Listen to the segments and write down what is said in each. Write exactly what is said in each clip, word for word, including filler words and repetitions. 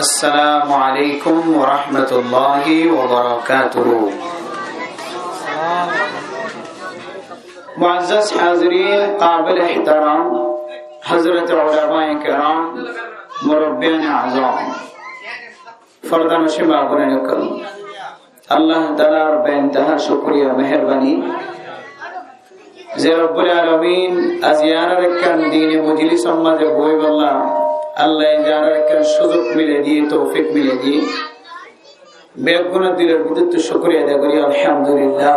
السلام عليكم ورحمة الله وبركاته. معزز حاضرین، قابل احترام حضرات علماء کرام، مربیان اعظم، فردانشین ماگونین اکرام، اللہ تعالیٰ ر بے انتہا شکریہ، مہربانی، زے رب العالمین آز یارار ایککان دینی مجلس ر مزے بویبولا اللہ یارار ایککان سوزوگ ملے دیے، توفیق ملے دیے۔ بیگونا دلر بھیتر تھے شکریہ ادا گوری، الحمدللہ۔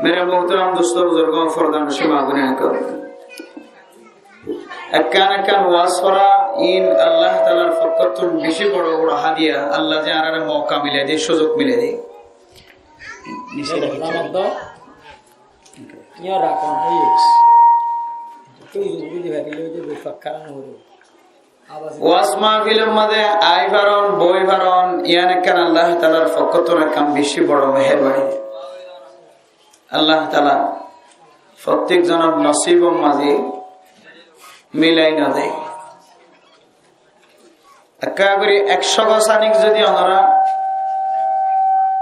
میرے محترم دوستو، بزرگو، فردانشین ماگونین اکرام، ایککان ایککان واز فورا، این اللہ تعالیٰ ر فکتون بیشی بڑو بڑو ہادیا، اللہ زے آرارے موقع ملے دے، سوزوگ ملے دے۔ واز محفل ر مزے آئی فارون، بوی فارون، یان ایککان اللہ تعالیٰ ر فکتون ایککان بیشی بڑو مہربانی۔ اللہ تعالیٰ فوتیک زونر نصیب ر مزے ملائی نو دے۔ ایککا گوری ایکشو گز آنیک زودی اونارا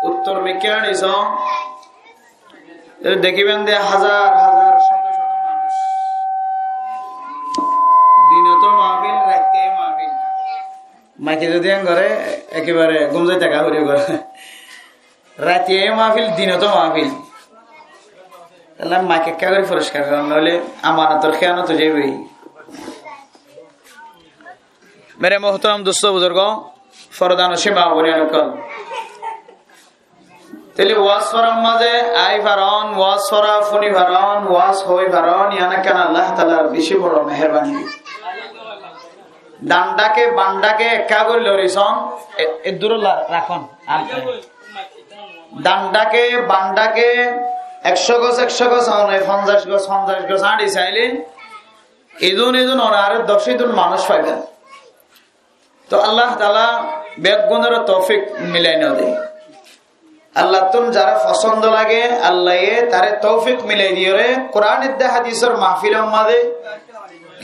اتر میکے آنیسو، تو دکیبان دے ہزار ہزار، شت شت مانوش، دینتو محفل، راتیو محفل۔ مائیکے زودی ان گورے، ایکیبارے گوم زائی تاکا گوری گورے۔ راتیو محفل، دینتو محفل۔ تاہلے مائیک ایککا گوری فوریشکار گورا، نویلے امانتر خیانت زائیبو۔ میرے محترم دوستو، بزرگو، فردانشین ماگونین اکرام، تاہلے واز فورار مزے آئی فارون، واز فورا فونی فارون، واز ہوئی فارون، یان ایککان اللہ تعالیٰ ر بیشی بڑو مہربانی۔ دانڈاکے بانڈاکے ایککا گوری لوریسون، اے، ادورو لا-، راکون۔ دانڈاکے بانڈاکے ایکشو گز، ایکشو گز، اون فنجاش گز، فنجاش گز آنڈی سائیلے، ایدون ایدون اونارے دش ایدون مانوش فائیبا۔ تو اللہ تعالیٰ بیگونرے توفیق ملائی نو دے۔ اللہ تون زارے فسند لگے، اللہ یے تارے توفیق ملائی دیورے، قرآن ادے حدیثر محفل ر مزے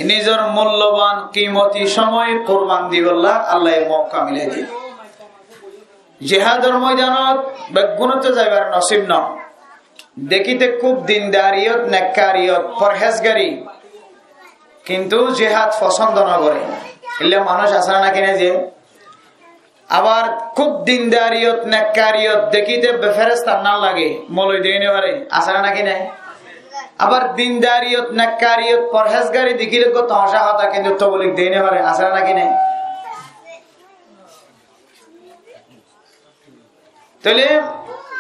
نزر مولوبان قیمتی سموی قربان دیبولا اللہ یے موقع ملائی دے۔ جہادر میدانت بیگونتو زائیبار نصیب نو۔ دکیتے خوب دینداریت، نیککاریت، پرہیزگاری، کینتو جہاد فسند نو گورے۔ ایلے مانوش آسے نا ناکی نائے زے؟ آبار خوب دینداریت، نیککاریت دکیتے بے فرستار نا لگے، مولوی دئی نو فارے، آسے نا ناکی نائے؟ آبار دینداریت، نیککاریت، پرہیزگاری دکیلے گو تماشا ہوتا، کینتو تبلیغ دئی نو فارے، آسے نا ناکی نائے؟ تاہلے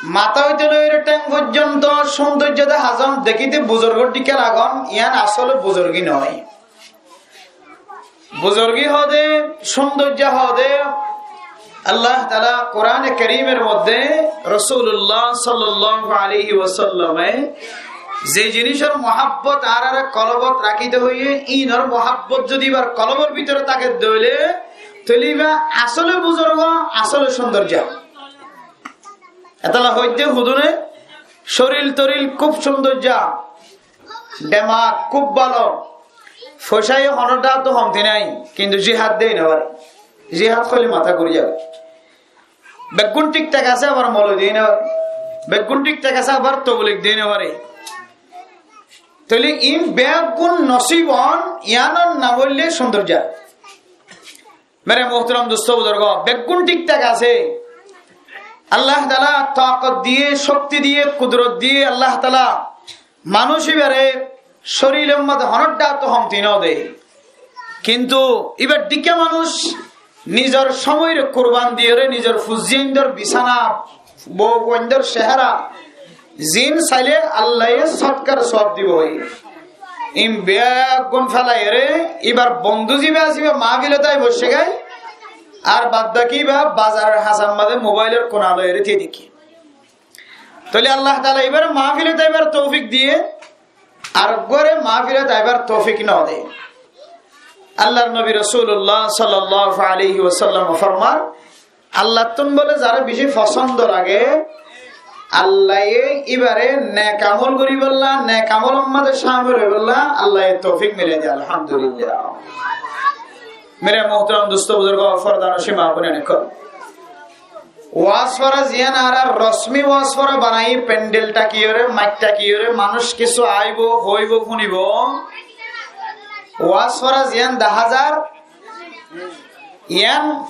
ماتا óite loi ٹھینگ forzonto sóundoijjo de házon dekíte buzurgor dhikká lagon, yián asóle buzurgi noó. Buzurgi hoóde, sóundoijjo hoóde, Allah taala Kuráne Kerímor modde Rosulullah sallallahu alaihi wasallame ze zinísor muhábbot añáráre kolbot rakíte hoiyé, íinor muhábbot zudi íbar kolbor bútore táke de óile, tóile íba asóle buzurgo, asóle sóundoijja. Etolla hoóidde hudune córil-toril kúb sóundoijja, demak kúb bála, foicá yó honó dháto homti nái, kintu jihad dei nofaré. Jihad hoilé matá gúri zagói. Beggún thík-thák asé, abar moloi dei nofaré. Beggún thík-thák asé, abar toblig dei nofaré. Tóile iín beggún nosíb on, yiánor nam óilde sóundoijja. Mere muhtaram dustó buzurgó, beggún thík-thák asé. Allah taala takot diyé, cókti diyé, kudrot diyé, Allah taala manúic íbare córilor modde honó dháto homti node. Kintu íbar dhikká manúic nizor cómoire kurban diyóre, nizor fuain ókkol or bisána, bou ókkol or céhera, ziín sailé Allaye sótkar sóab dibou. Iín beggún félaiyóre, íbar bondú zibá asé íba maáfilot aái boiccé goi, ar bad baki íba bazaror hañsar modde mobáilor kuna loiyóre tíai táke. Tóile Allah taala íbare maáfilot aibár toufik diyé, ar uggwáre maáfilot aibár toufik node. Allar nobi Rosulullah sallallahu alaihi wasallam formar, Allattún bóle zaré beci fosóndo lage, Allaye íbare nek amol goríbolla, nek amolor modde cámil óibolla Allaye toufik milai de, alhamdulillah. Mere muhtaram dustó buzurgó, fordanocin maa boináin ókkol. Waz fora ziyán añára rosmi waz fora banai, pendel tákiyóre, mait tákiyóre, manúc kissú aibó, hoibó, fúnibo. Waz fora ziyán daházar, yían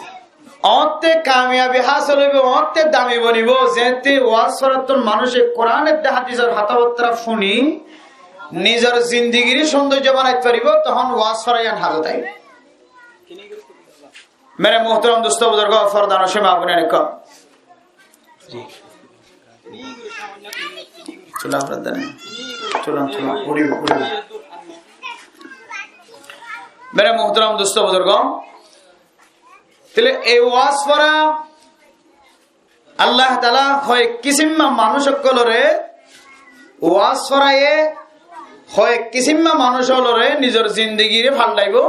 oñtte kamiyabi hásil óibo, oñtte dami bonibo, zeéñtte waz forattún manúce Kuran edde hádisor hotábattá fúni nizor zindigiré cóndoijja banait faribó, tohón waz fora yían házot aibó. Mere muhtaram dustó buzurgó, fordanocin maa boináin ókkol. Mere muhtaram dustó buzurgó, tóile ei waz fora Allah taala hoek kisimma manúc ókkolore, waz foraye hoek kisimma manúc ókkolore nizor zindigiré faldaibo,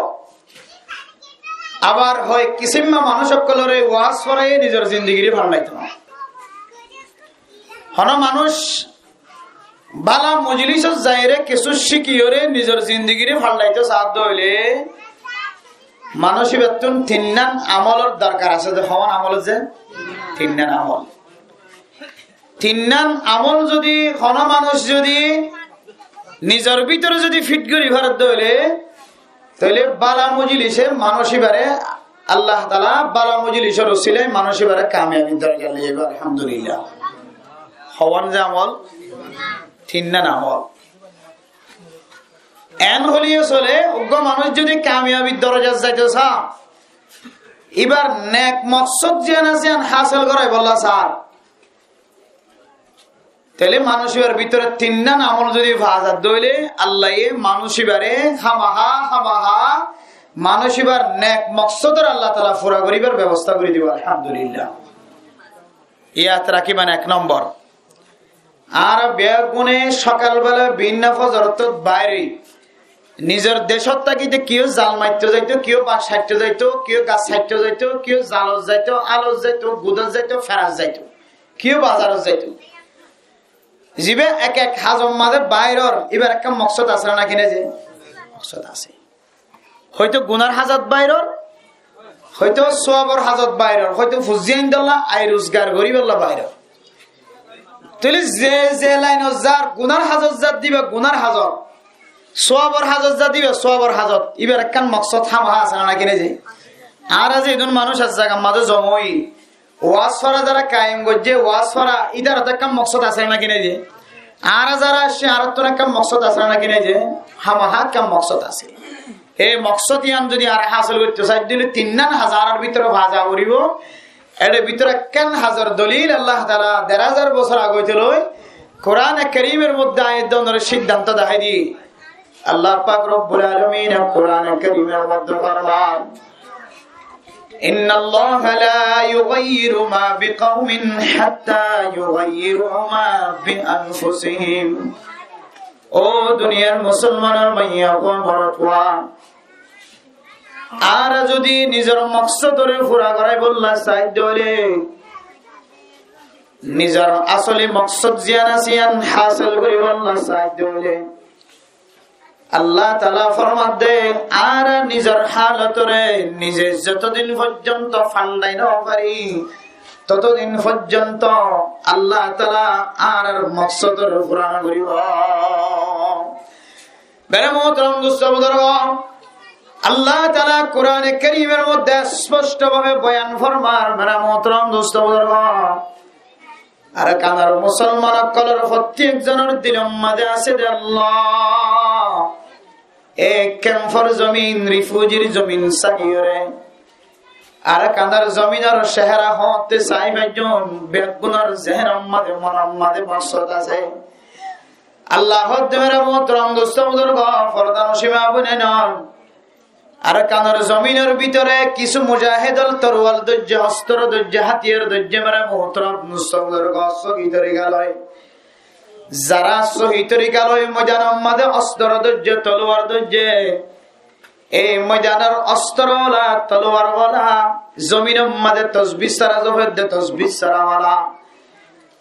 abar hoek kisimma manúc ókkolore waz foraye nizor zindigiré faldaito no. Hono manúc bála mojlisot zaiyóre kissú cíkiyóre nizor zindigiré faldaito saádde óile manúc íbattún tinnán amolor dorkar asé de, hoón amol ze? Tinnán amol. Tinnán amol zodi hono manúc zodi nizor bútore zodi fit gorí faredde óile, tóile bála mojlise manúc íbare Allah taala bála mojlisor usilai manúc íbare kamiyabir dorjat loi zaibo, alhamdulillah. Hoón ze amol? Tinnán amol. En hoileyó sole, uggwá manúc zodi kamiyabir dorjat zaito saá, íbar nek moksód ziyán asé yían hásil goráibolla saá, tóile manúc íbar bútore tinnán amol zodi faa zadde óile, Allaye manúc íbare hámaha, hámaha manúc íbar nek moksódor Allah taala fura goríbar bebosta gorí dibo, alhamdulillah. Yad rakíban ek nombor. Añára beggúne sokal bela binna fozorottót bair ói nizor decót tákite kiyó zal maitto zaito, kiyó bac haitto zaito, kiyó gas haitto zaito, kiyó zalot zaito, alot zaito, gudot zaito, ferat zaito, kiyó bazarot zaito. Ziba ek ek hazot maze bair ór, íbar ekkán moksód asé né nái ki né ze? Moksód asé. Hoito gunar hazot bair ór, hoito suabor hazot bair ór, hoito fuzzi aindolla, ai ruzgar goríbolla bair ór. Tóile ze ze lainot zar, gunar hazot zar de íba gunar hazot, suabor hazot zar de íba suabor hazot, íbar ekkán moksód hámaha asé né nái ki né ze? Añára ze edún manúc ek zagar maze zoma ói waz fora zara kayem goijjé, waz fora, ítarot ekkán moksód asé né nái ki né ze? Añára zara aiccí, añárattún ekkán moksód asé né nái ki né ze? Hámaha ekkán moksód asé. Ei moksód yían zodi añára hásil goitto sai de óile tinnán hazar or bútore faa za foribo. Ere bútore ekkán hazor dolil Allah taala der hazar bosór age óite loi Kurane Kerimor modde aiyér de onore siddanto dahái di. Allah pak Robbul Alamine Kurane Kerimor modde formar, إن الله لا يغير ما بقوم حتى يغيروا ما بأنفسهم. Ó duniyar musolmanor maiyafua, morotfua, añára zodi nizor moksódore fura goráibolla sai de óile, nizor asoli moksód ziyán asé yían hásil goríbolla sai de óile, Allah taala formar de, añára nizor halotoré nize zotodin foijjonto faldai no fari, totodin foijjonto Allah taala añárar moksódor fura no goríbo. Mere muhtaram dustó buzurgó, Allah taala Kurane Kerimor modde sposto bábe boyan formar, mere muhtaram dustó buzurgó, Arkanor musolman ókkolor fottí ekzonor dilor maze asé de Allah, e kemfor zomin, rifujir zomin saiyóre, Arkanor zominor cehera hoóñtte sai faijjum, beggúnor zehénor maze, monor maze moksód asé. Allah hoódde, mere muhtaram dustó buzurgó, fordanocin maa boináin ókkol, Arkanor zominor bútore kissú mujahedol toruwal dóijje, ostoro dóijje, hátiyar dóijje, mere muhtaram dustó buzurgó, sóhi torika loi. Zara sóhi torika loi moidanor maze ostoro dóijje, toluwar dóijje, ei moidanor ostoro wala, toluwar wala, zominor maze tosbih sára zofedde, tosbih sára wala,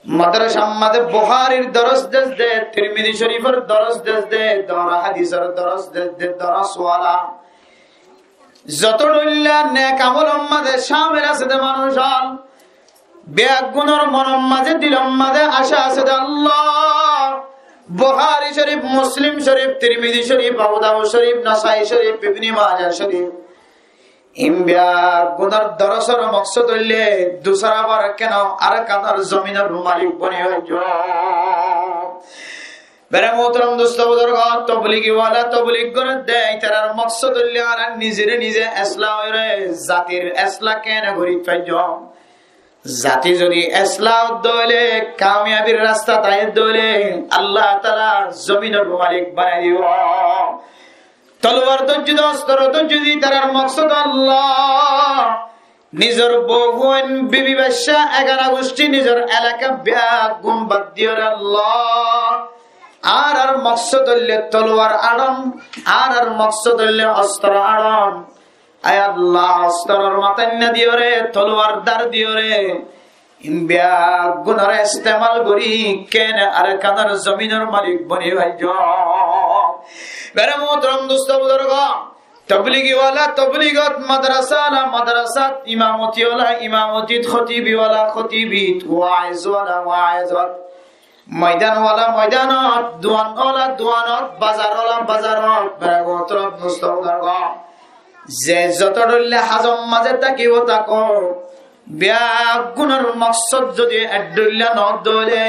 madrasar maze Buhárir doros desde, Tirmizi Córifor doros desde, dora hádisor doros desde, doros wala. Zoto dhoilla nek amolor maze camil asé de manúc ól, beggúnor monor maze, dilor maze aca asé de Allah. Buhári Córif, Muslim Córif, Tirmizi Córif, Abu Dawud Córif, Nasai Córif, Ibni Maja Córif. In beggúnor dorosor moksod óilde dusra bar keno Arkanor zominor malik boni faijjum. Mere muhtaram dustó buzurgó, tobligi wala toblig gorer de, itarar moksod óilde añára nizere nize eslah óire zatir eslah kene gori faijjum. Zati zodi eslah ódde óile, kamiyabir rastat aidde óile, Allah taala zominor malik banai dibo. Toluwar dóijje de, ostro dóijje de, itarar moksod Allah. Nizor bou fuain, bibi bacca, egana gucthi, nizor elaka beggún bad diyore Allah. Añárar moksod óilde toluwar aron, añárar moksod óilde ostro aron. Ai Allah, ostror matát no diyore, toluwar dhar diyore, in beggúnore estemal gori kene Arkanor zominor malik boni faijjum. Mere muhtaram dustó buzurgó, tobligi wala tobligot, madrasa wala madrasat, imamoti wala imomotit, khotibi wala khotibit, waiz wala waizot, moidan wala moidanot, duan wala duanot, bazar wala bazarot, mere muhtaram dustó buzurgó, ze zoto dhoilla hazor maze tákibo táko, beggúnor moksod zodi ek dhoilla no ódde óile,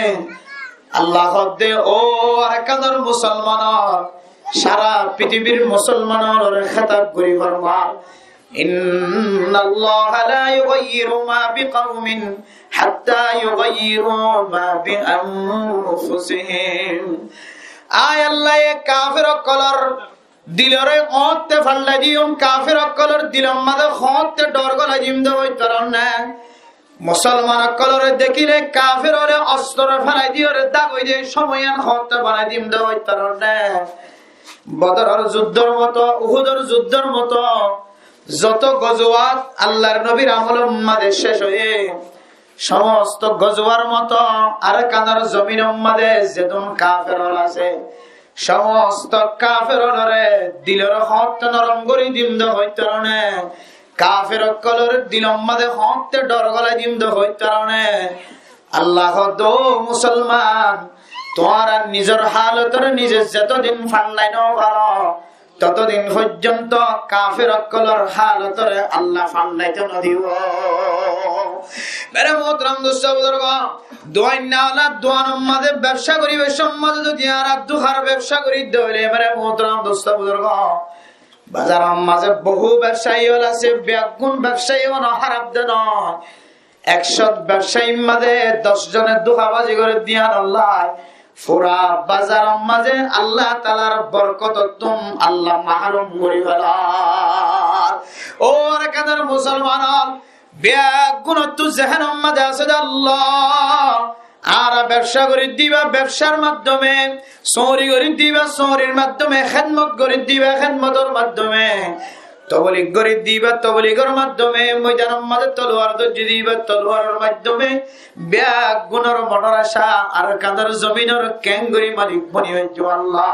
Allah hoó de, ó Arkanor musolman ól, sara pitibir musolman ólore khitab gori formar, إن الله لا يغير ما بقوم حتى يغيروا ما بأنفسهم. Ai Allah, e kafer ókkolor dilore hoñtte fallai diyum, kafer ókkolor dilor maze hoñtte dhor golai dim de hoitar ne. Musolman ókkolore dekile kafer ókkole ostrore fallai diyore dagoi de, somoyan hoñtte banai dim de hoitar ne. Bodoror juddor moto, Uhudor juddor moto, zoto gozuwat Allahr nobir amolor maze cec óiye, somosto gozuwar moto Arkanor zominor maze zedún kafer ól asé, somosto kafer ólore dilore hoñtte norom gori dim de hoitar ne, kafer ókkolor dilor maze hoñtte dhor golai dim de hoitar ne. Allah hoó de, ó musolman, tuáñra nizor halotore nize zetodin fallai no faro, totodin foijjonto kafer ókkolor halotore Allah fallaito no dibo. Mere muhtaram dustó buzurgó, duainna wala duanor maze bebsa gori, bebsar maze zodi añára duhar bebsa gori de óile, mere muhtaram dustó buzurgó, bazaror maze bohú bebsayi ól asé, beggún bebsayi ól no, hárap de no. Ek cót bebsair maze doc zone duhabazi gorer de yián olla, fura bazaror maze Allah taalar borkotottún Allah mahrum gori felar. Ó Arkanor musolman ól, beggúnottu zehenor maze asé de Allah, añára bebsa gori de íba, bebsar maddome, sóori gori de íba, sóorir maddome, hédmot gori de íba, hédmotor maddome, toblig gori de íba, tobligor maddome, moidanor maze toluwar dóijje de íba, toluwaror maddome, beggúnor monor aca Arkanor zominor kengori malik boni faijjum Allah.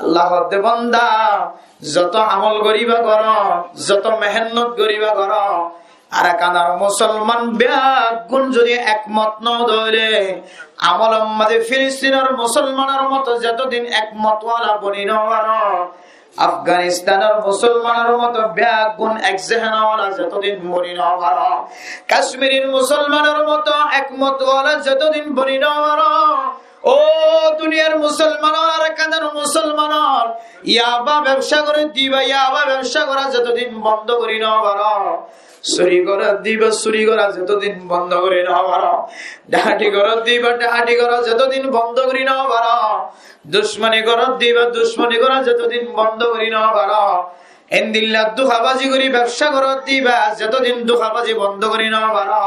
Allah hoó de, banda, zoto amol goriba goro, zoto mehénnot goriba goro, Arkanor musolman beggún zodi ekmot no ó de óile, amolor maze Filistinor musolmanor moto zetodin ekmot wala boni no faro, Afganistanor musolmanor moto beggún ek zehen wala zetodin boni no faro, Kashmirir musolmanor moto ekmot wala zetodin boni no faro, ó duniyar musolman ól, Arkanor musolman ól, yaba bebsa gori de íba, yaba bebsa gora zetodin bondo gori no faro, suri gori de íba, suri gora zetodin bondo gori no faro, dahati gori de íba, dahati gora zetodin bondo gori no faro, ducmoni gori de íba, ducmoni gora zetodin bondo gori no faro, endilla duhabazi gori bebsa gori de íba, zetodin duhabazi bondo gori no faro,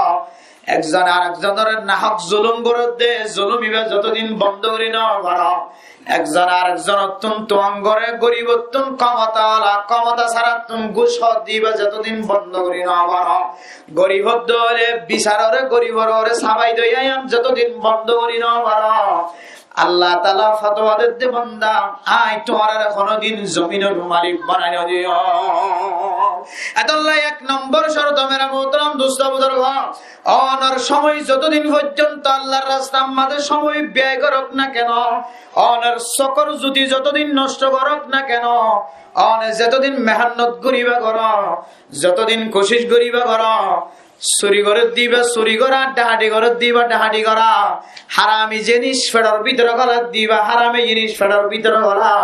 ekzone arekzonore nahok zulum gori de, zulum íba zetodin bondo gori no faro, Ekzone arekzonottún tuáñgoré, goribottún komotaola, komota sárattún gús hoó diba zetodin bondo gorí no faró. Gorib hoó de óile bisaroré, goribororé sabai dói aiyám zetodin bondo gorí no faró. Allah taala fotuwa dedde, banda, añí tuáñrare honodin zominor malik banai no diyum. Etolla ek nombor córto, mere muhtaram dustó buzurgo, onor cómoi zotodin foijjonto Allahr rastar maze cómoi bey gorók na keno, onor sókor zuti zotodin nocto gorók na keno, one zetodin mehennot goríba goró, zotodin kucíc goríba goró, suri goródde íba suri gorá, dhahañthi goródde íba dhahañthi gorá, harami zinis feçor bútore goladde íba harami zinis feçor bútore golá,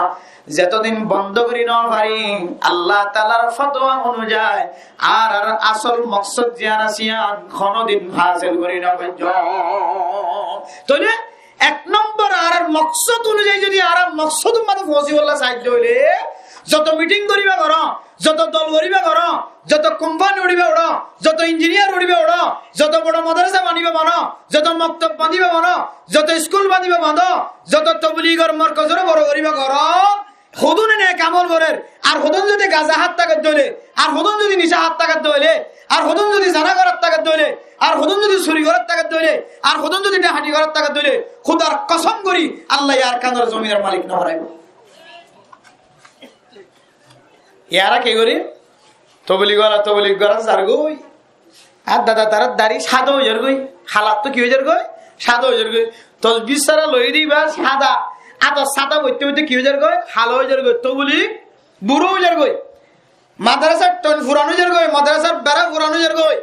zetodin bondo gorí no fari, Allah taalar fotuwa onuzai añárar asól moksód ziyán asé yían honodin hásil gorí no faijjum. Tóile ek nombor, añárar moksód onuzai zodi añára moksódor maze foóñsibolla saidde óile, zoto miting goríba goró, zoto dol goríba goró, zoto kompani uçíba uçó, zoto injiniyar uçíba uçó, zoto boro madrasa bañdíba bañdó, zoto moktob bañdíba bañdó, zoto iskul bañdíba bañdó, zoto tobligor morkozoré boro goríba goró, hodún nek amol gorér, ar hodún zodi gaza hát táke de óile, ar hodún zodi nica hát táke de óile, ar hodún zodi zena gorát táke de óile, ar hodún zodi suri gorát táke de óile, ar hodún zodi dhahañthi gorát táke de óile, Húdar kosom gorí Allah Arkanor zominor malik no banaibo. Yara ki gorí? Toblig wala toblig gorát zargói. Ar dada, tarár dari sáda ói zargói, hálattú ki ói zargói? Sáda ói zargói. Tosbih sára loi diba sáda, ador sáda boitte boitte ki ói zargói? Hála ói zargói. Toblig burá ói zargói. Madrasar thoin furan ói zargói, madrasar bera furan ói zargói.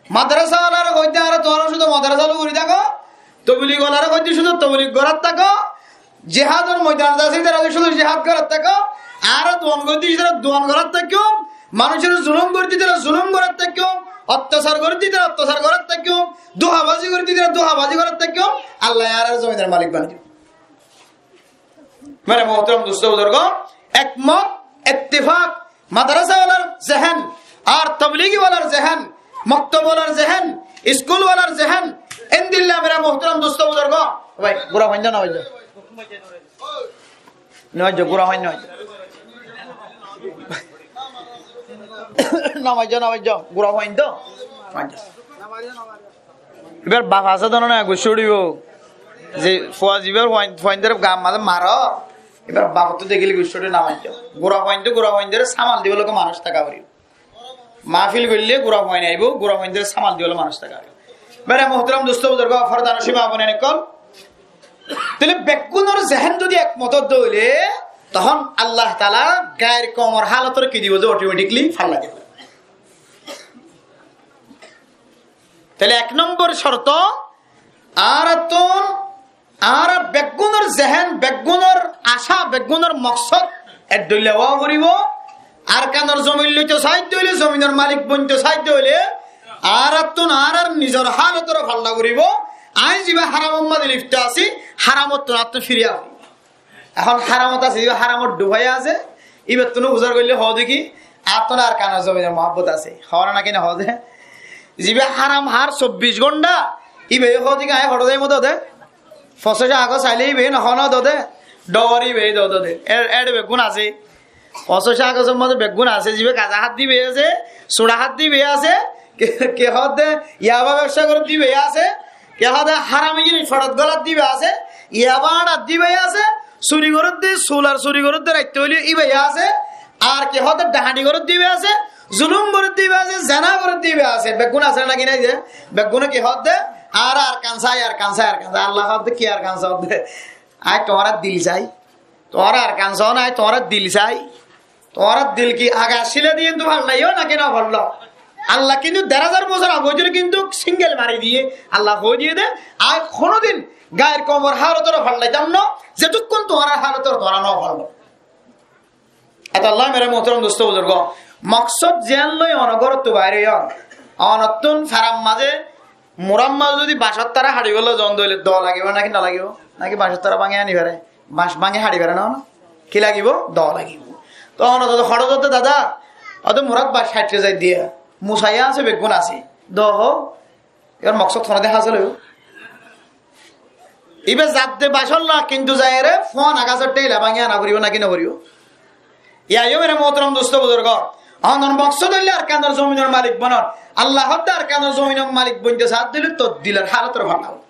Madrasa olaré hoóidde, añára tuáñra cúdu madrasa loi gori táko, toblig olaré hoóidde cúdu toblig gorát táko, jihádor moidanot asé, ítara cúdu jihad gorát táko, añára duan gorí dí, ítara duan gorát táko, manúicoré zulum gorí dí, ítara zulum gorát táko, ottacár gorí dí, ítara ottacár gorát táko, duhabazi gorí dí, ítara duhabazi gorát táko, Allaye añárar zominor malik banai dibo. Mere muhtaram dustó buzurgo, ekmot, ittifak, madrasa walar zehen, ar tobligi walar zehen, moktob walar zehen, iskul walar zehen, endilla mere muhtaram dustó buzurgo. Bái, gura fuain de no bái de. No bái de, gura fuain no bái de. No bái de, no bái de, gura fuain de. Íbar baf asé de no, guccá uçíbo. Ze fua, zibar fuain, fuaindóre gaar mazé maro, íbar bafottú dekíle guccá uçé, no bái de. Gura fuain de, gura fuaindóre samal dibar lói manúic táka foribó. Mahfil goille gura fuain aibó, gura fuaindóre samal dibar lói manúic táka foribó. Mere muhtaram dustó buzurgo, fordanocin maa boináin ókkol. Tóile beggúnor zehen zodi ekmot ódde óile, tohón Allah taala gair koumor hálotoré ki dibo ze automatically falla dibo. Tóile ek nombor corto, añárattún, añára beggúnor zehen, beggúnor acá, beggúnor moksód ek dhoilla ówa foribó. Arkanor zomin loito saidde óile, zominor malik bointo saidde óile, añárattún añárar nizor hálotoré falla foribó. Añí ziba háramor mazé lifto así, háramottún añáttún firi aá foribó. Ehón háramot asé, ziba háramot dhufai asé, íbattún fusár goille hoó de ki, añáttún Arkanor zominor muhábbot asé. Hoó na ki no hoó de? Ziba háram hár sobbic gónta, íbaye hoó de ki, añí hoçé zaiyum de? Fosóic agos sailé íbaye no hoó de? Dhoóñr íbaye de de. Éçe, éçe beggún asé. Fosóic agosor mazé beggún asé, ziba gaza hádde íbaye asé, sura hádde íbaye asé, ke, ke hoó de yaba bebsa gorédde íbaye asé, ke hoó de harami zinis feçot goladde íbaye asé, yaba áñçadde íbaye asé, suri gorédde, sular suri gorédde raitta óile íbaye asé, ar ke hoó de dhahañthi gorédde íbaye asé, zulum gorédde íbaye asé, zena gorédde íbaye asé, beggún asé né naki nái de? Beggúne ke hoó de, añára Arkan sai, Arkan sai, Arkan sai. Allah hoó de ki Arkan saó de? Añí tuáñrar dil sai. Tuáñra Arkan saó né, añí tuáñrar dil sai. Tuáñrar dil ki age accíl de yíantu fallaiyó naki no falló? Allah kintu der házar bosór age óitoré kintu single mari diyé. Allah hoó diyé de, añí honodin gair koumor hálotoré fallaitám no, zetukkún tuáñrar hálotoré tuáñra no falló. Etolla mere muhtaram dustó buzurgo, moksód ziyán loi one górottu bair óiyon, onottún farar mazé, murar mazé zodi bañcór tara haçibólla zon de óile doo lagibó naki no lagibó? Naki bañcór tara báñgi aní fare? Bañc báñgi haçi fare no, no? Ki lagibó? Doo lagibó. Toóu one zodi hoçé zodi dada, óde murat bañc haçi zai diya, musaiyá asé, beggún asé, doo hoó, ibar moksód honodin hásil óibo? Íba zadde bacolla, kintu zaiyóre fúana gasór théila báñgi ana foribó náki no foribó? Yá yó mere muhtaram dustó buzurgó, onor moksód óilde Arkanor zominor malik bonon. Allah hoódde Arkanor zominor malik bointe saádde óile tor dilor hálotor fán naibo.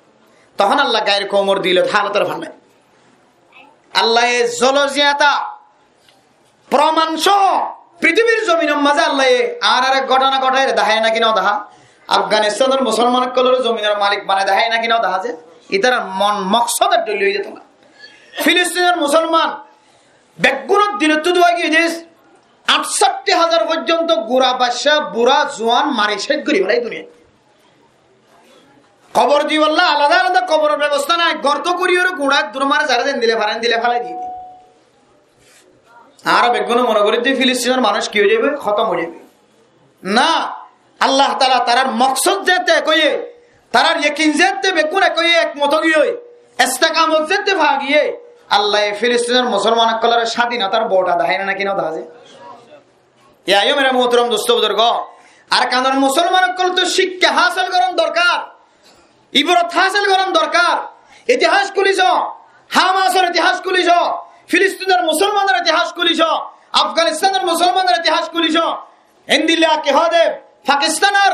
Tohón Allah gair koumor dilor hálotor fán naibo. Allaye zoloziyata proman sóo fitibir zominor mazé Allaye añáráre gótona gótaire deháiye náki no dehá? Afganistanor musolman ókkolore zominor malik banai deháiye náki no dehá ze? Ítarar mon moksódor dóilla ói zeto na. Filistinor musolman beggúnor dilottú dúa giyé de, añçátti házar foijjonto gura, bacca, bura, zuan mari céc gorí félaiye duniyait. Kobor dibolla alada alada koboror bebosta nai, gorto gorí ore gura duro mare zaré zendilla fare endilla félai diyé de. Añára beggúne mone gorí de Filistinor manúic ki ói zaibo? Hótom ói zaibo. Na, Allah taala tarar moksód zeéñtte ek óiye, tarar yekin zeéñtte beggún ek óiye, ekmot ói giyói, estekamot zeéñtte fa giyé, Allaye Filistinor musolman ókkolore sádinotar bouta deháiye náki no dehá ze? Yá yó mere muhtaram dustó buzurgó, Arkanor musolman ókkolottu cíkka hásil gorón dorkar. Ibrot hásil gorón dorkar. Itihas kúli só, Hamasor itihas kúli só, Filistinor musolmanor itihas kúli só, Afganistanor musolmanor itihas kúli só. Endilla ki hoó de Pakistanor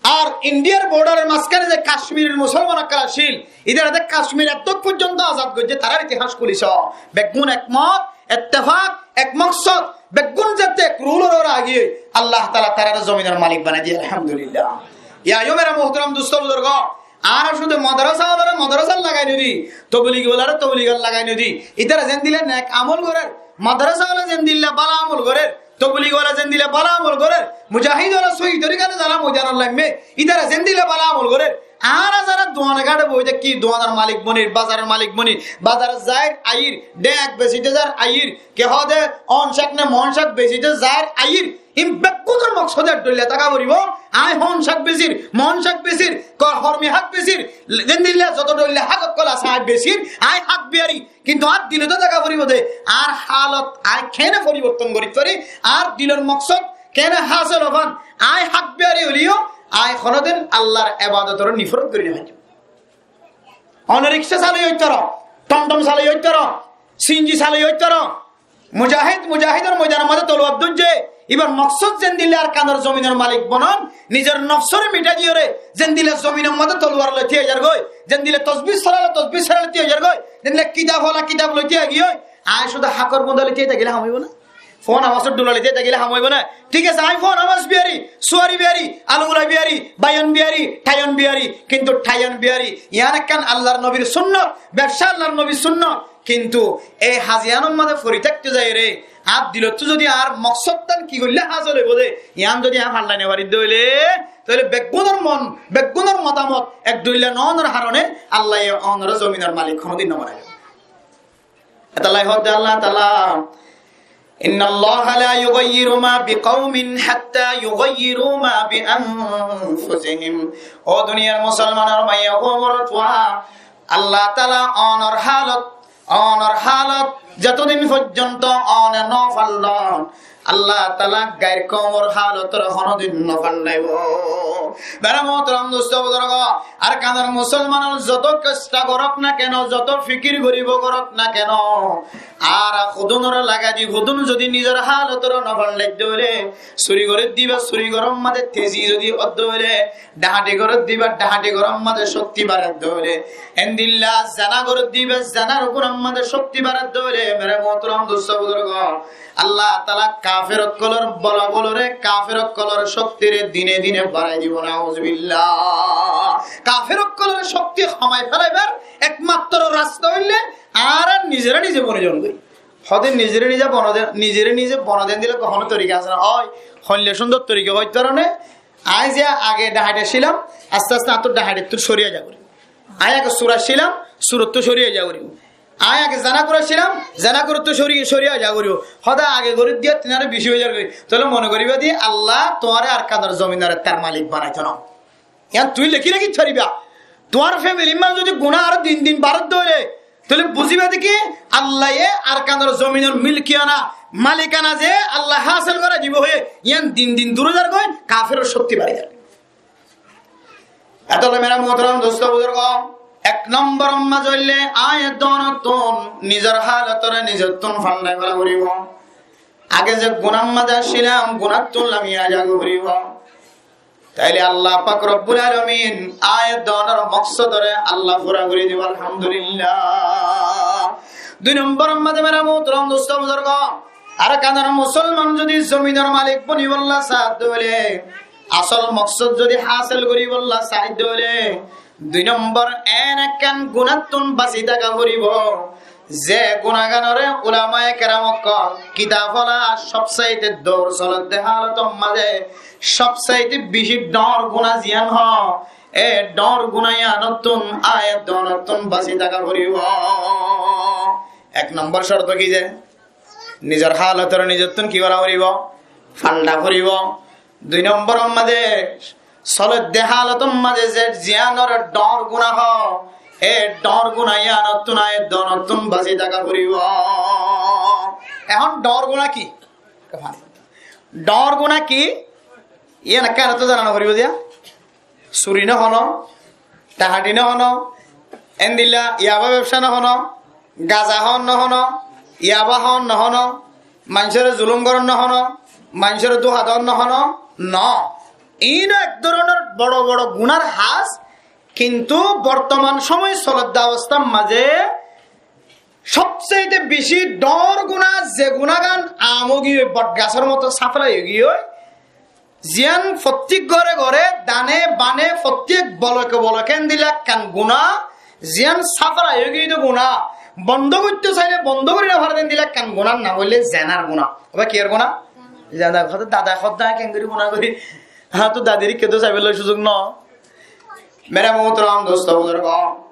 ar Indiyar bordaror mazkáne ze Kacmiror musolman ókkol accíl, ítara de Kacmir eddúr foijjonto azad goijjé, tarar itihas kúli só. Beggún ekmot, ettefak, ek moksód, beggún zeéñtte ek rulor uore aigiyói, Allah taala tarare zominor malik banai diyé, alhamdulillah. Yá yó mere muhtaram dustó buzurgó, añára cúdu madrasa olare madrasat lagai no di, toblig olare tobligot lagai no di. Ítara zendilla nek amol gorér, madrasa ola zendilla bála amol gorér, toblig ola zendilla bála amol gorér, mujahid ola sóhidor gane zará moidanot laimmé, ítara zendilla bála amol gorér, añára zará duane gáñçe boi táki, duanor malik bonir, bazaror malik bonir, bazarot zair aiyír, dheñk besite zair aiyír, ki hoó de, on cák ne mon cák besite zair aiyír, ín beggúnor moksód ek dóilla táka foribó. Aññí hon cák besir, mon cák besir, ko-, hormi hák besir, zendilla zoto dóilla hák ókkol asé aññí besir, aññí hák biyari, kintu añár dilot táka foribó de, añár hálot, aññí keéne foriborton gorí fari, añár dilor moksód keéne hásil óibo, aññí hák biyari óileyo, aññí honódin Allar ebadotoré niforot gorí no fari. One rikcá salai óitaro, tomtom salai óitaro, sinji salai óitaro, mujahid, mujahidor moidanor mazé toluwar dóijje, íbar moksód zendilla Arkanor zominor malik bonon, nizor nofsóre mithá diyóre, zendilla zominor mazé toluwar loi tíai zargói, zendilla tosbih sóra loi tosbih sóra loi tíai zargói, zendilla kitab ola kitab loi tíai giyói, aññí cúdu hákor bunda loi tíai tákile ham óibo na? Fúana masór dhula loi tíai tákile ham óibo na? Thík asé, aññí fúana mas biyari, suwari biyari, alugula biyari, bayon biyari, thayon biyari, kintu thayon biyari, yián ekkán Allar nobir sunnot, bebsá Allar nobir sunnot, kintu e haz yiánor mazé fori tákte zaiyóre, añár dilottú zodi añár moksódtán ki goillé hásil óibo de, yián zodi aññí fallai no fari de óile, tóile beggúnor mon, beggúnor motamot ek dóilla no ónor harone Allaye onore zominor malik honódin no banaibo. Etolla hoódde Allah taala, إن الله لا يغير ما بقوم حتى يغيروا ما بأنفسهم. Ó duniyar musolmanor maiyafua, morotfua, Allah taala onor hálot, onor hálot zetodin foijjonto one no fallon, Allah taala gair koumor hálotore honódin no fallaibo. Mere muhtaram dustó buzurgó, Arkanor musolmanor zoto cesta gorók na keno, zoto fikir goribo gorók na keno, añára hodunore lagai di, hodun zodi nizor hálotore no fallai de óile, suri gorédde íba suri goror mazé tezi zodi ódde óile, dhahañti gorédde íba dhahañti goror mazé cókti barai de óile, endilla zena gorédde íba zenar gunor mazé cókti barai de óile, mere muhtaram dustó buzurgó, Allah taala kafer ókkolor bolobolore, kafer ókkolor cóktire dine dine barai dibo, nauzubillah. Kafer ókkolor cókti homai felaibar ekmatro rasta óilde añára nizere nize boni zon goi. Hoóde nizere nize boni de, nizere nize boni de endilla honó torika asé na? Ói, hoille cúndor torika hoito faro né? Aññí ze age dhahañti accílam, aste aste añáttu dhahañtittú sori ai za gorí. Aññí age sur accílam, surottú sori ai za gorí. Aññí age zena gorí accílam, zena goróttu sori, sori ai za gorí. Hoda age gorí diya tinare beci ói zargói. Tóile mone goríba de Allah tuáñre Arkanor zominor ettar malik banaito no. Yián tui leki leki thoriba. Tuáñr femilir mazé zodi guná aró din din baródde óile, tóile buzíba de ki, Allaye Arkanor zominor milkiyana, malikana ze Allah hásil gorai dibo hoiye, yián din din dur ói zargói, kaferor cókti bari zargói. Etolla mere muhtaram dustó buzurgó, Ek nombor mazé óilde aññí e dónottún nizor hálotore nizottún faldai fela foribó. Age ze gunar mazé accílam, gunattún lamiya zaga foribó. Taile Allah pak Robbul Alamin aññí e dónor moksodore Allah fura gori dibo, alhamdulillah. Dui nombor mazé mere muhtaram dustó buzurgó, Arkanor musolman zodi zominor malik bonibolla saá de óile, asol moksod zodi hásil goribolla saá de óile, dui nombor en ekkán gunattún basi táka foribó. Ze gunaganore ulamaye keram okkol kitab ola sobsaite dour solodde hálotor mazé sobsaite beci dóñr guna ziyán hoó, e dóñr guna yíanottún aññí e dónottún basi táka foribó. Ek nombor corto ki ze? Nizor hálotore nizottún ki gora foribó? Falda foribó. Dui nombor mazé, solodde hálotor mazé ze ziyánore dóñr guna hoó, e dóñr guna yíanottún aññí e dónottún basi táka foribó. Ehón dóñr guna ki? Dóñr guna ki? Yían ekkán to zanano foribó diya. Suri no hono, tahadi no hono, endilla yaba bebsa no hono, gaza hon no hono, yaba hon no hono, manúcore zulum goron no hono, manúcore duha don no hono, no. Iín ek dóronor boro boro gunar ham, kintu bortoman cómoi solodde obostár mazé sobsaite beci dóñr guna, ze gunagan am ói giyói, bot gasór moto sáfla ói giyói, ziyán fottík góre góre, dane bane, fottík boloke boloke endilla ekkán guna, ziyán sáfla ói giyói de guna, bondo goitto saile bondo gori no fare de endilla ekkán gunar nam óilde zenar guna. Óba kiyór guna? Zenar. Hoó de dada hoó de kengori guna gori, añáttu dadir ikká to saibálla suzuk no. Mere muhtaram dustó buzurgó,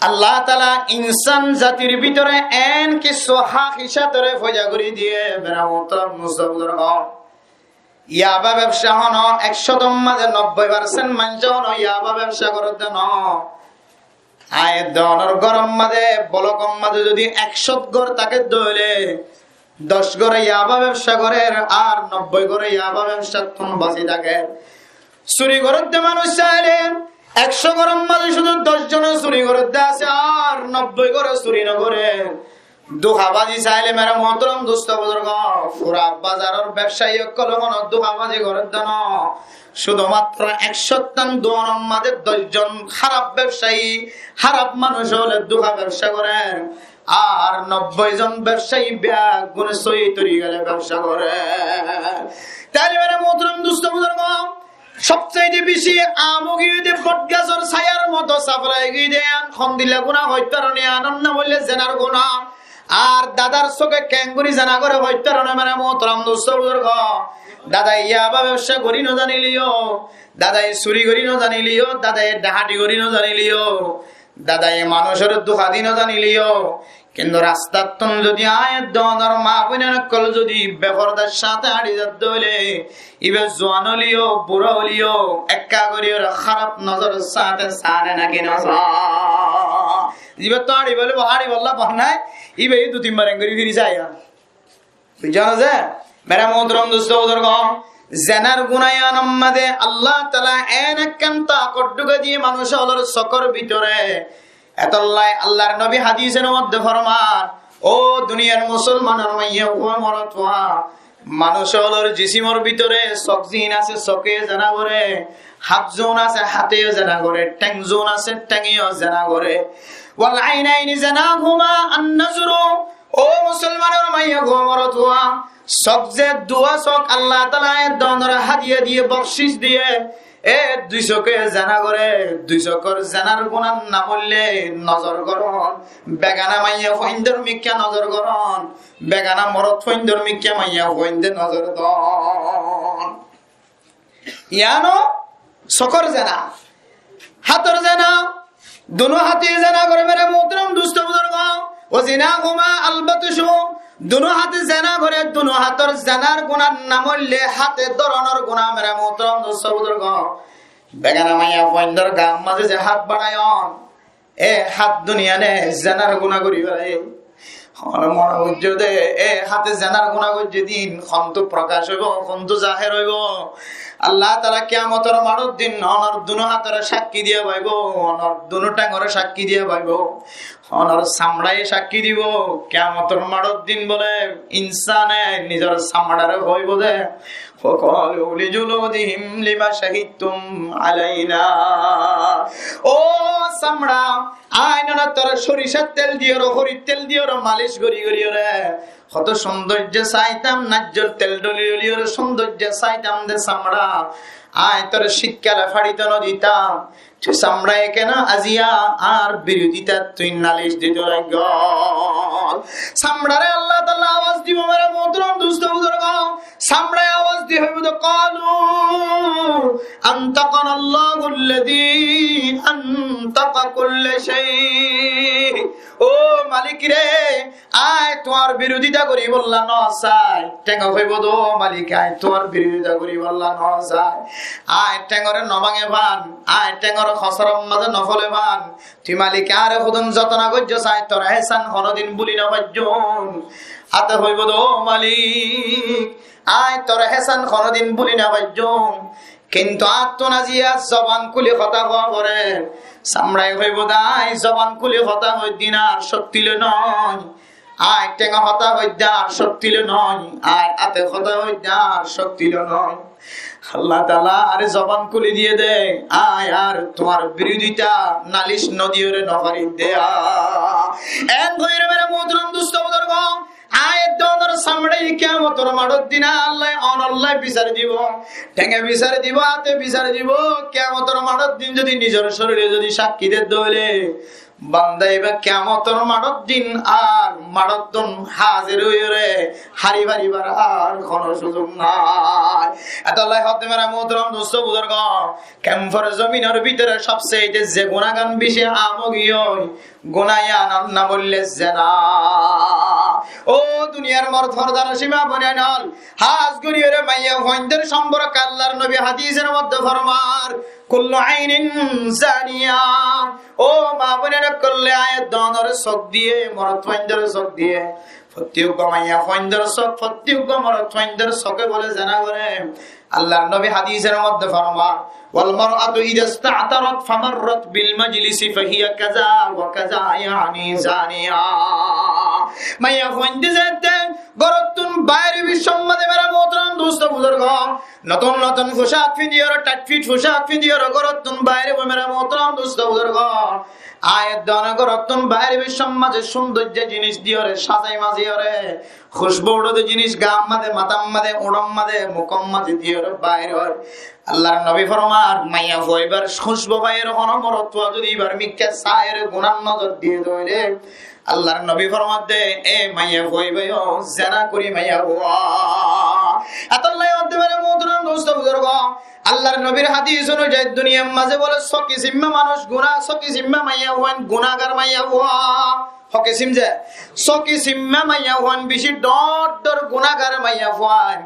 Allah taala insán zatir bútore en kissú háhicátore foida gori diye, mere muhtaram dustó buzurgó. Yaba bebsa hono ek cótor mazé nobboi parsent manúce hono yaba bebsa goredde no. Aññí e dónor góror mazé, bolokor mazé zodi ek cót gór táke de óile, doc góre yaba bebsa gorer, ar nobboi góre yaba bebsattún basi táker. Suri goredde manúc saile, ek cót góror mazé cúdu doc zone suri goredde asé, ar nobboi góre suri no gore. Duhabazi saile mere muhtaram dustó buzurgó, fura bazaror bebsayi ókkole hono duhabazi goredde no. Cúdumatro ek cót tan duanor mazé doc zon háraf bebsayi, háraf manúc ókkole duha bebsa gorer. Ar nobboi zon bebsayi beggúne sóiyi torikare bebsa gorer. Taile mere muhtaram dustó buzurgó, sobsaite beci am ói giyói de bot gasór sáyar moto sáfla ói giyói de, yián hondilla guna hoitó faro né, yiánor nam óilde zenar guna. Ar dadar sóke kengori zena gore hoitó faro né, mere muhtaram dustó buzurgó. Dadaye yaba bebsa gori no zanileyó, dadaye suri gori no zanileyó, dadaye dahati gori no zanileyó, dadaye manúcore duha di no zanileyó, kintu rastattún zodi aññí e dónor maa boinan ókkol zodi befordar sáte hári zadde óile, íba zuan óileyó, bura óileyó, ekká gorí óre háraf nozoror sáte saá né náki no saá? Íbattú hári bole, hári bolla banai, íba e dui tin bar engorí firi saá. Buijjó né ze? Mere muhtaram dustó buzurgó, zenar guna yiánor mazé Allah taala en ekkán takot dhukai diye manúc ókkolor sokor bútore. Etolla Allar nobi hadisor modde formar, ó duniyar musolmanor maiyafua morotfua, manúc ókkolor jisimor bútore sok zin asé, soke zena gore, hát zon asé, háte zena gore, theng zon asé, thenge zena gore. Wal ainaini zinahuma an-nazru, ó musolmanor maiyafua morotfua, sok ze dua sok Allah taala e dónor hádiya diye, bokcic diye, e dui soke zena gore, dui sokor zenar gunar nam óilde nozor goron, begana maiyafuaindor mikká nozor goron, begana morotfuaindor mikká maiyafuainde nozor don. Yiáno sokor zena, hátor zena, duno háte zena gore, mere muhtaram dustó buzurgó. Wa zinahuma al-batshu, duno háte zena gore, duno hátor zenar gunar nam óilde háte dóronor guna, mere muhtaram dustó buzurgó. Begana maiyafuaindor gaar mazé ze hát barayon, e hát duniyane zenar guna gorí félaiye. Ónor mone goijjó de, e háte zenar guná goijjé din, hontú prokac óibo, hontú zahér óibo. Allah taala kiyamotor maçor din ónor dunú hátoré sakkí diya faibo, ónor dunú théngoré sakkí diya faibo, ónor samçaye sakkí dibo. Kiyamotor maçor din bóle insane nizor samçare hoibo de, "Wa qalu li juludihim lima shahidtum alaina." Ó samça, añí nana toré soricar tel diyóre, horir tel diyóre, malic gori goriyóre, hoto sundorje saitam, naijjol tel doli doliyóre sundorje saitam de samça. Añí toré cítkare façito no ditam. Tui samça kene aziya añár birodita tui nalic dito laiggós? Samçare Allah taala abas dibo, mere muhtaram dusto buzurgo. Samçaye abas di hoibo de, "Qalu antaqana Allahu alladhi antaqa kulla shay." Ó malik re, añí tuáñr birodita goribolla no sai. Thénge hoibo de, "Ó malik, añí tuáñr birodita goribolla no sai. Añí théngore no báñge fán, añí théngore hosorar maze no fole fán. Tui malik añáre hodún zotona goijjós, añí tor ehsan honodin buli no faijjum." Áte hoibo de, "Ó malik, añí tor ehsan honodin buli no faijjum. Kintu añáttun aziya zoban kúli hotá hoó fore." Samçaye hoibo de, "Añí zoban kúli hotá hoiddin ar cokti loi noi. Añí thénge hotá hoiddin ar cokti loi noi. Añí áte hotá hoiddin ar cokti loi noi. Allah taala añáre zoban kúli diye de, añí ar tuáñr birodita nalic no diyóre no farir de." Eén hoiyóre mere muhtaram dusto buzurgo, añí edde ónor samçaye kiyamotor maçor din Allah ónolla bisar dibo. Thénge bisar dibo, áte bisar dibo. Kiyamotor maçor din zodi nizor corire zodi sakkí de de óile, banda iba kiyamotor maçor din ar maçottún hazir óiyore hári faribar ar hono suzuk nai. Etolla hoó de mere muhtaram dusto buzurgo, kemfor zominor bútore sobse ede ze gunágan beci am ói giyói, guná iyanor nam óilde zena. Ó duniyar morot fordanocin ma boinain ol, hás goriyore maiyafuaindor somporke Allar nobi hadisor modde formar, "Kullu ainin zaniya." Ó ma boinain ókkol, añí edde ónore sók diye, morot fuaindore sók diye, fottí uggwá maiyafuaindor sók, fottí uggwá morot fuaindor sóke bóle zena gore. Allar nobi hadisor modde formar, "Wal mar'atu idha ista'tarat famarrat bil majlisi fahiya kaza wa kaza, yani zaniya." Maiyafuainde zette gorottún bair óibar somot de mere muhtaram dusto buzurgo, notun notun fucak findiyore, tait fit fucak findiyore gorottún bair óibo mere muhtaram dusto buzurgo. Añí edde ónore gorottún bair óibar somot de cundor ze jinis diyore, sazai maziyore, kúcbu uçe de jinis gaar maze, matar maze, uñçor maze, mukor maze diyore bair ói. Allar nobi formar, maiyafua ibar kúcbu faiyore hono morotfua zodi ibar mikká saiyore gunár nozor diye de óile, Allar nobi formar de, e maiyafua iba yo zena gori maiyafua. Etolla hoó de mere muhtaram dusto buzurgo, Allar nobir hadis onuzai duniyar maze bóle só kisimma manúc guná, só kisimma maiyafuain gunágar maiyafua. Só kisim ze, só kisimma maiyafuain beci dhoóñr dhoóñr gunágar maiyafuain.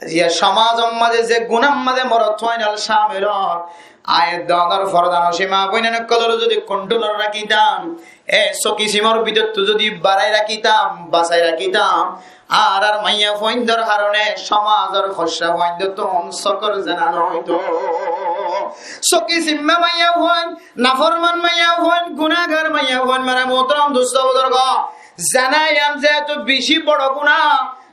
Aijja somazor maze ze gunár maze morotfuain ol camil ór, añí edde ónor fordanocin ma boinain ókkolore zodi kontrolot rakitam, e só kisimor bútottu zodi barai rakitam, basai rakitam, añárar maiyafuaindor harone somazor hoccáfuaindottún sókor zena no óito. Só kisimma maiyafuain, naforman maiyafuain, gunágar maiyafuain, mere muhtaram dusto buzurgo, zena iyan zehetu beci boro guná,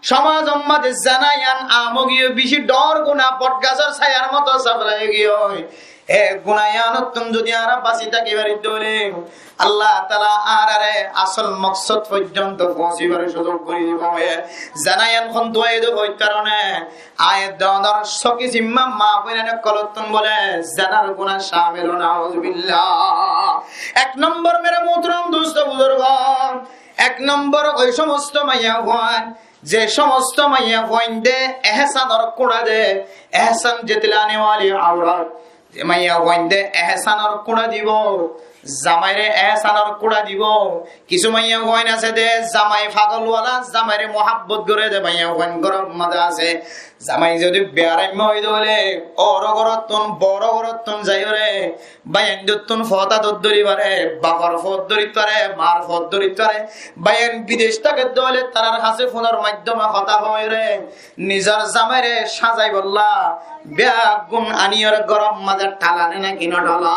somazor maze zena iyan am ói giyói, beci dhoóñr guná, botgasór sayar moto saf ói giyói. E guná iyanottún zodi añára basi táki fari de óile, Allah taala añárare asól moksod foijjonto foóñsibar suzuk gori dibo. E zena iyan hontú aiyé de hoit karone, añí edde ónor só kisimma ma boinain ókkolottún bóle zenar guná camil, nauzubillah. Ek nombor mere muhtaram dusto buzurgo, ek nombor ói somosto maiyafuain, ze somosto maiyafuainde ehsanor kúñça de, ehsan jitla ne wali aurat. Ze maiyafuainde ehsanor kúñça dibo, zamaire ehsanor kúñça dibo. Kissú maiyafuain asé de, zamai fagolwala, zamaire muhabbot gore de maiyafuain góror maze asé. Zamai zodi biyaraimma ói dóile, óro gorottún, boro gorottún zaiyóre, báiyaindóttun fota dóri dóri fare, bafor fot dóri fare, mar fot dóri fare, báiyain bidec táke dóile, tarar hásé funor maiddome hotá hoiyóre, nizor zamaire sazaibolla, beggún aniyóre góror mazé thalane náki no thala?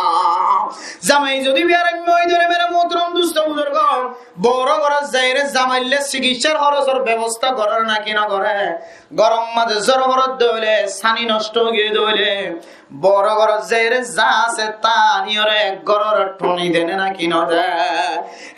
Zamai zodi biyaraimma ói dóile, mere muhtaram dustó buzurgó, boro górot zaiyóre zamaille sikissar horosor bebosta gorer náki no gore? Góror mazé zor forer dóile, sani nosto ói giyé dóile, boro górot zaiyóre za asé ta aniyóre górore thoni dene náki no de?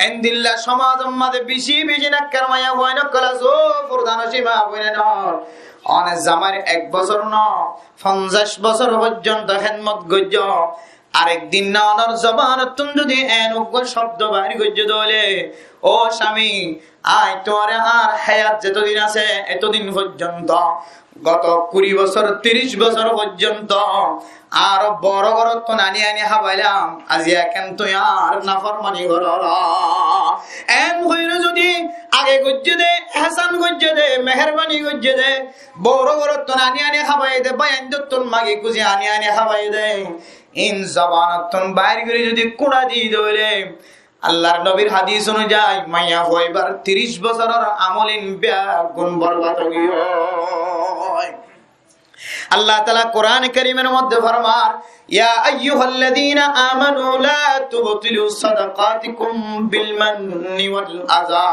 Endilla somajor mazé beci beci nekkar maiyafuain ókkol asó, fordanoci maboinain ókkol. One zamair ek bosór no, fonzaic bosór foijjonto hédmot goijjó, arek din na onor zobanottún zodi en uggwá cobdo bair goijjé dóile, ó cami, añí tuáñre añár héyat zetodin asé, etodin foijjonto, goto kuri bosór, tiric bosór foijjonto, añáre boro gorottún ani ani hábailam, aijja ken tui añár naformani goror. En hoiyóre zodi age goijjé dé, ehsan goijjé dé, meherbani goijjé dé, boro gorottún ani ani hábai dé, báiyaindóttun magi kuzi ani ani hábai dé, in zobanottún bair gorí zodi kúñça di dóile, Allar nobir hadis onuzai, maiyafua íbar tiric bosóror amolin beggún borbad ói giyói. Allah taala Kuran Karimor modde formar, يا أيها الذين آمنوا لا تبطلوا صدقاتكم بالمن والأذى.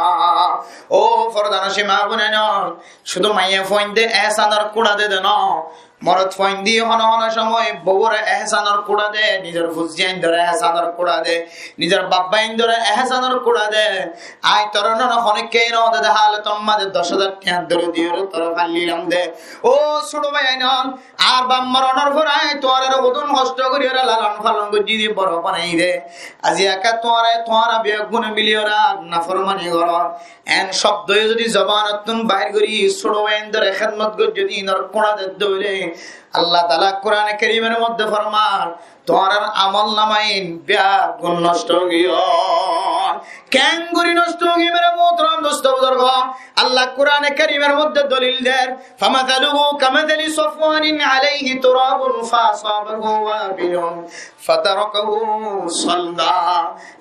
Ó fordanoci maboinain, cúdu maiyafuainde ehsanor kúñça de de no, morotfuainde hono hono cómoi bouwore ehsanor kúñça de, nizor fuaindore ehsanor kúñça de, nizor baffuaindore ehsanor kúñça de. Añí toré no, no, honikka no de de, halotor mazé doc házar tiañ dóri diyóre toré faillaiyum de. Ó cúdu báiyain, añár baf moronor fore añí tuáñrare hodún hosto goríyore lalon falon goijjí de, boro banaiyí de. Aijja tuáñra, tuáñra beggúne miliyóre naformani goror. En cobdo zodi zobanottún bair gorí cúdu báiyaindore hédmot goijjó de, inor kúñça de dóile, Allah taala Kuran Karimor modde formar, tuáñrar amolnamain beggún nosto ói giyói. Kengorí nosto ói giyói, mere muhtaram dustó buzurgó? Allah Kuran Karimor modde dolil der, فمثله كمثل صفوان عليه تراب فأصابه وابل فتركه صلدا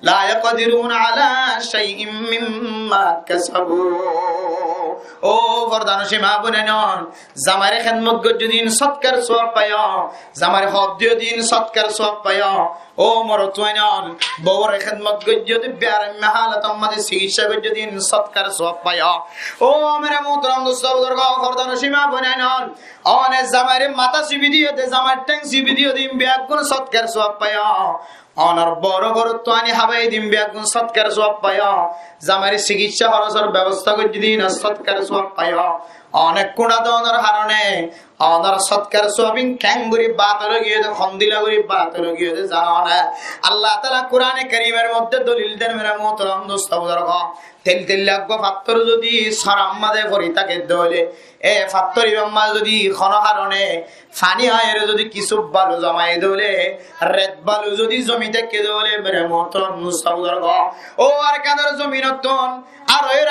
لا يقدرون على شيء مما كسبوا. Ó fordanoci maboinain, zamaire hédmot goijjó de in sodkar suab faiyó, zamaire hoddiyó de in sodkar suab faiyó. Ó morotfuain, bouwore hédmot goijjó de, biyaraimma halotor mazé sikissa goijjó de in sodkar suab faiyó. Ó mere muhtaram dustó buzurgó, fordanoci maboinain, one zamaire matá sibi diyó de, zamair théng sibi diyó de, in beggún sodkar suab faiyó. Onor boro gorottú ani hábai de, in beggún sodkar suab faiyó. Zamaire sikissa horosor bebosta goijjó de, inor sodkar suab faiyó. One kúñça donor harone, onor sodkar suabin kengorí batel ói giyói de, hondilla gorí batel ói giyói de, zano né? Allah taala Kuran Karimor modde dolil der, mere muhtaram dustó buzurgó. Teltella uggwá fattór zodi sórar mazé fori táke dóile, e fattór íbar mazé zodi hono harone faní aiyóre zodi kissú balu zomai dóile, ret balu zodi zomi táke dóile, mere muhtaram dustó buzurgó, ó Arkanor zominottún ar ói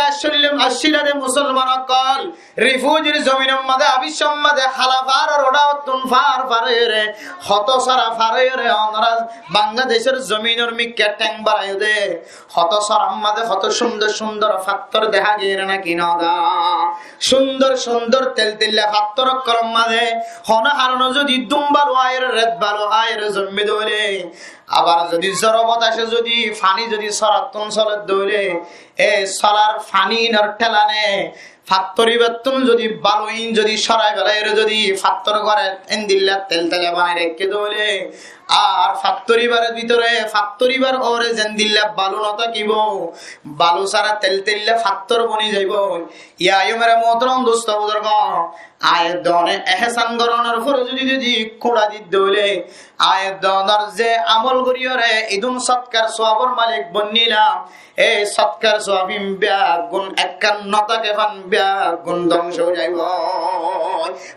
aiccí de musolman ókkol, rifujir zominor mazé, abicor mazé, hala faáror uçáttún faár faár óiyore, hoto sóra faár óiyore, onora Bangladecor zominor mikká théng baraiyó de, hoto sórar mazé hoto cúndor cúndor fattór dehá giyé né náki no dehá? Cúndor cúndor teltella fattór ókkolor mazé hono harone zodi dum balu aiyóre, ret balu aiyóre zommi dóile, abar zodi zor botase zodi faní zodi sórattún sole dóile, e solar faní inor thelane fattór íbattún zodi balu in zodi sórai felaiyóre zodi fattór górot endilla teltella banai raikké dóile, ar fattór íbar bútore, fattór íbar uore zendilla balu no tákibo, balu sára teltella fattór boni zaibo. Yá yó mere muhtaram dustó buzurgó, añí de one ehsan goronor fore zodi zodi kúñça di dóile, añí de onor ze amol goríyore idún sodkar suabor malik bonnílam, e sodkar suabin beggún ekkán no táke fán, beggún dóngco ói zaibo.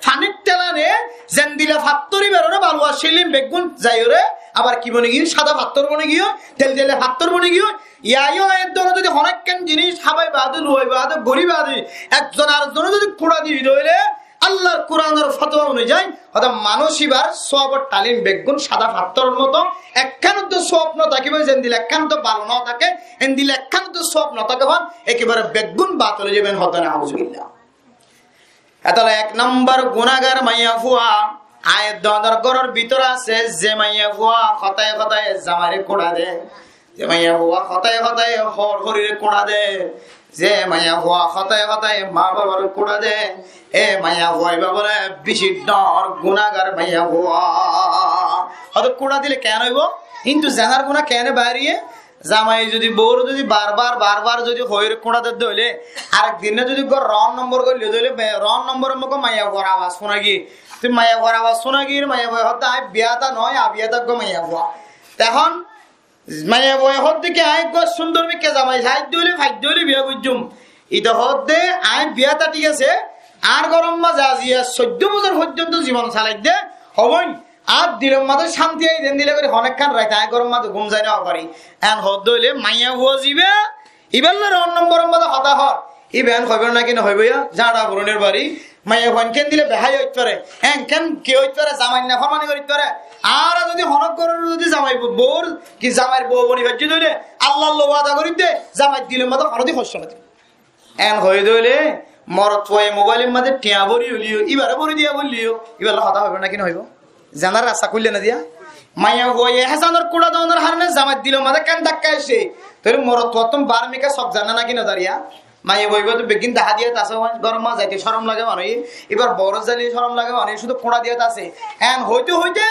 Fanir thelane zendilla fattór íbarore balu accíl in beggún zaiyóre, abar ki boni giyói? Sada fattór boni giyói, teltella fattór boni giyói. Yá yó e dóro zodi hono ekkán zinis hábai bade, luwai bade, gorí bade, ekzon arekzonore zodi kúñça di dóile, Allar Kuranor fotuwa onuzai, hoto manúc ibar suabor thalin beggún sada fattoror moto, ekkán uddú suab no tákibo, zendilla ekkán uddú bála no táke, endilla ekkán uddú suab no táke, hon ekebare beggún batil ói zaibo, hon hoto na, nauzubillah. Etolla ek nombor gunagar maiyafua, aññí donor góror bútore asé, ze maiyafua hotáye hotáye zamaire kúñça de, ze maiyafua hotáye hotáye hoór horire kúñça de, ze maiyafua hotáye hotáye maa babare kúñça de, e maiyafua ibá bóle beci dhoóñr gunagar maiyafua. Hoto kúñça dile keén óibo? Kintu zenar guná keén bairiye? Zamai zodi bour zodi bar bar, bar bar zodi hoór kúñça de de óile, arek din zodi uggwá rong nombor goille de óile, be-, rong nombor mukó maiyafuar abas fúna giyé. Te maiyafuar abas fúna giyé, maiyafua hoó de, "Aññí biyata noói, abiyata uggwá maiyafua." Te ehón maiyafua hoó de ki, "Aññí uggwá cúndor mikká zamai saidde óile, faidde óile biya goijjum." Ite hoó de, "Aññí biyata thík asé, añár góror mazé aziya soiddo bosór foijjonto zibon salaidde, hoóin, añár dilor mazé cánti aiyé de endilla gorí honekkán rait aññí góror mazé gúm zai no fari." Eén hoó de óile maiyafua zibá, ibár loi rong nomboror mazé hotá hoór, ibá eén hoibó náki no hoibó ya, zañça furonir bari, maiyafuain ken dile beháya óit fare, eén ken ki óit fare, zamai naformani gorit fare. Añára zodi honó góror zodi zamai bo-, bour, ki zamair bou boni faijjí de óile, Allar loi wada gorit de, zamair dilor mazé honódin host no di. Eén hoiyé de óile, morotfuaye mobailor mazé thiañ bóri óileyo, ibáre bóri diya bólileyo, ibár loi hotá hoibó náki no hoibó? Zenar rasta kúille no diya. Maiyafuaye ehsánor kúñça donor harone zamair dilor mazé ekkán dakka aiccé. Tóile morotfuattún baár mikká sók zar né náki no zar ya? Maiyafua ibá to beggín dahá diyat asé, góror mazé zaite córom lage mane, ibár bourot zaile córom lage mane, cúdu kúñça diyat asé. Eén hoite hoite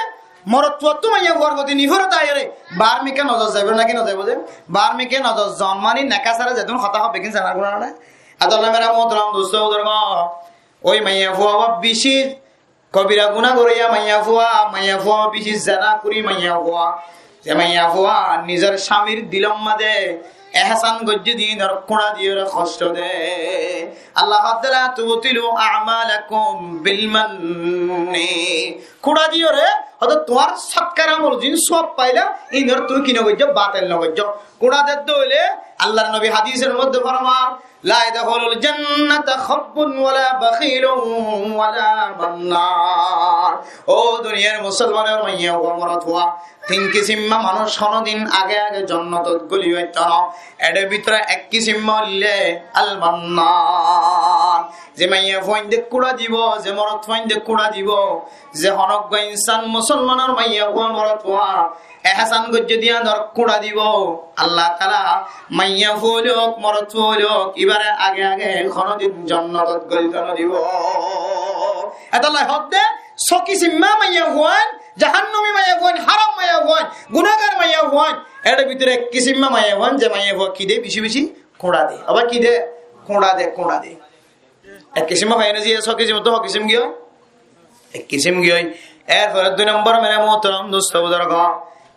morotfuattú maiyafuar foti niforot aiyóre, baár mikká nozor zaibo náki no zaibo de? Baár mikká nozor zon mani neka sára zedún hotá hoó beggín zenar guná no né? Etolla mere muhtaram dustó buzurgo, ói maiyafua beci kobira guná goróya maiyafua, maiyafua beci zena gorí maiyafua, ze maiyafua nizor cámir dilor mazé ehsán goijjé de ínor kúñça diyóre hoctó de. Allah hoó de, "La tubtilu a'malakum bil manni." Kúñça diyóre, hoto tuáñr sótkar amol zin suab faila, ínor tuñí ki no goijjó, batil no goijjó. Kúñça de de óile, Allar nobi hadisor modde formar, "La yadkhulul jannata khabbun wala bakhilun wala mannanun." Ó duniyar musolmanor maiyafua morotfua, tin kisimma manúc honódin age age jonnotot goli faitto no. Ére bútore ek kisimma óilde al mannan. Ze maiyafuainde kúñça dibo, ze morotfuainde kúñça dibo, ze honó uggwá insán musolmanor maiyafua morotfua ehsán goijjé de ínor kúñça dibo, Allah taala maiyafua óilok, morotfua óilok, ibáre age age honódin jonnotot goli no dibo. Etolla hoó de, só kisimma maiyafuain, jahannami maiyafuain, háram maiyafuain, gunágar maiyafuain. Ére bútore ek kisimma maiyafuain, ze maiyafua ki de beci beci kúñça de. Abar ki de? Kúñça de, kúñça de. Ek kisim faiyó né, ze só kisim, to hó kisim giyói? Ek kisim giyói. Erfore dui nombor mere muhtaram dustó buzurgo,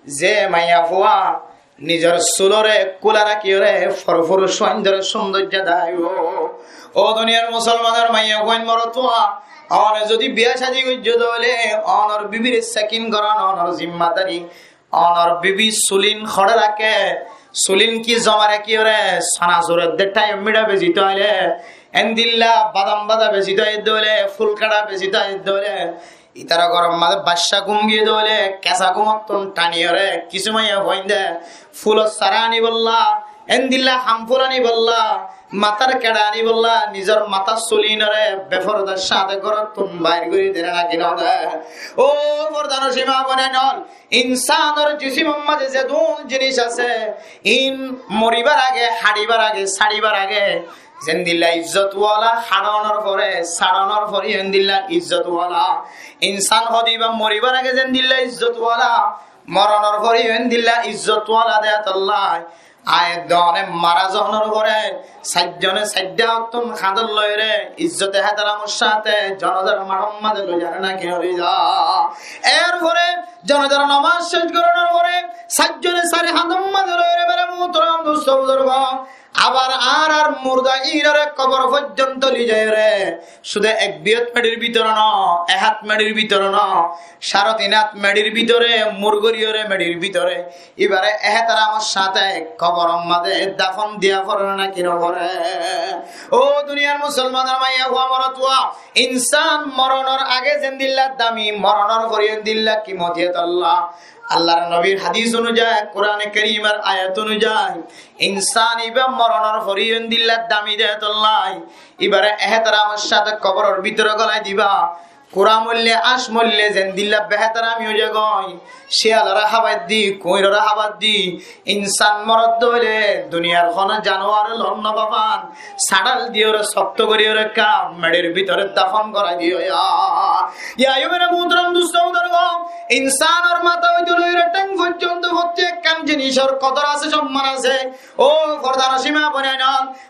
ze maiyafua nizor sulore kúla rakíyore forfuruc fuaindor cúndoijja daibo. Ó duniyar musolmanor maiyafuain morotfua, one zodi biya cádi goijjó de óile, onor bibire sekin gorón onor zimmadari. Onor bibi sulin hoçé raké, sulin ki zoma rakíyore, sana sure de thaiyot miça besito aile, endilla badam bada besito aile, ful keça besito aile, itar góror mazé bacca gúm giyé de óile, kesa gúmottún thaniyore, kisu maiyafuainde fulor sara anibolla, endilla ham ful anibolla, matar keça anibolla, nizor matar sulinore beforda cáte górottún bair gorí de né náki no de? Ó fordanocin maa bonain ol, insánor jisimor mazé zedún jinis asé, in moribar age, háçibar age, sáçibar age, zendilla izzot wala, háçonor fore, sáçonor fore endilla izzot wala. Insán hodiba moribar age zendilla izzot wala, moronor fore endilla izzot wala de etolla. Aññí done mara zonor fore, sairjone sair dhákottún kañdot loiyóre, izzote hétaramor cáte jonazar maçor mazé loi zar né náki no loi za? Erfore jonazar nomaz céc goronor fore, sairjone sair kañdor mazé loiyóre, mere muhtaram dustó buzurgo, Abar añárar murda ínore kobor foijjonto loizaiyóre, cúde ek biyót meçir bútore no, e hát meçir bútore no, cáre tin hát meçir bútore, mur goríyore meçir bútore, íbare ehteramor sáñte koboror mazé dafon diya foré né ki no foré? Ó duniyar musolmanor maiyafua morotfua, insán moronor age zendilla dami, moronor fore endilla kimoti. Etolla Allar nobir hádis onuzai, Kurane Kerimor ayat onuzai, insán íba moronor fore endilla dami de etolla íbare ehteramor sáñte koboror bútore golai diba. Kura moille, áñc moille zendilla behteram ói zagói, ciyalore hábar di, kuñirore hábar di, insán morot de óile duniyar hono januare lon no fafán, sáñçal diyoré sokto goríyoré ekka meçir bútore dafon gorai diyo ya. Ya, yo mere muhtaram dusto buzurgo, insánor mata óite loire théng foijjonto fottí ekkán jinisor kodor asé, somman asé. Ó fordanocin ma boinain,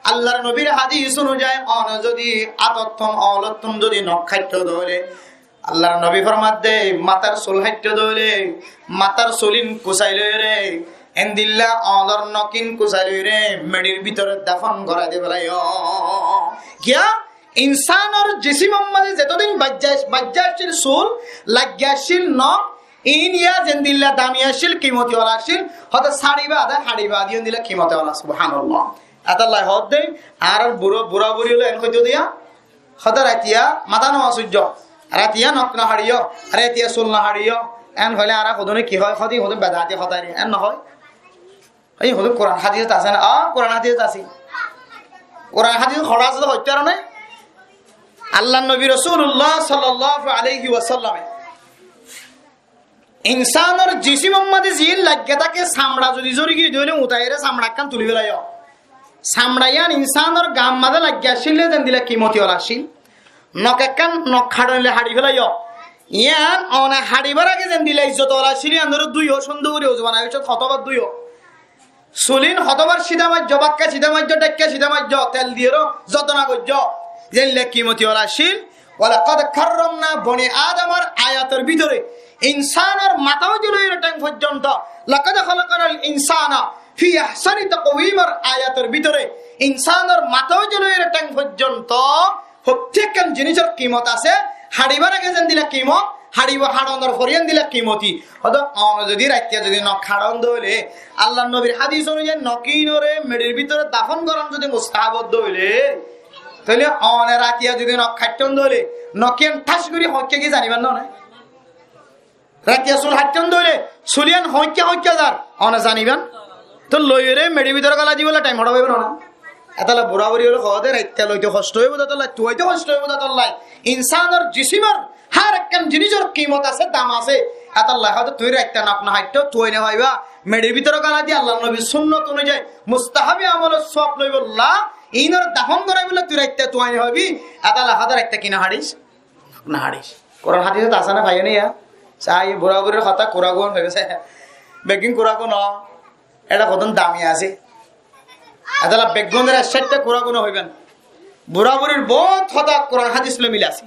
Allar nobir hádis onuzai, one zodi átottún, oñlottún zodi nok háito de óile, Allar nobi format de, matar sul háito de óile, matar sulín kusai loire, endilla oñlor nokin kusai loire meçir bútore dafon gorai de félaiyo. Kiyá? Insánor jisimor mazé zetodin baijja, baijja accíl sul, laggi accíl nok, ín ya zendilla dami accíl, kimoti ola accíl, hoto sáçi bade, háçi bade endilla kimoti ola, subhanallah. Etolla hoódde, añárar bura, bura buri óile en hoito diya, hoto ratiya mata no suijjo, ratiya nok no háçiyo, ratiya sul no háçiyo, en hoile añára hodune ki hoi, hodi hodun bedati hotari, en no hoi. Ei hodún Kuran hádisot asé né? Á, Kuran hádisot asé. Kuran hádisot hoçé asé de hoitó faro né? Allar nobi Rosulullah sallallahu alaihi wasallame insánor jisimor mazé zin lagge táke, samça zodi zori giyé de óile utaiyóre samça ekkán tuli félaiyo. Samça yián insánor gar mazé laggi accíl de zendilla kimoti ola accíl. Nok ekkán nok háçonle háçi félaiyo. Yián one háçibar age zendilla izzot ola accíl, yián dóri dúiyo, cúndor gorí uzu banai, hotobar dúiyo. Sulín hotobar cída maijjo, bakka cída maijjo, dhaikka cída maijjo, tel diyóre zotona goijjo. Zendilla kimoti ola accíl. Walaqad karramna bani Adamor ayator bútore insánor mata óite loire théng foijjonto, laqad khalaqnal insana fi ahsani taqwimor ayator bútore insánor mata óite loire théng foijjonto fottí ekkán jinisor kimot asé, háçibar age zendilla kimot, háçibo, háçonor fore endilla kimoti. Hoto one zodi ratiya zodi nok háçon de óile, Allar nobir hádis onuzai nok ínore meçir bútore dafon goron zodi mustahab de óile, tóile one ratiya zodi nok háiton de óile, nok yián thac gorí hoikka ki zaniban no né? Ratiya sul háiton de óile, sul yián hoikka hoikka zar, one zaniban. Tó loiyóre meçir bútore golai dibolla thaim hoçé óibo né? Etolla bura buri óile hoóde ratiya loite hoctó óibo de etolla, tuaite hoctó óibo de etolla. Insánor jisimor hár ekkán jinisor kimot asé, dam asé. Etolla hoóde tuñí ratiya nok no háito, tuai no faiba. Meçir bútore golai di Allar nobir sunnot onuzai mustahabi amolor sowab loibolla, ínore dafon goraibolla tuñí ratiya tuai no faibi. Etolla hoóde ratiya ki no háçis? Nok no háçis. Kuran hádisot asé né, faiyo né ya? Sai bura burir hotá kuragun hoibe sai. Beggín kuragun no. Eçé hodún dami asé. Etolla beggúnore ek sáitta kuragun hoiben. Bura burir bout hotá Kuran hádis loi mil asé.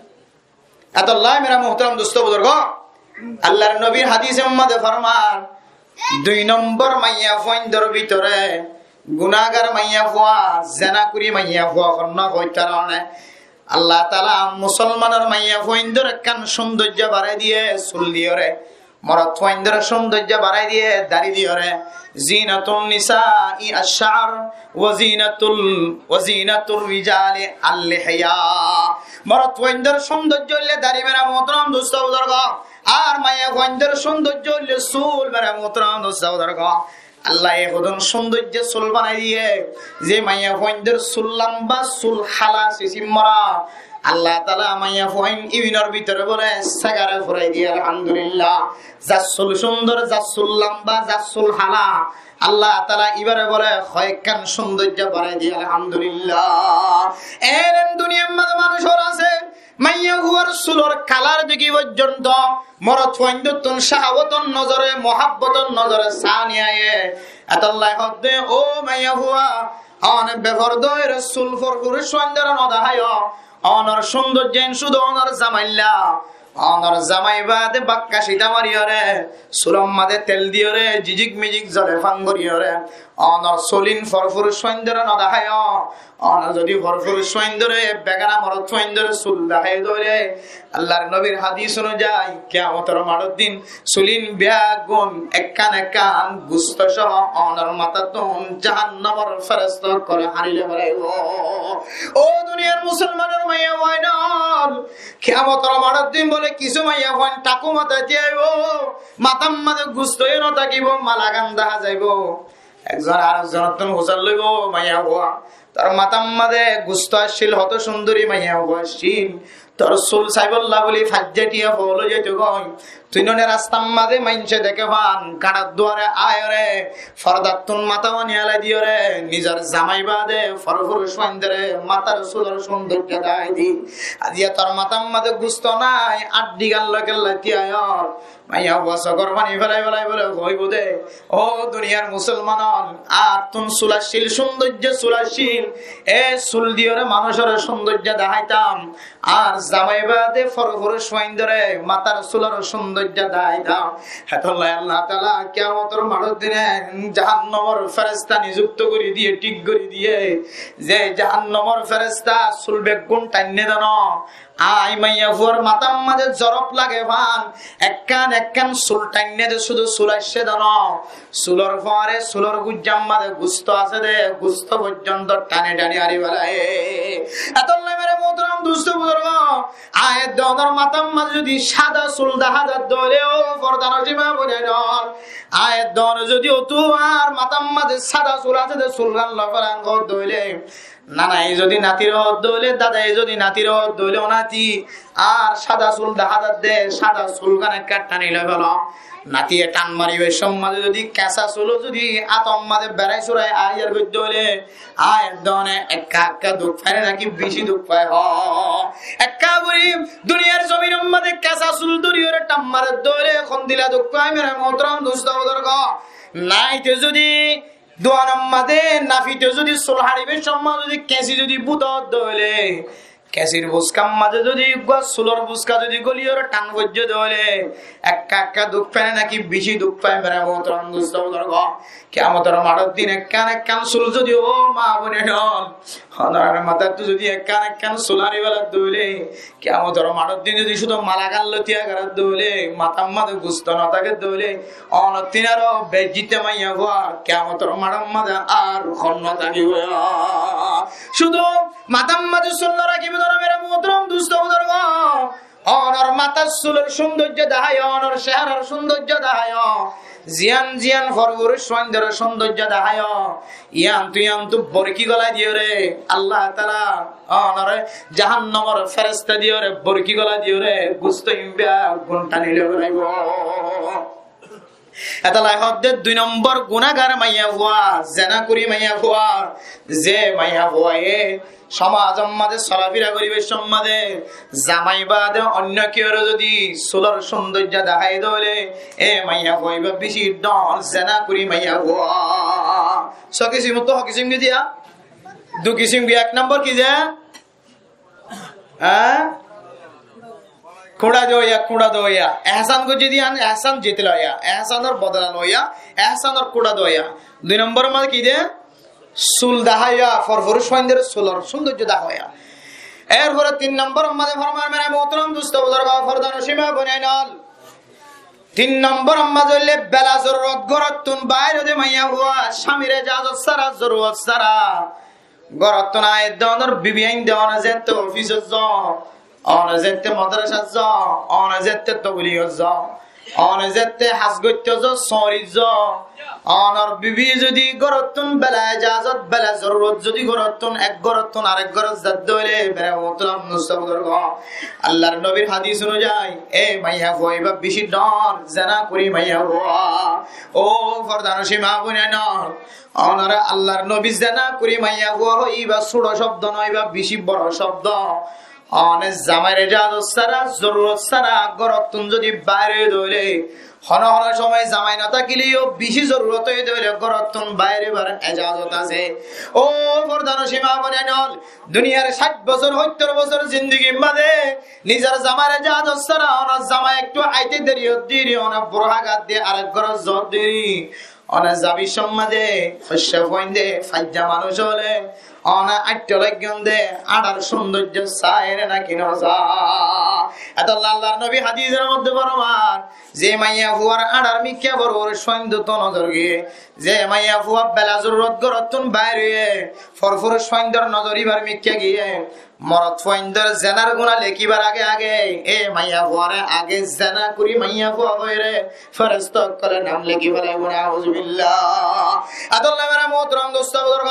Etolla mere muhtaram dusto buzurgo, Allar nobir hádisor mazé formar, dui nombor maiyafuaindor bútore gunagar maiyafua, zenakuri maiyafua honnúa hoitó faro né? Allah taala musolmanor maiyafuaindor ekkán sundoijja barai diye sul diyóre, morotfuaindor sundoijja barai diye dari diyóre. Zinatul nisai ash-sha'r, wa zinatul, wa zinatur rijali al-lihya. Morotfuaindor sundoijja óile dari mere muhtaram dusto buzurgo, ar maiyafuaindor sundoijja óile sul mere muhtaram dusto buzurgo. Allaye hodún sundoijja sul banai diye, ze maiyafuaindor sul lamba, sul hala, sisim mora. Allah taala maiyafuain ibinor bútore bole segare furai diye, alhamdulillah. Zar sul sundor, zar sul lamba, zar sul hala, Allah taala ibare bole hoekkán sundoijja barai diye, alhamdulillah. Eren duniyar mazé manúc ókkol asé, maiyafuar sulor kalar deki foijjonto morotfuaindottún cahawotor nozore, muhabbotor nozore saá niyaye. Etolla hoódde, ó maiyafua, one beforda óire sul forfuruc fuaindore no dahaiyo. Onor sundoijja iín cúde onor zamailla, Ónor zamai baade bakka cita mariyóre, sulor maze tel diyóre, jijik mijik zole fán goriyóre, ónor sulín forfuruc fuaindóre no daháiyo. Ónor zodi forfuruc fuaindóre, begana morot fuaindóre sul daháiyo dóile, Allar nobir hadis onuzai, kiyamotor maçor din sulín beggún ekkán ekkán gusto sóo ónor matáttu jahannamor feresta ókkole hañçi loi félaibo. Ó duniyar musolmanor maiyafuain ól, kiyamotor maçor din bóle kissú maiyafuain taku mata táibo, matar maze gusto yó no tákibo, malagan dahá zaibo. Ekzon arekzonottún fusár loibo, maiyafua, tor matar maze gusto accíl, hoto cúndori maiyafua accíl, tor sul saibolla buli faijja thiya fua loi zaito goi. Tui none rastar maze maincé deké fán, gaçar duare aiyóre, fordattún mata bani elai diyóre, nizor zamai baade forfuruc fuaindóre matar sulor cúndoijja dahái di. Aijja tor matar maze gusto nai, añçí gan loi kella thiya óiyo. Maiyafua sokor fani félai félai bóle hoibo de, ó duniyar musolman ól, añáttun sul accíl, cúndoijja sul accíl, e sul diyóre manúcore cúndoijja daháitam, ar zamai baade forfuruc fuaindóre matar sulor cúndoijja daháitam. Hétolla Allah taala kiyamotor maçor dine jahannamor feresta niyukto gori diye, thík gori diye, ze jahannamor feresta sul beggún thainne dóno, añí maiyafuar matar maze zorof lage fán, ekkán ekkán sul thainne de, cúdu sul aiccé dóno, sulor fuare, sulor guijjar maze gusto asé de, gusto foijjonto thani thani hañçi félaiye. Hétolla mere muhtaram dusto buzurgo, añí edde ónor matar maze zodi sada sul dahá za dóile, ó fordanocin ma boinain ól, añí edde ónor zodi ottu ar matar maze sada sul asé de, sul gán loi félan hoó dóile, nanaye zodi natire hoó dóile, dadaye zodi natire hoó dóile, ó nati, ar sada sul dahá za de, sada sul gán ekká thani loi félo. Natiye than maribar somot zodi kesa sul zodi átor maze berai surai aiyar goi dóile, añí edde óne ekká ekká duk fai naki beci duk fai hoó? Ekká gori duniyar zominor maze kesa sul dóriyóre than mare dóile hondilla duk fai mere muhtaram dusto buzurgo? Naite zodi duanor maze nafite zodi sul hañçibar somot zodi kesi zodi búto dóile, kesir buskar maze zodi uggwá sulor buska zodi goliyóre than foijje dóile, ekká ekká duk fai naki beci duk fai mere muhtaram dusto buzurgo? Kiyamotor maçor din ekkán ekkán sul zodi, ó ma boinain ól, ónor matáttu zodi ekkán ekkán sul hañçi félai dóile, kiyamotor maçor din zodi cúdu malagan loi thiya gori dóile, matar maze gusto no táke dóile, ónottún aró beijjit maiyafua kiyamotor maçor maze ar hon no tákibo. Cúdu matar maze sul no rakibo de no mere muhtaram dusto buzurgo. Ónor matar sulor cúndoijja dahaiyo, ónor ceharar cúndoijja dahaiyo, ziyan ziyan forfuruc fuaindóre cúndoijja dahaiyo, iyantu iyantu borki golai diyóre, Allah taala ónore jahannamor feresta diyóre, borki golai diyóre, gusto imba gunthani loi félaibo. Hétolla hoó de dui nombor gunagar maiyafua, zenakuri maiyafua, ze maiyafuaye somajor maze solafira goribar somot zamai baade oinno kiyóre zodi sulor cúndoijja dahái dóile, e maiyafua iba beci dor zenakuri maiyafua. Só kisim to, hó kisim ki diya? Dui kisim ki, ek nombor ki ze? Há? Kúñça doiya, kúñça doiya. Ehsan goijje de yián, ehsan zitla óiya. Ehsanor bodola loiya, ehsanor kúñça doiya. Dui nombor maze ki de? Sul dahaiya, forfuruc fuaindóre sulor cúndoijja dahaiya. Erfore tin nombor maze formar mere muhtaram dusto buzurgo, fordanocin ma boinain ól. Tin nombor maze óile bela zorurot gorottún bair óde maiyafua, camir ejazot sára, zorurot sára. Gorottún aiyóre ónor bibi ainde, óne zette ofisot zo, óne zette modrasat zo, óne zette tobligot zo, óne zette haz goitto zo, sórit zo. Ónor bibi zodi gorottún bela ejazot, bela zorurot zodi gorottún ek gorottún arek gorot zadde óile, mere muhtaram dusto buzurgo, Allar nobir hadis onuzai, e maiyafua iba beci dor zenakuri maiyafua. Ó fordanocin ma boinain ól, ónore Allar nobi zenakuri maiyafua hoiba cúto cobdo no, iba beci boro cobdo. One zamair ejazot sára, zorurot sára górottún zodi bair óiye de óile, hono hono cómoi zamai no tákile yó beci zorurot óiye de óile górottún bair óibar ejazot asé. Ó fordanocin ma boináin ol, duniyar cáit bosór, hóittor bosór zindigir maze nizor zamair ejazot sára onor zamai ektu aite deri óiye de óile, one burha gat di arek gór zot de óile, one zabi sommaze foicca fuainde faijja manúc óile, one aitto laiggón de, añçar cúndoijjo saire náki no sa. Etolla Allar nobi hadisor modde formar, ze maiyafuar añçar mikká forfuruc fuaindottu nozor giye, ze maiyafua bela zorurot górottún bair óiye, forfuruc fuaindor nozor ibar mikká giye, morot fuaindor zenar guná lekibar age age, e maiyafuare age zena gori maiyafua hoire feresta ókkole nam leki félaibo, nauzubillah. Etolla mera muhtaram dost buzurg,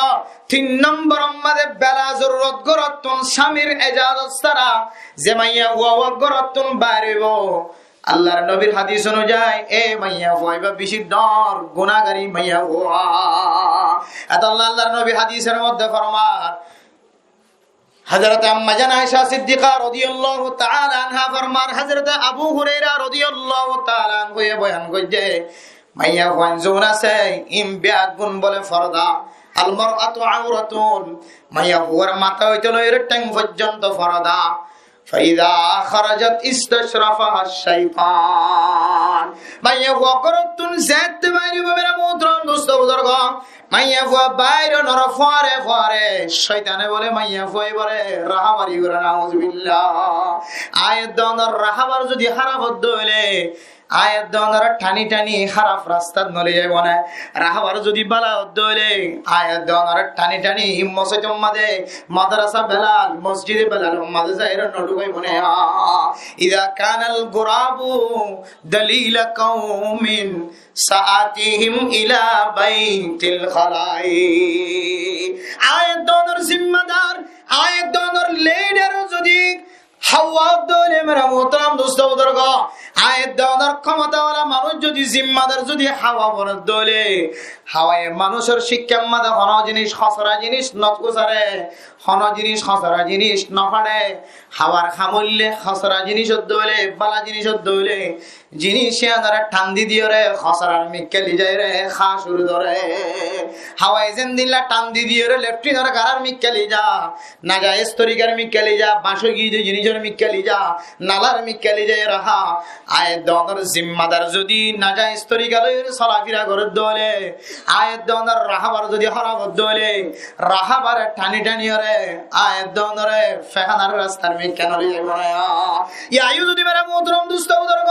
tin nombor maze bela zorurot górottún samir ejazot sára ze maiyafua górottún bair óibo, Allar nobir hadis onuzai e maiyafua iba beci dor gunagari maiyafua. Etolla Allar nobir hadisor modde formar, Hazrate Ammajan Aisha Siddiqa rodiyallahu taala anha formar, Hazrate Abu Huraira rodiyallahu taala anhu ye boyan goijje, maiyafuain zun asé, in beggún bole forda. Al mar'atu auratun, maiyafuar mata óite loire theng foijjonto forda. Fa iza kharajat istashrafaha shaitan. Maiyafua górottún zette bair óibo, mera muhtaram dost buzurg, maiyafua bair ónor fore fore coitane bole maiyafua ibare rahabari gore, nauzubillah. Aññí edde onor rahabar zodi háraf óiye de óile, aññí edde onore thani thani háraf rastat no loi zaibo né. Rahabar zodi bála óiye de óile, aññí edde onore thani thani mosóitor maze, madrasa Belal, mosjide Belal maze zaire no dhukaibo né. Iza kanal gurabu dalila qaumin sa'atihim ila baitil khalai. Aññí edde onor zimmadar, aññí edde onor lidar zodi háwa óiye de óile, mera muhtaram dost buzurg, aññí edde onor khomotawala manúc zodi zimmadar zodi háwa bone de óile, háwaye manúcor cikkar maze hono jinis hosora jinis no gusare, hono jinis hosora jinis no fore, háwar ham óile hosora jinis óiye de óile, bála jinis óiye de óile, jinis iyanore than di diyore hosorar mikká loi zaire há cúru dore. Háwaye zendilla than di diyore leftinor garar mikká loi za, najaiz torikar mikká loi za, bañcói giyé de jinisor mikká loi za, nalar mikká loi zaire há. Aññí edde onor zimmadar zodi najaiz torika loire solafira gore de óile, aññí edde onor rahabar zodi háraf óiye de óile, rahabare thani thani ore aññí edde onore fehanar rastar mikká no loi zaibo né. Yá, yó zodi mera muhtaram dost buzurg,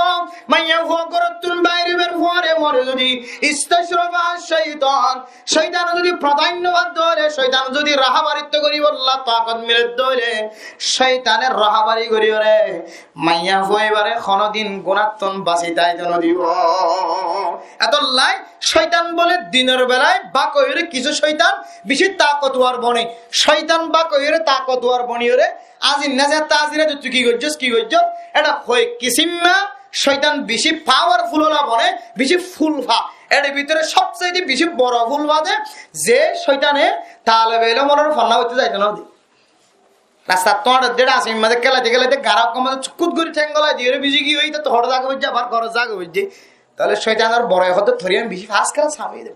maiyafua górottún bair óibar fore fore zodi istashrafaha shaitan, coitane zodi pradhanno fa de óile, coitane zodi rahabaritto goribolla takot mile de óile, coitane rahabari gori ore maiyafua ibare hono din gunattún basi táito no dibo. Etolla coitan bole dinor belai bak óiye de, kissú coitan beci takotwar bone. Coitan bak óiye de, takotwar boni ore, aijja neze ta aijja de tui ki goijjós, ki goijjós, ede hoi kisimma coitan beci powerful ola bone, beci fulfa. Ede bútore sobse beci boro fulfa de, ze coitane talebe elomor fonná óite zaito no de. Rastat to añçar de, asmánor maze kélaite kélaite gará maze cukkut gori theng golai diyore biji giyé, ite to hotó zaga óiye, abar gór zaga óiye. Tóile coitanor boro hoto thori ami beci first class ami de.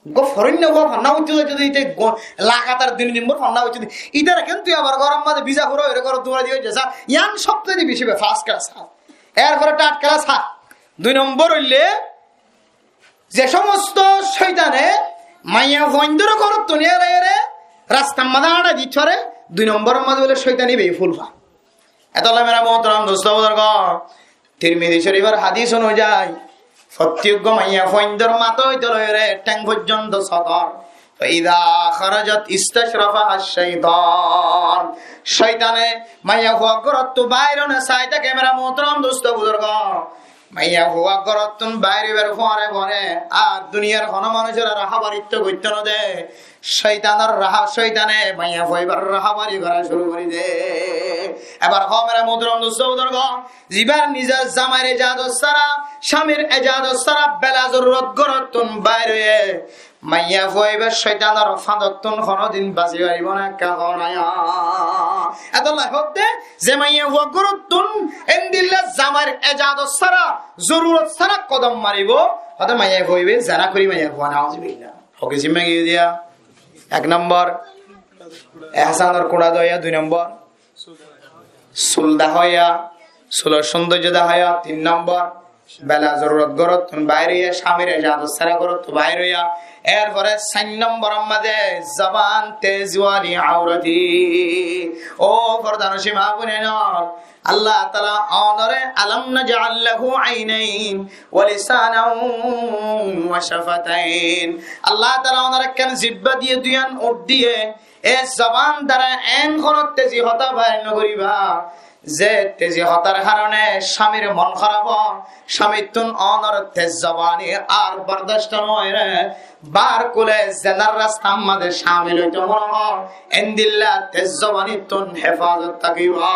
Go foreign no go fonná óite zaito de, ite go lagatar dui din bor fonná óite de. Itara kintu abar gór maze biza fura óire gór dura diye jesa. Iyan sobse beci first class. Erfore third class. Dui nombor óile ze somosto coitane maiyafuaindóre górottún ere ere rastar maze añçai di fare, dui nombor maze bole coitani beci fulfa. Etolla mera muhtaram dost buzurg, Tirmizi Corifor hadis onuzai, fottí uggwá maiyafuaindór mata óite loire theng foijjonto sodor. Fa iza kharajat istashrafaha shaitan. Coitane maiyafua górottún bair óne sai táke, mera muhtaram dost buzurg. Maiyafua górottún bair óibar fore fore ar duniyar hono manúcor rahabaritto goitto no de. Coitanor raha, coitane maiyafua ibar rahabari gora cúru gori de. Ebar ho mera muhtaram dost buzurg, zibar nizor zamair ejazot sára, camir ejazot sára bela zorurot górottún bair óiye, Maiyafua ibá cóitanor fáñdottún honódin basi faribó ná, ekká hoó na. Etolla hoódde ze maiyafua gúrottún endilla zamair ezazot sára, zorurot sára kodom maribó, hoódde maiyafua ibá zena gorí maiyafua, nauzubillah. Óke, zimma ki diya? Ek nombor, ehsanor kuñça dóiya, dui nombor, sul dahóiya, sulor cóndoijjo dahóiya, tin nombor, bela zorurot gúrottún bair óiya, cámir ezazot sára gúrottún bair óiya. Erfore sair nombor mazé zobán tez wani aurati. Ó fordanocin maa boinain, Allah taala onore alam naj'al lahu aynayn wa lisanan wa shafatayn. Allah taala onore ekkán zibba diye, duiyan óñth diye, e zobán dara en honó tezi hotá bair no goríba, ze tezi hotár harone cámir mon háraf ó, cámittún onor tez zobani ar bordac no óire, bar kule zenar rastar mazé cámil óito mone ó, endilla tez zobanittún hefazot tákiba.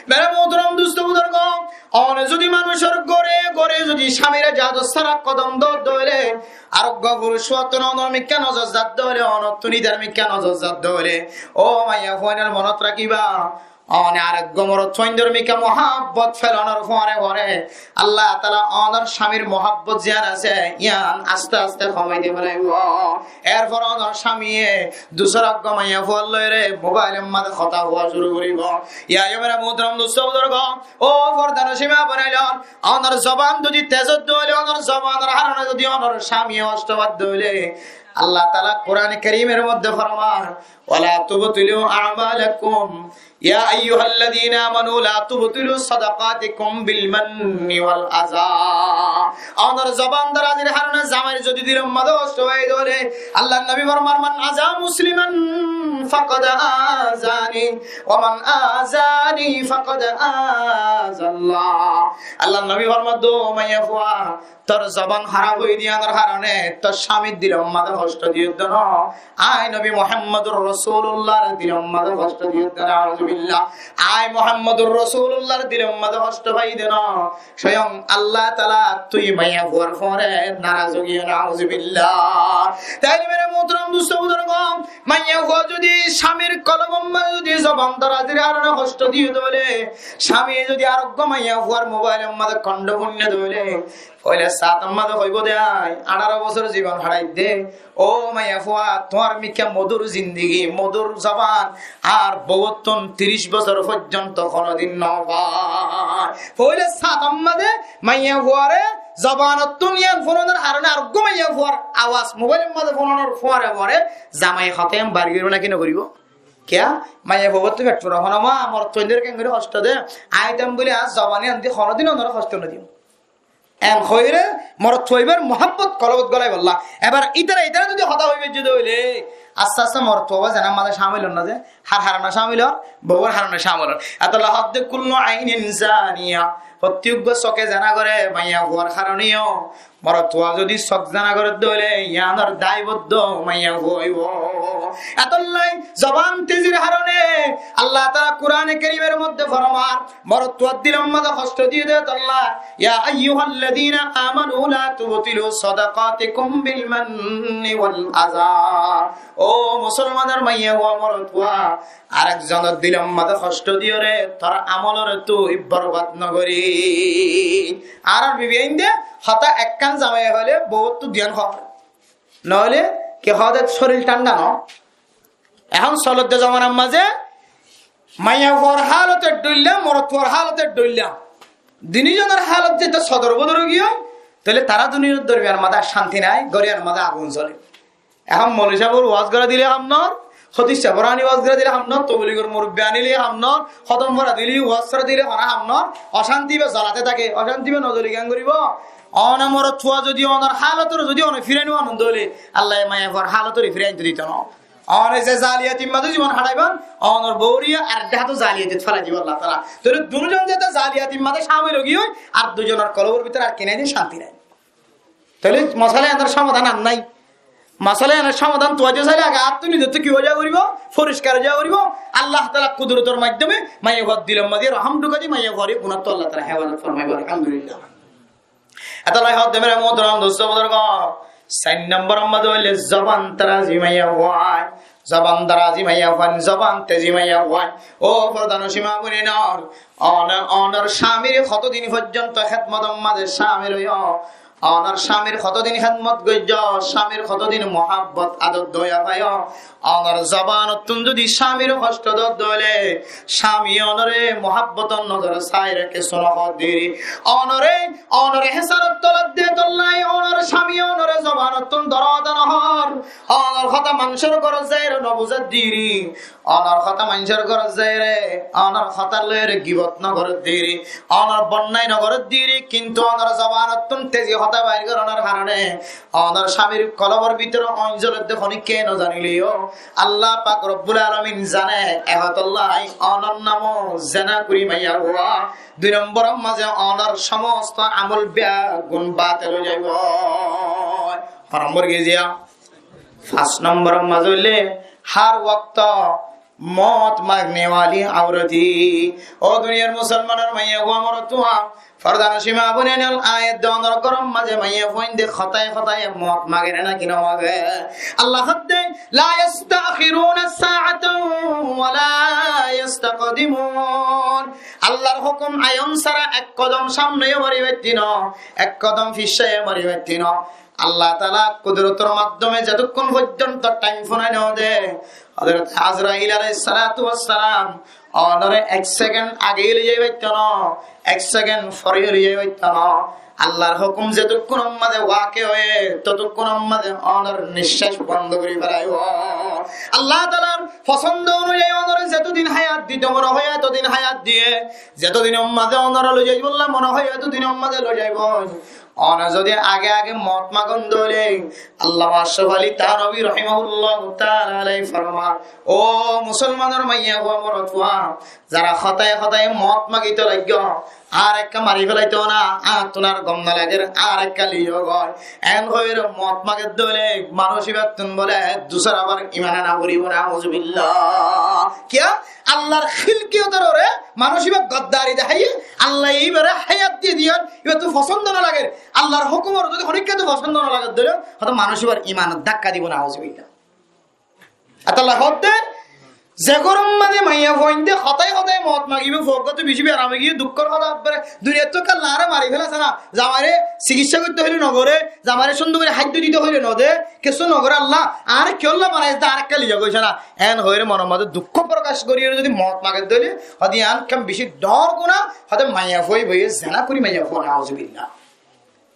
Mere muhtaram dustó buzurgó, one zodi manúcor góre góre zodi cámir ezazot sára kodom dódde óile, ar uggwá furuc fuattún onor mikká nozor zadde óile, onottún ítar mikká nozor zadde óile, ó maiyafuain, monot rakíba, one ar uggwá morot fuaindor mikká muhábbot felonor fore fore Allah taala onor cámir muhábbot ziyán asé, yián aste aste homai di félaibo. Erfore onor cámiye dusra uggwá maiyafuar loire mobailor mazé hotá hoó cúru goríbo. Yá aiyuha mere muhtaram dustó buzurgó, ó fordanocin maa boinain, onor zobán zodi tez ódde óile, onor zobánor harone zodi onor cámiye hoctó fadde óile, Allah taala Kurane Kerimor modde formar, wala tubtilu a'malakum, ya ayyuhalladhina amanu la tubtilu sadaqatikum bil manni wal aza. Onor zobán darazir harone zamair zodi dilor mazé hoctó faidde óile, Allahr nobi formar, man aza musliman faqad azani, wa man azani faqad azallah. Allahr nobi formar de, ó maiyafua, tor zobán háraf ói diyanor harone tor cámir dilor mazé hoctó diyós de no, añí nobi Muhammadur Rosulullár dilor mazé hoctó diyós de no, nauzubillah. Añí Muhammadur Rosulullár dilor mazé hoctó fai de no, soyong Allah taala tui maiyafuar fore naraz ói giyó, nauzubillah. Taile mere muhtaram dustó buzurgó, maiyafua zodi cámir kolbor mazé zodi zobán darazir harone hoctó diyós de óile, cámiye zodi ar uggwá maiyafuar mobailor mazé kondho fúinne de óile, foila sáñt mazé hoibo de, añí añçáro bosór zibon háraidde, ó maiyafua, tuáñr mikká modur zindigi, modur zobán ar bouttún tiríc bosór foijjonto honódin no fai. Foila sáñt mazé maiyafuare zobanottún yián fúnonor harone ar uggwá maiyafuar awaz mobailor mazé fúnonor fore fore zamai hotá yián bair goríbo né ki no goríbo? Kiyá? Maiyafuattú feth fura, hono ma, morot fuaindore kengori hoctó de, añí tam buli añár zobani andi honódin onore hoctó no diyum. En hoire morot fua ibár muhábbot kolbot golai bolla. Ebar ítara ítara zodi hotá hoi faijje de óile, aste aste morot fua ibá zenar mazé cámil ór no ze, har harone cámil ór, bouwor harone cámil ór. Etolla hoódde kullu ainin zaniya, fottí uggwá sóke zena gore, maiyafuar harone yó. Morot fua zodi sók zena gore de óile, yiánor daibot de maiyafua óibo. Etolla zobán tezir harone Allah taala Kurane Kerimor modde formar, morot fuar dilor mazé hoctó diyé de tolla. Ya ayyuhalladhina amanu la tubtilu sadaqatikum bil manni wal aza. Ó musolmanor maiyafua morot fua, ar ekzonor dilor mazé hoctó diyóre tor amolore tui borbad no gorí. Añárar bibi ainde hotá ekkán zamai hoile bouttú duiyan hoó. No óile ki hoó de, córil thánda no. Ehón solodde zomanar mazé maiyafuar hálot ek dhoilla, morot fuar hálot ek dhoilla. Dunijonor hálot zede sodor bodor ói giyói, tóile tará dunijonor dormiyanor mazé cánti nai, góriyar mazé agun zole. Ehón moulovi sábor waz gorá dile ham nor, hódis sábor ani waz gorá dile ham nor, tobligor murubbi anile ham nor, hótom fora dile, waz gorá dile hono ham nor, ocánti ibá zolate táke, ocánti ibá no zoli keén goríbo? One morot fua zodi onor hálotore zodi one firai no anon de óile, Allaye maiyafuar hálotore firai ainte dito no. One ze zaliyatir mazé zibon háraibán, onor bouriyé ar ekdé háto zaliyatit félai dibo Allah taala. Tóile duijon zete zaliyatir mazé cámil ói giyói, ar duijonor kolbor bútore ar ki nai de, cánti nai. Tóile mosala enor somadan ar nai. Mosala enor somadan tuwaito saile age añáttu nizottú ki ói za goríbo? Foriskar ói za goríbo. Allah taala kudurotor maiddome maiyafuar dilor mazé rohom dhukai di, maiyafuare gunáttú Allah taala hefazot formaibo, alhamdulillah. Etolla hoódde mere muhtaram dustó buzurgó, Sair nombor mazé óile zoban darazi maiyafua. Zoban darazi maiyafua, zoban tezi maiyafua. Ó fordanocin ma boináin, onor, onor camir hotodin foijjonto hédmotor mazé camil óiyo, onor camir hotodin hédmot goijjó, camir hotodin muhábbot ador doya faiyo, onor zobanottún zodi camir hoctho dór dóile, cami onore muhábbotor nozore sai raké, kessú no hoó deri. Onore, onore hésarot tolat de tollai, onor cami onore zobanottún doroda no hoór. Onor hotá maincór górot zaiyóre no buzá deri. Onor hotá maincór górot zaiyóre, onor hotá loiyóre gibot no goré deri. Onor bonnai no goré deri, kintu onor zobanottún tezi hotá bair gorónor harone onor camir kolbor bútore oin zolede honikka no zanileyo, Allah pak Robbul Alamin zane. Ehótolla onor nam zena kuri maiyafua. Dui nombor mazé onor somosto amol beggún batel ói zaibo. Hó nombor giyé? Fañs nombor mazé óile har wokto mot magne wali aurati. Ó duniyar musolmanor maiyafua, morotfua, fordanocin ma boináin, aññí de onor góror mazé maiyafuainde hotáye hotáye mot mager né ki no mager? Allah hoódde, لا يستأخرون ساعة ولا يستقدمون. Allahr hókum ayon sára ek kodom samne yó mari faitto no, ek kodom ficcá yó mari faitto no. Allah taala kudurotor maddome zetukkún foijjonto thaim funai no de, Hozrot Azrail alaihissalatu wassalam onore ek sekend age loi zai faitto no, ek sekend fore loi zai faitto no. Allahr hókum zetukkúnor mazé wake óiye, totukkúnor mazé onor niccác bondo gori felaibo. Allah taalar fosondo onuyai onore zetodin hayat dito mone hoiye, etodin hayat diye, zetodinor mazé onore loi zaibolla mone hoiye, etodinor mazé loi zaibo. One zodi age age mot magon dóile, Allama Acraf Ali Thanvi rahimahullahu taala alaihi forman, ó musolmanor maiyafua morotfua, zara hotáye hotáye mot magito laiggó, añáre ekka mari felaito na, añáttu ar gom no lager, añáre ekka loiyo goi. En hoiyóre mot mager dóile manúc ibattún bóle dusara bar iman ana foribo, nauzubillah. Kiyá? Allahr hilkiyotor ore manúc iba goddari dehaiye, Allah ibare hayat diye diyon, ibattú fosondo no lager. Allahr hókumor zodi honikka fosondo no lager dóile, hoto manúc ibar imanot dakka dibo, nauzubillah. Etolla hoódde, ze góror mazé maiyafuainde hotáye hotáye mot magibo, fuattú beci beram ói giyé, dukkór hotá abbare, duniyattú ekka lañre mari felaiye na, zamaire sikitsa goitto hoile no gore, zamaire cúndor gori háiddo dito hoile no de, kessú no gore, Allah añáre kiyólla banaiyé de, añáre ekka loiyo goi na. En hoiyóre monor mazé dukkó prokac goriyóre zodi mot mager dóile, hoódde yián ekkán beci dor guná, hoódde maiyafua íba zena kori maiyafua, nauzubillah.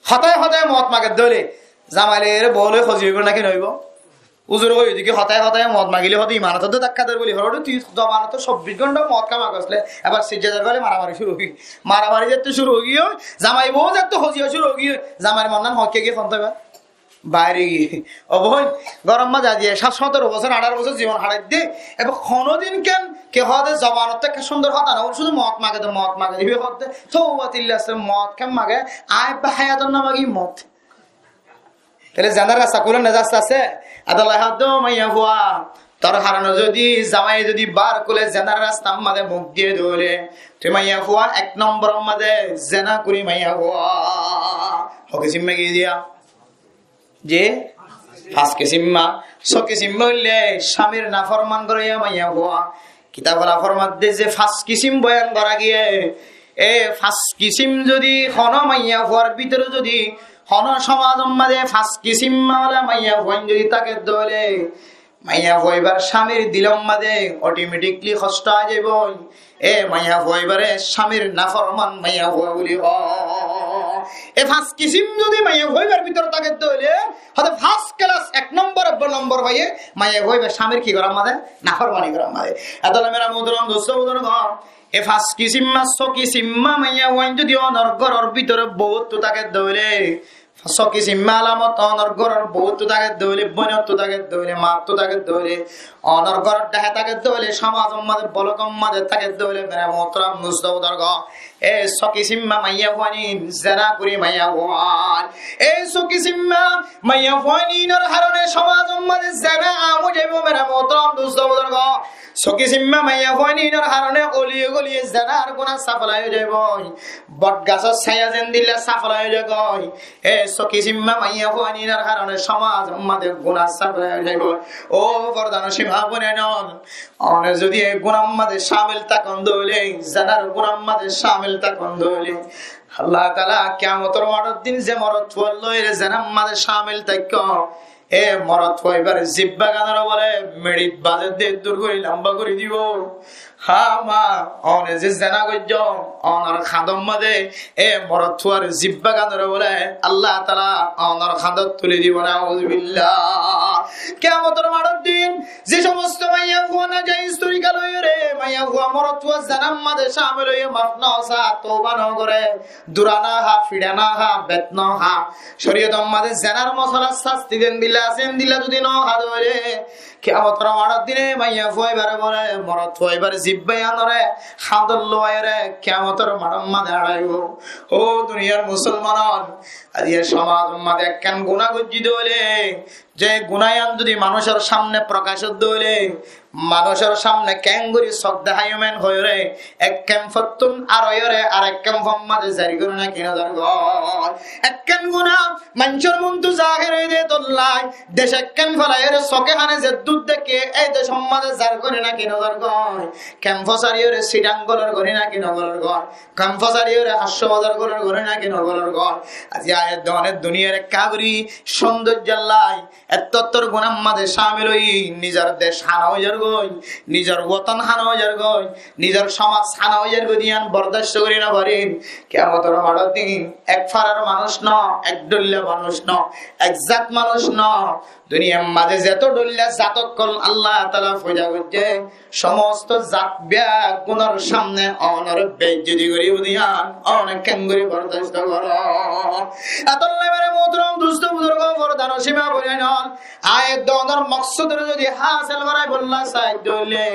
Hotáye hotáye mot mager dóile, zamai loiyóre bou loi hozi óibo né ki no óibo? Uzur, hoói dé ki hotáye hotáye mot magile hoódde imanot de dakka der buli, hoór de tui zobanot cobbic gonta mot há magosle, ebar sijjadar fale maramari cúru ói giyé. Maramari zetté cúru ói giyé, zamai bou zetté hoziya cúru ói giyé, zamair monnán hoikka giyé, hontá ebar baire giyé. Ó boi, góror mazé aijja sat sotoro bosór, añçáro bosór zibon hárai de, ebar honodin ken ke hoódde zobanot ekka cúndor hotá no, cúdu mot mage de, mot mage de, iba hoódde, touba tilla asé, mot ken mage, aññí ebbe hayatot no magi mot. Tóile zenar rasta kúle no de asté asté. Etolla hoódde, ó maiyafua, tor harone zodi zamai zodi bar kúle zenar rastar mazé muk diye dóile, tui maiyafua ek nombor mazé zena kori maiyafua. Hó kisim magi diya? Ji? Fañs kisim ma. Só kisim óile camir naforman goróya maiyafua. Kitabot formadde ze fañs kisim boyan gora giyé, e fañs kisim zodi hono maiyafuar bútore zodi hono somazor mazé fañs kisim ola maiyafuain zodi táke dóile, maiyafua íbar camir dilor mazé otometikli hosto ai zaibo. E maiyafua íbare camir naforman maiyafua buli hoó. E fañs kisim zodi maiyafua íbar bútore táke dóile, hoódde first class, ek nombor, ek nombor faiye, maiyafua íba camir ki gorar mazé? Naformani gorar mazé. Etolla mera muhtaram dustó buzurgó, e fañs kisim ma, só kisim ma maiyafuain zodi onor góror bútore bouttú táke dóile, só kisim ma alamot onor góror bouttú táke dóile, boinottú táke dóile, mattú táke dóile, onor góror dhehe táke dóile, somazor mazé, bolokor mazé táke dóile, mera muhtaram dustó buzurgó, e só kisim ma maiyafuain zena kori maiyafuain. E só kisim ma maiyafuainor harone somazor mazé zena am ói zaibo, mera muhtaram dustó buzurgó. Só kisim ma maiyafuainor harone óliye góliye zenar guná safalai ói zaibo. Bot gasor saya zendilla safalai ói zaibo. E Sóki simma maiyafuain inar haróne somaz or maze guná sáfi ói zaibo. Ó fordanocin maa boináin, one zodi e guná r maze camil tákon de óile, zenar guná r maze camil tákon de óile, Allah taala kiyamotor maçor din ze morotfua loi re zenar maze camil táikko, e morotfua ibar zibba gán ore bole meçi baze de dur gori lamba gori dibo. Há maa, one ze zena goijjó, onor hañdor maze e morotfuar zibba gán ore bole Allah taala onor hañdot tuli dibo, nauzubillah. Kiyamotor maçor din ze somosto maiyafua najaiz torika loi re maiyafua morotfua zenar maze camil óiye maf no sa, touba no gore, dura no há, fiça no há, bet no há, coriyotor maze zenar mosola sasti den dilla asé, en dilla zodi no há de óile, kiyamotor maçor dine maiyafua ibare bole morotfua ibar zibba gán ore hañdot loi re kiyamotor maçor maze açaibo. Ó duniyar musolman, aijja somaz or maze ekkán guná goijjí de óile, ze guná gán zodi manúcor samne prokac ódde óile, manúcor samne kengori sók dehaiyo men hoi re, ek kemfottún ar ói re arek kemfor maze zari gore naki no zar goi. Ekkán guná maincór muúntu zaher ói de tollai, dec ekkán felai re sóke hane zeddur deké, e decor maze zar gore naki no zar goi. Kemfo sari re Sitang golor gore naki no golor goi. Kemfo sari re Hassó Bazar golor gore naki no golor goi. Aijja aiyér de one duniyar ekka gori cóndoijjor lai ettór guná r maze camil ói nizor dec hána ói zar goi, nizor woton hána ói zar goi, nizor somaz hána ói zar goi de yián bordac gori no farir. Kiyamotor maçor din ek farar manúc no, ek dhoilla manúc no, ek zat manúc no, duniyar maze zeto dhoilla zat ókkol Allah taala foida goijje, somosto zat beggún or samne onore beijjoti goribo de yián one kengori bordac goró? Etolla mere muhtaram dusto buzurgo, fordanocin maa boináin, aiyér de onor moksod ore zodi hásil gorai bolla sai de óile,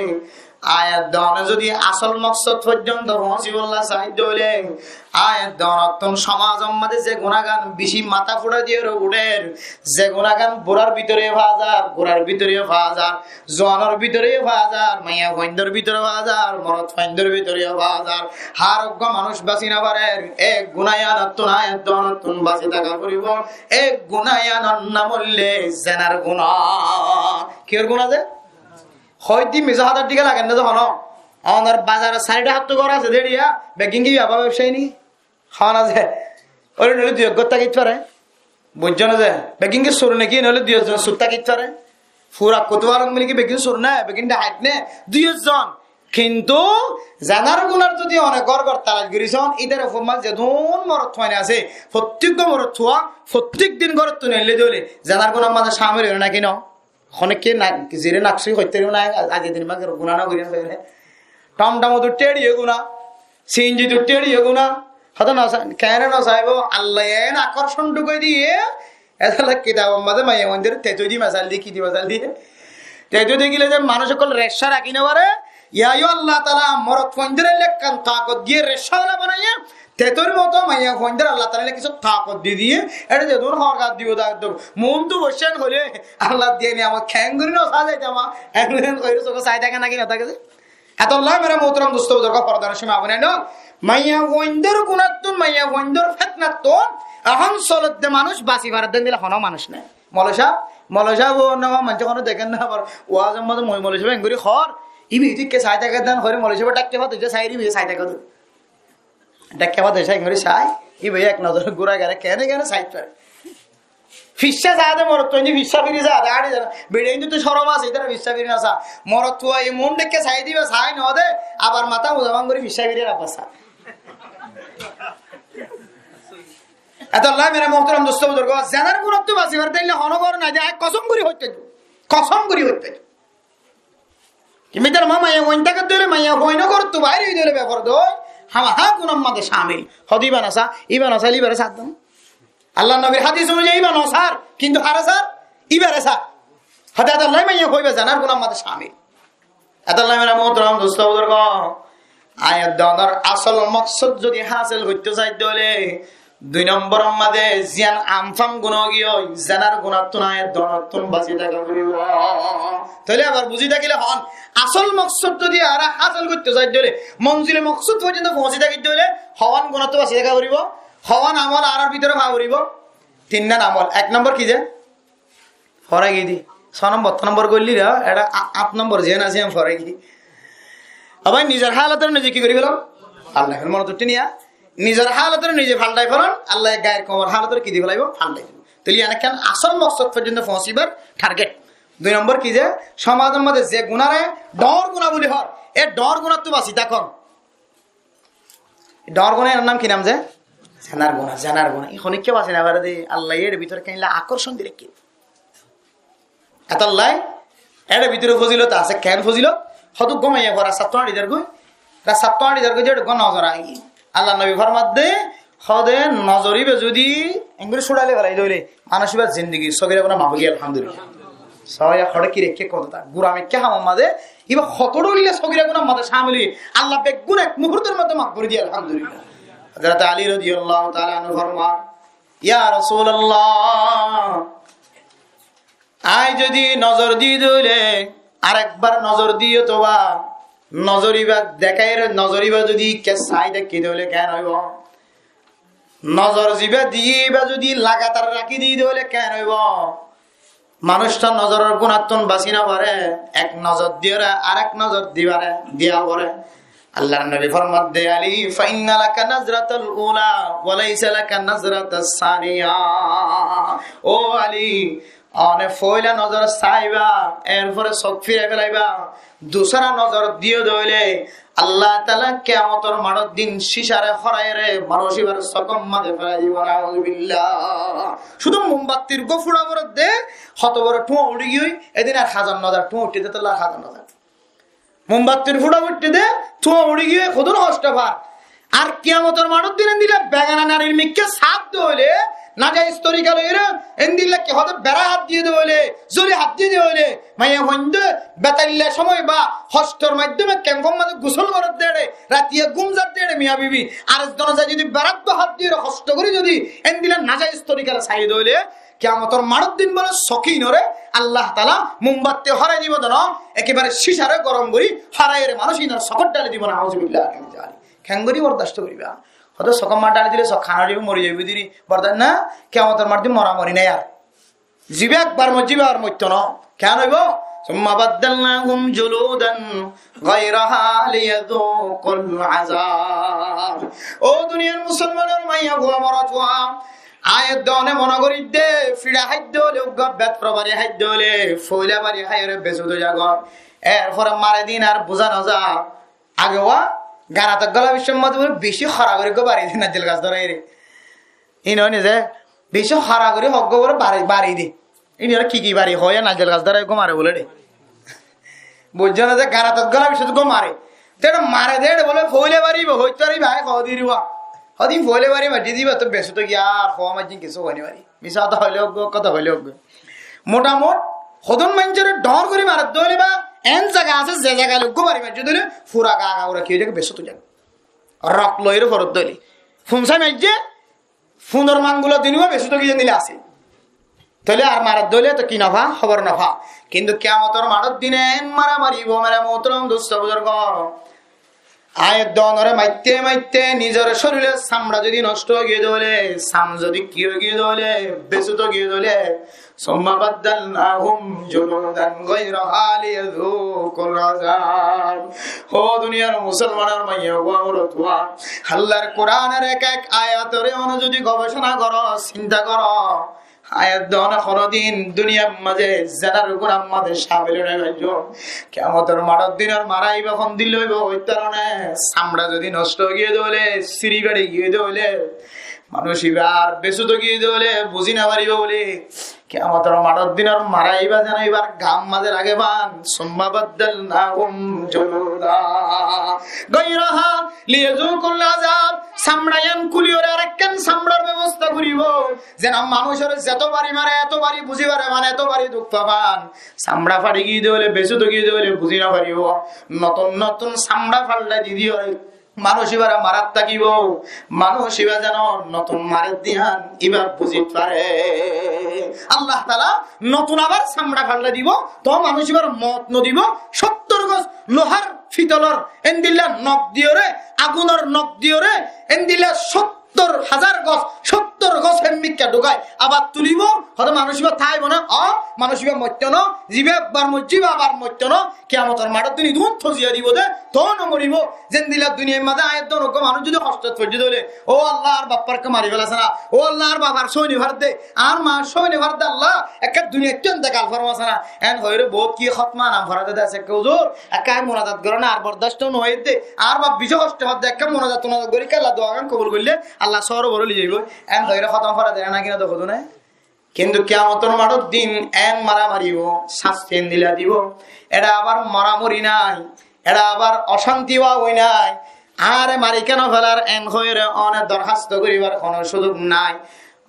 aiyér de one zodi asol moksod foijjonto foóñsi bolla sai de óile, aiyér de onottún somaz or maze ze guná gán beci matá fura diye re uçer, ze guná gán burar bútore faa zar, gurar bútore faa zar, zuanor bútore faa zar, maiyafuaindor bútore faa zar, morotfuaindor bútore faa zar, hár uggwá manúc basi no farer, e guná yiánottún aiyér de onottún basi táka foribo. E guná yiánor nam óilde zenar guná. Kiyór guná ze? Hoóidde mizá hotár dike lager né de hono? Onor bazarot sairó háttú gór asé de eriya, beggín ki baba bebsai né? Hoón asé. Óile noóile dui ek gór tákit fare. Buijjó né ze? Beggín ki sur né ki? Noóile dui ek zon sur tákit fare. Fura Kotuwal mili ki beggín sur né? Beggín dahait né? Dui ek zon. Kintu zenar gunar zodi one gór gór talac gori són, ítar uore zedún morotfuain asé, fottíggwá morotfua, fottík din górottu neille de óile, zenar gunar maze camil óiye naki no? Honekki na, zire naksuí hoitó faribo na, aijja din maze guná no goijjé hoiyóre. Tomtomot uiththé eriye guná, sinjit uiththé eriye guná. Hotá no sa-, kene no saibo, Allah ye en akorsón dhukái diye. Etolla kitabor maze maiyafuaindore tetoi di mesail diye, ki di mesail diye? Tetoi di gile ze manúc ókkol recca raki no fare, yían Allah taala morotfuaindore ekkán takot diye, recca wala banaiye, Tetór moto maiyafuaindóre Allah taala kissú takot di diye, ére zedún horgat dibo dagedde. Muúntu boiccá hoilé Allah diye niyamot keéngori no sá zaitám, eén hoiyóre sóke sai táke náki no táke ze? Etolla mere muhtaram dustó buzurgó, fordanocin maa boináin, maiyafuaindór gunáttun, maiyafuaindór fetnattun ehón solodde manúic basi faredde endilla honó manúic nái. Moloi sáb, moloi sáb ó no, maincé honó deké ná, abar wazor mazé moi moloi sábe engori hoór, íba ídikka sai táke dé hoór, moloi sábe dhákke fat óiye sai, íba sai táke dé. Dhákke fat óiye sai, engori sai, íba ek nozor gúrai gúrai kene kene sai fare. Fissá sa de morotfua, indi fissá firi sa de, añçi sa de. Beçaindóttu corom asé, ítara fissá firi no sa. Morotfua e muún dhákke sai de, íba sai no de, abar matá uza bang gorí fissá firi no sa. Etolla mere muhtaram dustó buzurgó, zenar gunáttú basibar dé óile honó gór nái de, añí kosóm gorí hoitó, kosóm gorí hoitó. Ki mitar ma maiyafuain táke dé óile, maiyafuain ó górottu bair ói dé óile beforda ói, hámaha guná mazé camil. Hode íba no sa, íba no sailé íbare sa de. Allar nobir hádis onuyai íba no sar, kintu hare sar, íbare sar. Hode etolla maiyafuain íba zenar guná mazé camil. Etolla mere muhtaram dustó buzurgó, ayat donor asól moksód zodi hásil goittó saidde óile, dui nombor or mazé ziyán anfam guná giyói, zenar gunáttun ayat donottun basi táka foribó. Tóile abar buzí tákile hoón, asól moksód zodi añára hásil goittó saidde óile, monzile moksód foijjonto foóñsi tákidde óile, hoón gunáttun basi táka foribó, hoón amól añárar bútore faa foribó. Tinnán amol. Ek nombor ki ze? Forai giyé de. Só nombor, to nombor goillí re, eçé a-, át nombor ze na, ze forai giyé. Abar nizor halotor nize ki gorí felon? Allah, monot uththé niya. Nizor halotor nize faltai felon, Allah gair koumor halotor ki di felaibo? Faltai dibo. Tóile iyan ekkán asol moksod foijjonto foóñsibar target. Dui nombor ki ze, somajor maze ze gunare dhoóñr guna buli hoór, e dhoóñr gunattú basi tákon. Dhoóñr guna, iyanor nam ki nam ze? Zenar guna, zenar guna. Iín honikka basi no fare de, Allah ye eçe bútore keénlla akorsón di raikké. Etolla eçe bútore fozilot asé, keén fozilot? Hoddúr gom aiyé, fore rastattú añçi zargói, rastattú añçi zargói de, eçe gom nozor aiyé. Allar nobi format de, hode nozor íba zodi engori cúçaile felai de óile, manúic íbar zindigi, sogira guna maf ói giyé, alhamdulillah. Sóiya hoçé ki raikké hoddúr ta, gura mikká hamor maze, íba hoto dhoilla sogira gunar maze camil ói, Allah beggún ek muhurtor maze maf gorí diye, alhamdulillah. Hazrat Ali rodiyallahu taala anhu forman, "Ya Rasulallah, añí zodi nozor di de óile, arekbar nozor diyó toba, nozor íba dekáir, nozor íba zodi ke sai dekí de óile keén óibo? Nozor zibá diyé íba zodi lagatar rakí di de óile keén óibo?" Manúic to nozoror gunattún basi no fare, ek nozor diyóre arek nozor dibare, diya fore. Allar nobi format de, "Ali, fa inna laka nazratal ula, wa laisa laka nazratas saniya." Ó Ali, one foila nozor saiba, erfore sók firai felaiba, dusara nozor diyó de óile, Allah taala kiyamotor maçor din cícare horaiyóre manúic íbar sókor maze felai dibo, nauzubillah. Cúdu mombattir uggwá fura foredde, hoto boro thuá uçí giyói, edin ar hazar nozar thuá uçí de, tolla ar hazar nozar. Mombattir fura uçí de, thuá uçí giyói, hodún hosto far. Ar kiyamotor maçor din endilla begana narir mikká saf de óile, najaiz torika loiyóre, endilla ki hode bera hát diye de óile, zoli hát diye de óile, maiyafuainde betailla cómoi ba hostor maiddome kemfor maze gusól gorer de, ratiya gúm zar de miya bibi, ar zone zai zodi berat do hát diyóre hosto gorí zodi endilla najaiz torikare sai de óile, kiyamotor maçor din bole sókinore Allah taala mombatti horai dibo de no, ekebare cícare gorom gorí horaiyóre manúic inor sókot dhali dibo, nauzubillah. Keéngorí bordasto goríba? Hode sókor maze dhali dile sók hán uçíbo, mori zaibo diri, bordasto no, kiyamotor maçor din moramori nai ar. Zibá ekbar moijjé, ibá ar moitto no. Keén óibo? Summa baddalnahum juludan gairaha liyazuqul azab. Ó duniyar musolmanor maiyafua, morotfua, añí edde one mone gorí de, fiça háidde óile, uggwá bet foro bari háidde óile, foila bari háiyore besut ói zagói. Erfore mare din ar buzá no za. Age wá, ganat gola biccór maze beci hora gorí uggwá bari de, naijjel gas dóraiyóre. Ín óine ze beci hora gorí hoggwá bari, bari de. Ín ore ki ki bari hoó, naijjel gas dórai uggwá mare bole de. Buijjó né, ze ganat gola biccót uggwá mare. Te eçe mare de, eçe bole foila bari, iba hoitó ar iba hoó diri wá. Hodin foila bari maijjé de, iba to besut ói giyé, ar hoó maijjé, kessú hoó no fari. Misá hotá hoile uggwá, hotá hoile uggwá. Motamot hodún maincóre dhoóñr gorí marer de óile ba, en zaga asé, ze zaga loi uggwá bari maijjé de óile, fura ga aga fura ki ói zagói, besut ói zagói. Rok loiyóre forer de óile. Fun sai maijjé, funor mangula din uwá besut ói giyé endilla asé. Tóile ar marer de óile to ki no fa, hóbor no fa. Kintu kiyamotor maçor dine en maramari óibo, mere muhtaram dustó buzurgo. Añí edde onore maitte maitte nizor córilor samra zodi nosto ói giyé de óile, sam zodi ki ói giyé de óile, besut ói giyé de óile, summa baddalnahum juludan gairaha liyazuqul azab. Ó duniyar musolmanor maiyafua, morotfua, Allar Kuranor ek ek ayatore one zodi gobecona goró, sinta goró, añí edde one honodin duniyar maze zenar gunar maze camil no óibo. Kiyamotor maçor dinor mara iba hondilla óibo, ói tarone samra zodi nosto ói giyé de óile, siri fari giyé de óile, manúic iba ar besut ói giyé de óile, buzí no faribo buli. Kiyamotor maçor dinor mara iba zeno ibar gar maze lage fán, summa baddalnahum juludan gairaha liyazuqul azab. Samra iyan kúliyóre arekkán samrar bebosta goríbo. Zen manúicore zeto bari mare, eto bari buzí fare, mane eto bari duk fa fán. Samra fari giyé de óile, besut ói giyé de óile buzí no faribo. Notun notun samra faldai di diyóre manúic ibare marat tákibo. Manúic iba zeno notun marer de yián iba buzit fare. Allah taala notun abar samra faldai dibo. To manúic ibare moot no dibo. Sóttor gos lohar fitolor endilla nok diyóre, agunor nok diyóre, endilla sóttor sóttor házar gos, sóttor gos hemmikka Dhukai, abar tulibó, hoto manúic iba táibo né? Ó, manúic iba moitto no, ziba ekbar moijjé iba abar moitto no, kiyamotor maçot din idún toziya dibó de, to no moribó. Zendilla duniyar mazé aññí edde uggwá manúic zodi hostot foijjé de óile, ó Allah, añár bafar ekká mari félasé na, ó Allah, añár bafar sói no fare de, añár ma sói no fare de Allah, ekká duniyattu entekal formase na, en hoiyóre bout ki hótma nam fora de asé ekká huzur, ekká aññí munajat goró na, ar bordasto no óiye de, añár baf beci hosto fare de, ekká munajat tunajat gorí kiyólla duagán kobul goille, Allah sóbor gorí loi zaibó. En hoiyóre hótma fora de né, náki no de hodún né? Kintu kiyamotor maçot din en mara maribo, sasti endilla dibo. Eçe abar maramari nai, eçe abar ocánti ówa ói nai. Añáre mari kiyá no félar en hoiyóre one dorhasto goríbar hono suzug nai.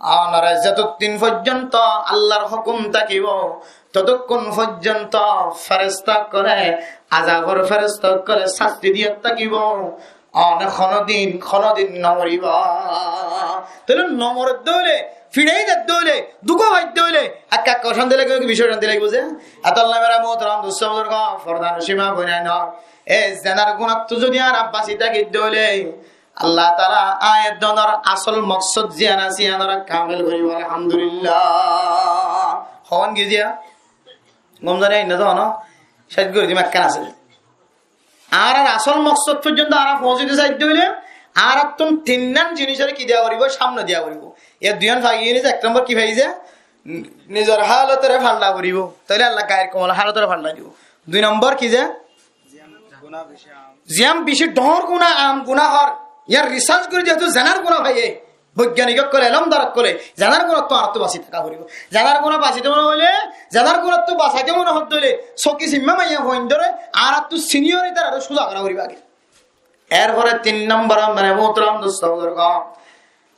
Onore zetottin foijjonto Allar hókum tákibo, totokkun foijjonto feresta ókkole, azabor feresta ókkole sasti diyat tákibo. One honodin, honodin no moriba. Tóile no moredde óile, fiçai dedde óile, duk faidde óile, ekka ekka ocánti lagibo ki beci ocánti lagibo ze? Etolla mera muhtaram dustó buzurgo, fordanocin ma boinain, e zenar gunattú zodi añára basi tákidde óile, Allah taala aññí edde onor asól moksod ziyán asé, yián ore kamil goribo, alhamdulillah. Hon ki ziya? Gom zane ain no to hono, céc gori dim ekkán asé. Añárar asól moksod foijjonto añára foóñsite saidde óile, añárattún tinnán jinisore ki diya foribó? Samne diya foribó. E duiyán fai giyé ze, ek nombor ki fai ze? Nizor hálotore falla foribó. Tóile Allah gair komol hálotore falla dibo. Dui nombor ki ze? Ziyán beci dhoóñr guna, am guna hoór. Yar risarc gori zehetu zenar guna faiye, boigyanik ókkole, elómdar ókkole, zenar gunattú añárattú basi táka foribó. Zenar guna basite mone óile, zenar gunattú basaite mone hoddé óile, sóki simma maiya fuaindóre, añárattú siniyór itarare suza gora foribó age. Erfore tin nombor, mane muhtaram dustó buzurgo,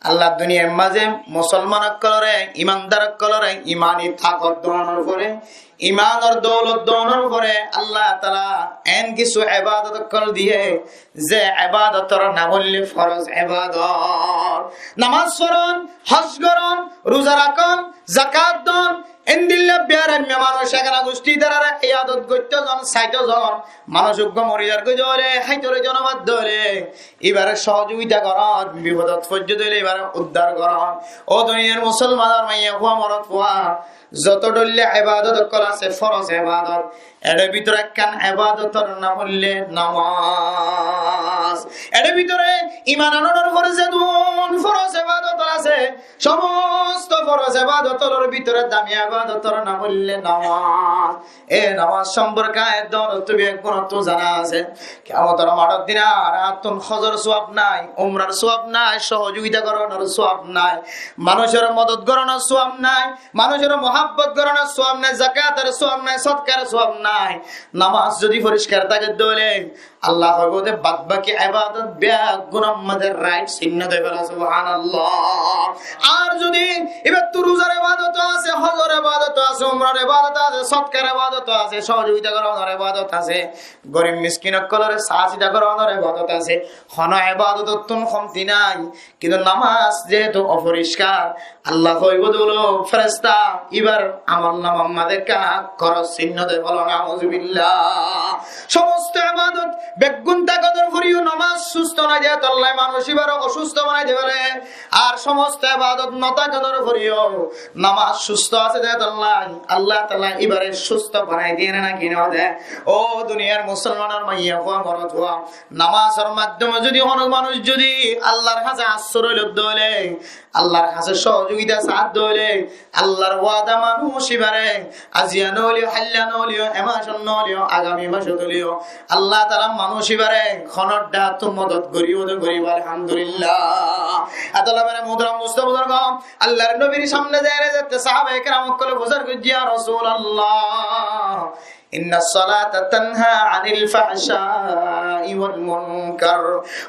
Allah duniyar mazé musolman ókkolore, imandar ókkolore imani takot donor fore, imanor doulot donor fore Allah taala en kissú ebadot ókkol diye, ze ebadotor nam óilde foroz ebadot. Namaz foron, hoj goron, ruza rakon, zakat don, endilla biyaramma manúic egana gucthí tarare iyadot goittó zon, saitó zon, manúic uggwá mori zargoi de óile, háitore zon no fadde óile, ibare sohojogita goron, bifodot foijjé de óile ibare uddar goron. Ó duniyar musolmanor maiya fua, morot fua, zoto dhoilla ebadot ókkol asé, foroz ebadot, ere bútore ekkán ebadotor nam óilde namaz. Ere bútore iman anonor fore zedún foroz ebadot asé, somosto foroz ebadotor bútore dami ebadotor nam óilde namaz. E namaz somporke edde onottú beggúnottú zana asé. Kiyamotor maçor dine añárattún hojor suab nai, umrar suab nai, sohojogita goronor suab nai, manúcor modot goronor suab nai, manúcor muhabbot goronor suab nai, zakator suab nai, sodkar suab nai. Namaz zodi foriskar táke de óile, Allah hoibo de, bad baki ebadot beggúnor mazé right sinno de féla, subhanallah. Ar zodi ibattú ruzar ebadot asé, hojor ebadot asé, umrar ebadot asé, sodkar ebadot asé, sohojogita goronor ebadot asé, gorib miskin ókkolore sahajita goronor ebadot asé, hono ebadotottún komti nai. Kintu namaz zehetu oforiskar, Allah hoibo de, "Feresta, ibar amolnamar mazé ekka koroz sinno de," bolo, nauzubillah. Somosto ebadot beggún takotor foriyo namaz susto nai de tolla manúic ibare osusto banai de fare. Ar somosto ebadot no takotor foriyo namaz susto asé de tolla Allah taala ibare susto banai diye né náki no de? Ó duniyar musolmanor maiya fua, morot fua, namazor maddome zodi hono manúic zodi Allar hañsé asroi lodde óile, Allar hañsé sohojogita sadde óile, Allar wada manúic ibare aziya no óileyo, háilla no óileyo, e macot no óileyo, agami macot óileyo, Allah taala manúic ibare hono dhákettú modot goribo de goribo, alhamdulillah. Etolla mera muhtaram dustó buzurgo, Allar nobir samne zaiyóre zette sahabaye keram ókkole fusár goijjé, "Ya Rasulallah, inna solata tanha anil fahshai wal munkar."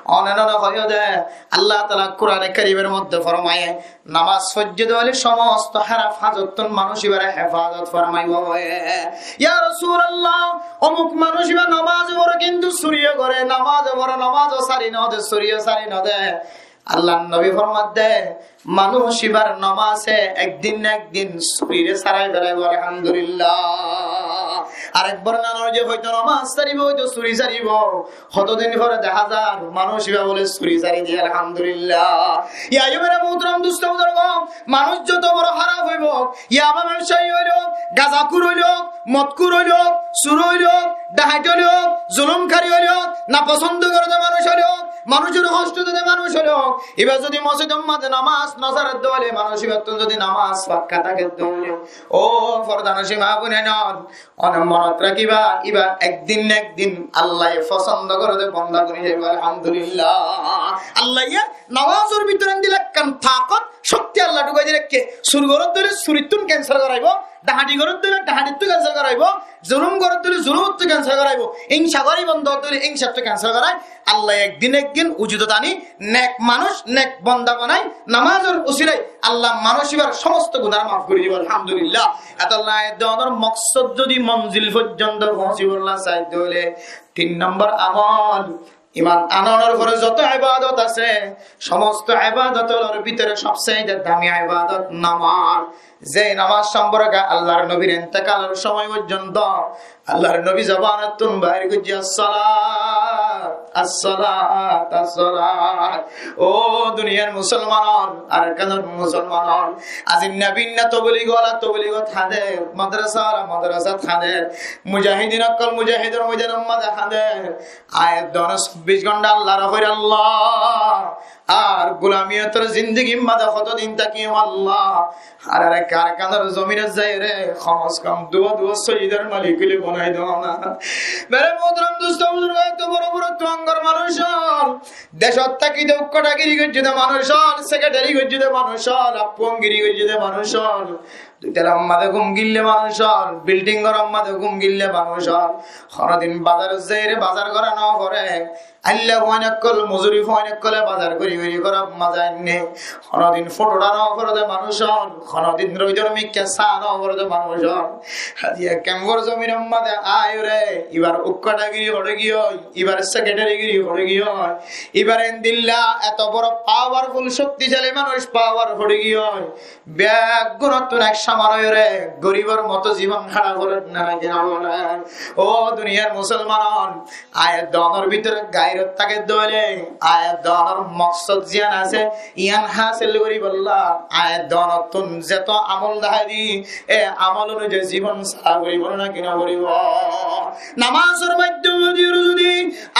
One one hoiyo de, Allah taala Kurane Karimor modde formaye, namaz foijjé de óile somosto háraf hajottún manúic ibare hefazot formaibo. "Ya Rasulallah, omuk manúic iba namaz fore kintu suriyo gore, namaz fore, namaz sari no de, suriyo sari no de." Allar nobi format de, manúic ibar namaze ek din na ek din surire sarai felaibo, alhamdulillah. Arekbar nanor ze hoito nomaz sáribo, hoito suri sáribo. Hotodin fore deháza manúic ibá bóle suri sári diye, alhamdulillah. Yá, yá mere muhtaram dustó buzurgo, manúic zoto boro háraf óibo, yaba bebsayi óilok, gazakur óilok, modkur óilok, sur óilok, dahait óilok, zulumkari óilok, naposond gorede manúic óilok, manúicor hoctó dede manúic óilok, ibá zodi mosjidor maze nomaz no sáredde óile, manúic ibáttu zodi nomaz fakka tákedde óile, ó fordanocin ma boináin, one monot rakíba, ibá ekdin na ekdin Allaye fosond gorede bonda boni zaibo, alhamdulillah. Allaye nomazor bútore endilla ekkán takot, cokti Allah dhukai di raikké. Sur goródde óile surittún cancel goráibo, dahati goródde óile dahatittú cancel goráibo, zulum goródde óile zulumottú cancel goráibo, ingsa gorí bonda ódde óile ingsattú cancel goráibo. Allaye ekdin na ekdin wujudot ani nek manúic, nek bonda bonai, nomazor usilai Allah manúic ibár somosto guná maf gorí dibo, alhamdulillah. Etolla e donor moksod zodi monzil foijjonto foóñsibolla saidde óile, tin nombor amol, iman anonor fore zoto ebadot asé, somosto ebadot ólor bútore sobse dami ebadot nomaz. Ze nomaz somporke Allar nobir entekalor somoi foijjonto Allar nobi zobanottún bair goijjé, "As-salat, as-salat, as-salat." Ó duniyar musolmanor, Arkanor musolmanor, azinna binna toboligwala toboligwat hañder, madrasawala madrasat hañder, mujahidin okkol mujahidor moidanor maze hañder. Aññí e donor sobbic gonta Allaré hoir, Allah, ar gulamiyotor zindigir maze hotodin tákiyum Allah? Ar Arkanor zominot zaiyóre kom se kom duwá duwá sójidar malik óile bonai do na. Mere muhtaram dustó buzurgo, eto boro boro tuangor manúic ól, decot tákite ukkáthagiri goijjé de manúic ól, sekretari goijjé de manúic ól, appuangiri goijjé de manúic ól, dui talar maze gúm gille manúic ól, bilding gorór maze gúm gille manúic ól, honodin bazarot zaiyóre bazar gora no fore. Ailla fuain okkol, mozuri fuain okkole bazar gori gori górot maze ainné. Honodin foto uthá no fore de manúic ól, honodin roidor mikká sá no fore de manúic ól. Aijja kempor zominor maze aiyóre, ibar ukkáthagiri hoçé giyói, ibar sekretarigiri hoçé giyói, ibar endilla eto boro powerful, cokticali manúic power hoçé giyói. Beggúnottún ek soman óiyore goribor moto zibon hára gorer né naki no bole? Ó duniyar musolman ól, aññí e donor bútore gairot táke de óile, aññí e donor moksod ziyán asé, yián hásil goríbolla, aññí e donottún zeto amol dahái di, e amol onuzai zibon sára goríbo né naki no goríbo? Nomazor maiddome di zodi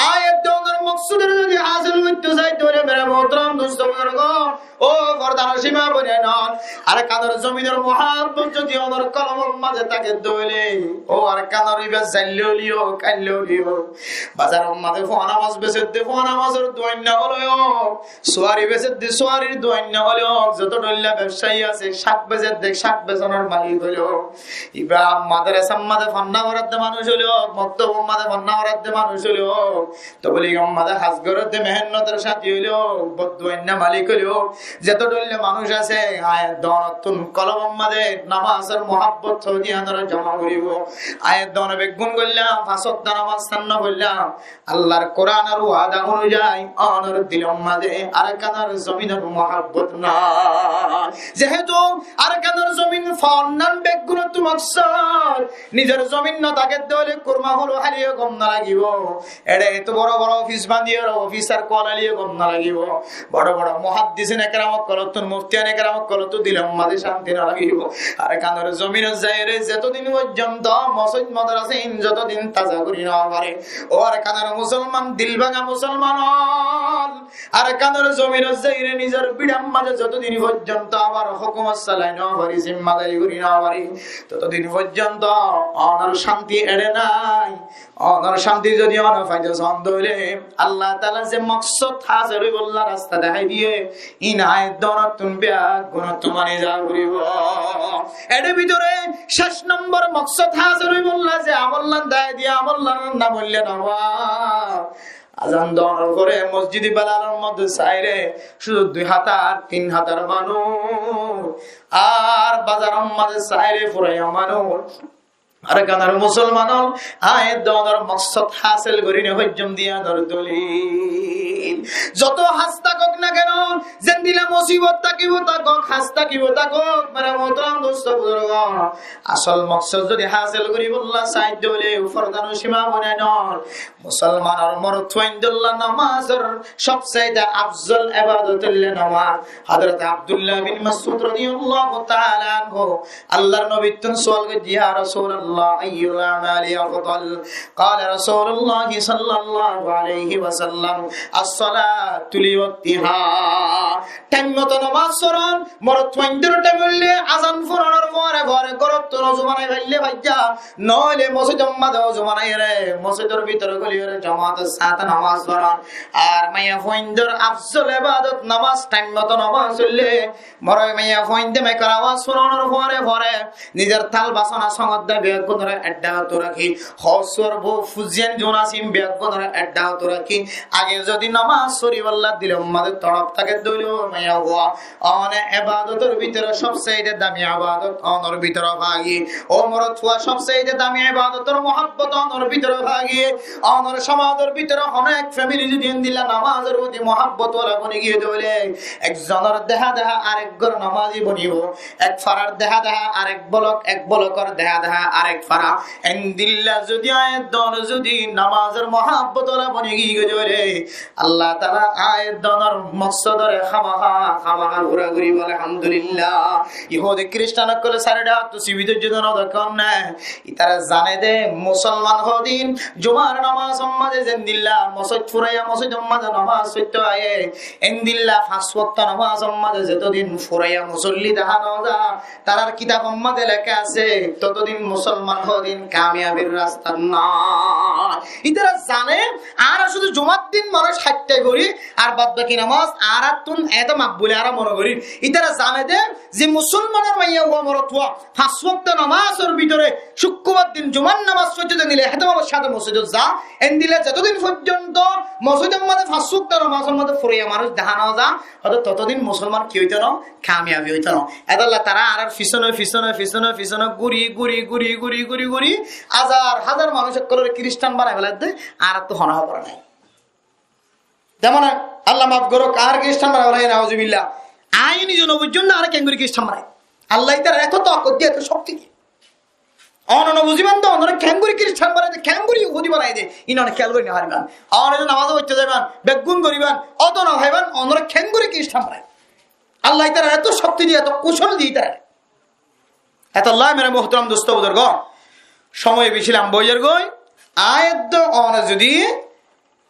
aññí e donor moksod zodi hásil goitto sai de óile, mere muhtaram dustó buzurgo, ó fordanocin ma boináin, Arkanor zominor muhabbot zodi onor kolbor maze táke de óile, ó Arkanor ibá zaille óileyo, kaille óileyo, bazaror maze fua nomaz bese de fua nomazor duainna óileyo, suwari bese de suwarir duainna óileyo, zoto dhoilla bebsayi asé, cák bese de cák besonor malik óileyo, ibá madrasar maze fonná foraidde manúic óileyo, moktobor maze fonná foraidde manúic óileyo, toboligor maze ham gorer de mehénnotor sáñti óileyo, bor duainna malik óileyo, zeto dhoilla manúic asé, aññí e donottún kolbor maze nomazor muhabbot hodiyán ore zoma goríbo. Aññí e donor beggún goillám, fañs wokto nomaz sánna goillám, Allar Kuranor wada onuzai onor dilor maze Arkanor zominor muhabbot nai. Zehetu Arkanor zomin fonnan beggúnottú moksod, nizor zomin no táke de óile kurma ful háliyo gom no lagibo. Ere eto boro boro ofis bandiyore, ofisar kuwalaliyo gom no lagibo. Boro boro muhaddisin ekram okkolottún, muftiyan ekram okkolottún dilor maze cánti no lagibo. Arkanor zominot zaiyóre zeto din foijjonto mosjid madrasa in zeto din taza gori no fare, ó Arkanor musolman, dil báñga musolman ól, Arkanor zominot zaiyóre nizor bíçar maze zeto din foijjonto abar hókumot salai no fare, zimmadari gori no fare, toto din foijjonto onor cánti ere nai. Onor cánti zodi one faito san de óile, Allah taala ze moksod hásil óibolla rasta dahái diye, in aññí e donottún beggúnottú mani za goríbo. Ere bútore céc nombor moksod hásil óibolla ze amollan dahái diye, amollan na boille no. Azan donor fore mosjidi belalor maze saire cúdu dui házar, tin házar manúic, ar bazaror maze saire furaiya manúic. Arkanor musolman ól, aññí edde onor moksod hásil gorí no faijjum de yíanor dolil. Zoto hás tákok na keno, zendilla musibot tákibo tákok, hás tákibo tákok, mere muhtaram dost buzurg, asól moksod zodi hásil goríbolla saidde óile, ufor dano sima bonai no. Musolmanor morotfuaindólla nomazor sobsaite afzol ebadot óilde nomaz. Hozrot Abdullah bin Masud rodiyallahu taala anhu Allar nobittún sual goijjé, "Ya Rasulallah, ayyul amali afdal?" Qala Rasulullah sallallahu alaihi wasallam, "As-salatu liwaqtiha." Thaim moto nomaz foron, morotfuaindór thaim óilde azan foronor fore fore górottu ozu banai faille faijja, noóile mosjidor mazé ozu banaiyóre, mosjidor bútore góliyoré jomaator sáñte nomaz foron. Ar maiyafuaindór afzol ebadot nomaz, thaim moto nomaz óilde, morot maiyafuainde maikor awaz foronor fore fore nizor tal basona songotdá beggúnoré ek dhákot rakí, hósuar bou fuziyan zun asé beggúnoré ek dhákot rakí, age zodi nomaz foríbolla dilor mazé torop táke de óile, maiyafua, one ebadotor bútore sobsaite dami ebadot onor bútore fagiyé. Ó morotfua, sobsaite dami ebadotor muhabbot onor bútore fagiyé. Onor somajor bútore hono ek family zodi endilla nomazor foti muhabbot wala boni giyé de óile, ekzonor deha deha arek gór nomazi bonibo, ek farar deha deha arek bolok, ek bolokor deha deha arek fara. Endilla zodi aññí edde one zodi nomazor muhabbot wala boni giyé de óile, Allah taala aññí edde onor moksodoré hámaha, hámaha fura goríbo, alhamdulillah. Yahudi Kristan ókkole sári dhákottu sibi dóijje de no dókon né. Ítara zane de musolman hodin jumar nomazor mazé zendilla mosjid furaiya mosjidor mazé nomaz foitto aiyé, endilla fañs wokto nomazor mazé zotodin furaiya musolli deha no za, tarar kitabor mazé leká asé, totodin musolman hodin kamiyabir rastat nai. Ítara zane, añára cúdu jumar din manúic háitta gorí, ar bad baki nomaz añárattún eto makbul añára mone gorí. Ítara zane de, ze musolmanor maiyafua morotfua fañs wokto nomazor bútore cúkkurbar din jumar nomaz foijjé de endilla ehtimamor sáñte mosjidot za, endilla zotodin foijjonto mosjidor mazé fañs wokto nomazor mazé furaiya manúic deha no za, hoto totodin musolman ki óito no, kamiyabi óito no. Etolla tara añárar fisone, fisone, fisone, fisone gúri, gúri, gúri, gúri, gúri, gúri, házar házar manúic ókkolore Kristan banai felaiyé de, añárattu hono hóbor nai. Zemon Allah maf gorouk, añáre Kristan banai felaiyé, nauzubillah. Aññí nize no buzí de añáre keéngori Kristan banai. Allah ítara eto takat diye, eto cokti diye. One no buzíban de, onore keéngori Kristan banai de, keéngori Yahudi banai de, ín one kéyal gorí no fariban. One zodi nomazot foitto zaiban, beggún goríban, oto no faiban, onore keéngori Kristan banai. Allah ítara eto cokti diye, eto kucol diye ítara. Etolla mere muhtaram dost buzurg, somoi beci lamba ói zargoi. Aññí edde one zodi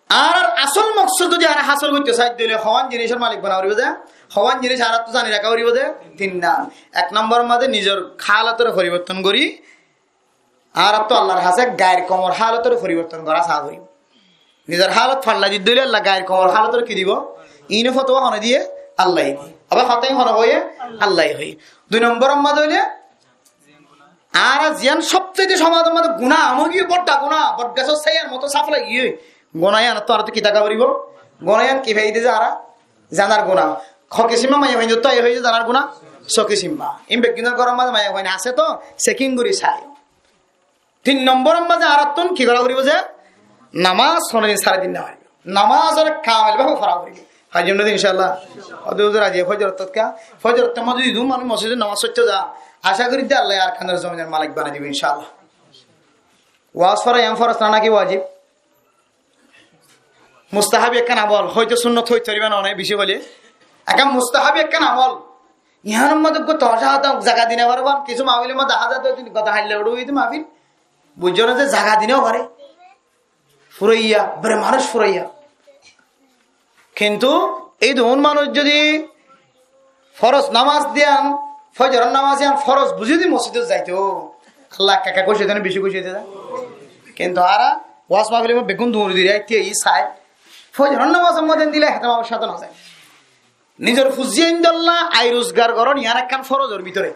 añárar asól moksod zodi añára hásil goitto sai de óile, hoón zinisor malik bana foribo de, hoón zinis añárattu zani raká foribo de, tin nan. Ek nombor mazé nizor halotoré foriborton gorí, añárattu Allar hañsé gair koumor halotoré foriborton gorá saá foribo. Nizor halot fallai di de óile Allah gair koumor halotoré ki dibo? Ín fotuwa hone diye? Allah ye diye. Abar hotá ín hone hoiye? Allah ye hoiye. Dui nombor mazé óile, añára ziyán sobsaite somajor mazé guná, amógiyo bodda guná, bodgasor saiyar moto saf lagiyé. Guná yíanottú añárattu ki táka foribo? Guná yían ki faiyé de añára? Zanar guná. Hó kisimma maiyafuaindóttu aiyé hoiyé de zanar guná? Só kisimma. Ín beggúnor góror mazé maiyafuain asé to, seking gorí sai. Tin nombor mazé añárattún ki gorá foribo ze? Nomaz honodin sári di no faribo. Nomazoré kamil bábe fora foribo. Fajjum nodi inshallah. Hode huzur aijja fojor ottót ka? Fojor ottót mazé zodi dun manúic mosjidot nomaz foitto za, acá gorí de Allah ye Arkanor zominor malik banai dibo inshallah. Waz fora yián foroz na naki wajib? Mustahabi ekkán amol, hoito sunnot hoito fariba no, beci hoile. Ekkán mustahabi ekkán amol. Yiánor mazé uggwá tomaca hotá, zaga di no fare, kissú mahfilor mazé dahá za de, gotá hailla uçé de mahfil. Buijjó né ze zaga di no fare. Furaiya, bere manúic furaiya. Kintu ei duún manúic zodi foroz nomaz diyan, fojoror nomaz diyan foroz buzí zodi mosjidot zaito, Allah ekka ekka kúci óito né, beci kúci óito né? Kintu añára waz mahfilor mazé beggún duñri diri aitté, ei sai. Fojoror nomazor mazé endilla ehtimamor sáñte no zai. Nizor fuziyaindólla ai rozgar goron, yián ekkán forozor bútore.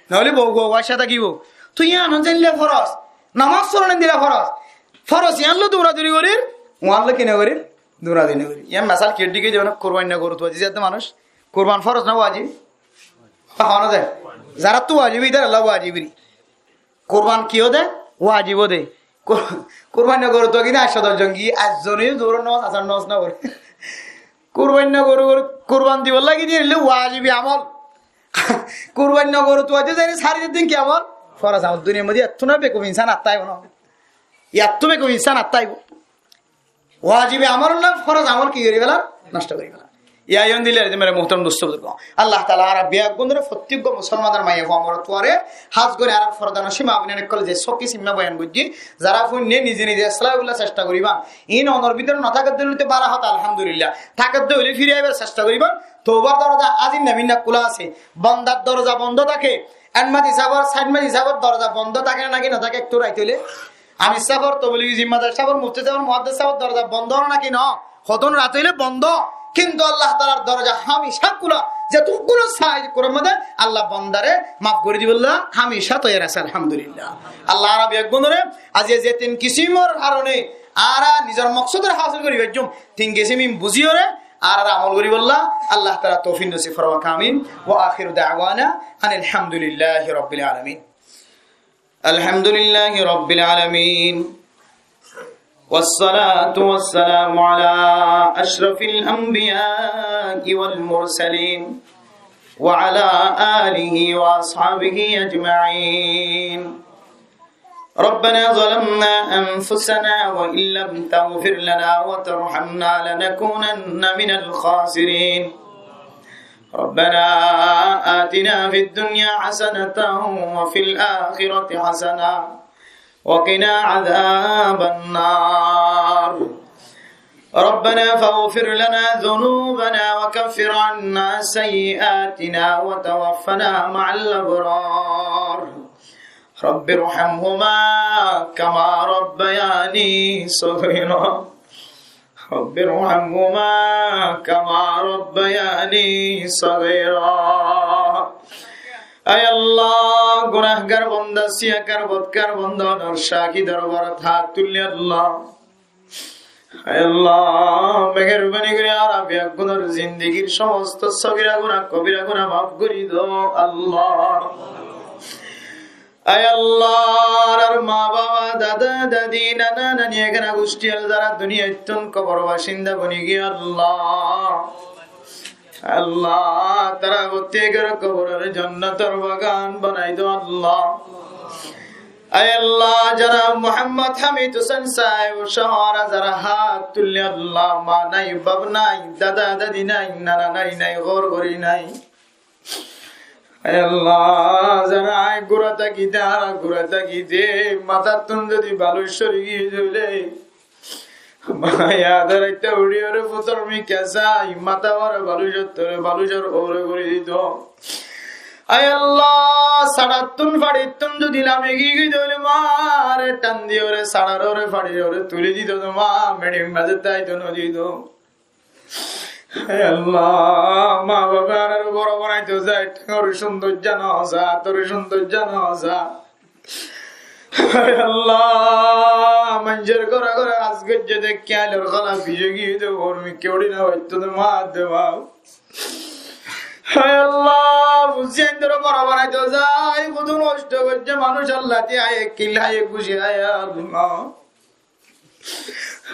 Noóile bou, bou, aicá tákibo. Toi yián endilla foroz. Nomaz foron endilla foroz. Foroz yián loi duñraduri gorir, uán loi ki no gorir? Duñraduri no gorir. Yián mesal ki dikái de, mane, kurban no goru tuwa diyé de manúic. Kurban foroz na wajib? Hó, hó na de. Zarattú wajib, ítaralla wajib eri. Kurban ki ó de? Wajib ó de. Kur-, kurban no goré tuwa ki de añctó doc zon giyé, ekzone yó Zuhur or nomaz, Asar nomaz no foré. Kurban no goré, goré, kurban dibolla ki de, óile wajibi amol. Kurban no goré tuwa de, zene sári din ki amol? Foroz amol. Duniyar modde ettú na bekuf insan ar táibo na. Ettú bekuf insan ar táibo. Wajibi amol na foroz amol ki gori felar? Nosto gori felar. Yá, yá, dile, dile, mere muhtaram dost buzurg. Allah taala añára beggúnore, fottí gua musolmanor maiya fua morot fuare, hás gori añárar fordanocin maa boináin ókkole ze sóki simma boyan goijjí, zara fúinne nize nize eslah óibolla cesta goriban. Iín onor bútore no táke de óile to bála hotá, alhamdulillah. Táke de óile firi aibar cesta goriban. Toubar doroza azin naminna kúla asé. Bondar doroza bondo táke. Ek mac isafor, sair mac isafor doroza bondo táke né naki no táke? Ektu rait óile amir sáfor, tobligi zimmadar sáfor, mufti sáfor, muhaddes sáfor doroza bondo né naki no? Hodún rait óile bondo, kintu Allah taalar doroza hámica kúla. Zetukkún saá, Kuran modde Allah bondare maf gori dibolla hámica toiyar asé, alhamdulillah. Allah añára beggúnore aijja ze tin kisimor harone añára nizor moksodore hásil gori faijjum, tin kisim iín buziyóre añára amol goribolla Allah taala toufik nosib formak. Amin. Wa akhiru da'wana anil hamdulillahi rabbil alamin. الحمد لله رب العالمين، والصلاة والسلام على أشرف الأنبياء والمرسلين، وعلى آله وأصحابه أجمعين. ربنا ظلمنا أنفسنا وإن لم تغفر لنا وترحمنا لنكونن من الخاسرين. ربنا آتنا في الدنيا حسنة وفي الآخرة حسنة وقنا عذاب النار. ربنا فاغفر لنا ذنوبنا وكفر عنا سيئاتنا وتوفنا مع الأبرار. رب ارحمهما كما ربياني صغيرا. رب ارحمهما كما ربياني صغيرا. Ai Allah, gunahgar bonda, siyakar, bodkar bonda, onor caki dorbarot hát tulli Allah. Ai Allah, meherbani gori añára beggúnor zindigir somosto sogira guna, kobira guna maf gori do Allah. Ai Allah, añárar ma baba, dada dadi, nana nani, egana gucthi ol zara duniyaittún kobor basinda boni giyé Allah. Allah, tará fottí gor koborore jonnotor bagan banai do Allah. Ai Allah, janab Muhammad Hamid Husain sáb sóho añára zara hát tulli Allah, ma nai, baf nai, dada dadi nai, nana nani nai, gór gori nai. Ai Allah, zara añí gura tákite, añára gura tákite, matá ttún zodi balus sori giyé de óile, ma yad raitta uçiyóre futor mikká sai, matá uore balus or tore, balus or uore gori dito. Ai Allah, saçattún façittún zodi lami giyé de óile, ma añáre than diyóre, saçar uore façir uore tuli dito de, ma meçir maze táito no dito. Ai Allah, ma bafe añáre boro banaito zai, théngor cúndoijja no sa, tor cúndoijja no sa. Ai Allah, maincór góre góre hás goijjé de, kiyalor gola biji giyé de, uore mikká uçi no faitto de, ma de baf. Ai Allah, fuain dore boro banaito zai, hodún hosto goijjé manúc, Allah, ti aye kil aye guci, ai Allah.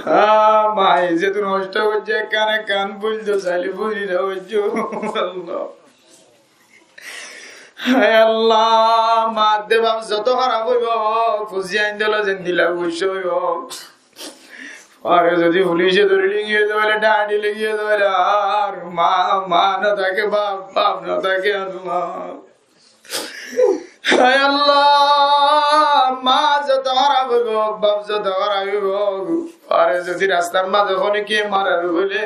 Ah, maye zedún hosto goijjé, ekkán ekkán buzito saile buzi no faijjó. Allah. Ai Allah, ma de baf zoto hóraf óibo, fuain dóla zendilla gucá óibo. Ar zodi fulice dóri loi giyé de óile, dháñti loi giyé de óile, ar ma, ma no táke, baf, baf no táke, Allah. Ai Allah, ma zoto hóraf óibo, baf zoto hóraf óibo, ar zodi rastar maze hono kiyé marer bóle,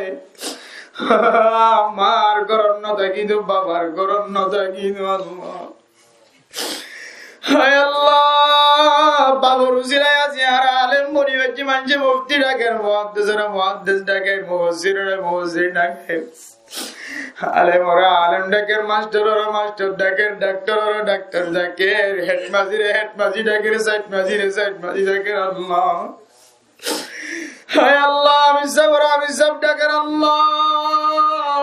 ma ar górot no táki do, baf ar górot no táki do, Allah. Ai Allah, bafor usilai aijja añára alem boni faijjí, maincé mufti dhaker, muhaddes ore muhaddes dhaker, mufassir ore mufassir dhaker. Alem ore alem dhaker, mastor ore mastor dhaker, daktor ore daktor dhaker, hed mazi re hed mazi dhaker, said mazi re said mazi dhaker, Allah. Ai Allah, amir sáb ore amir sáb dhaker, Allah.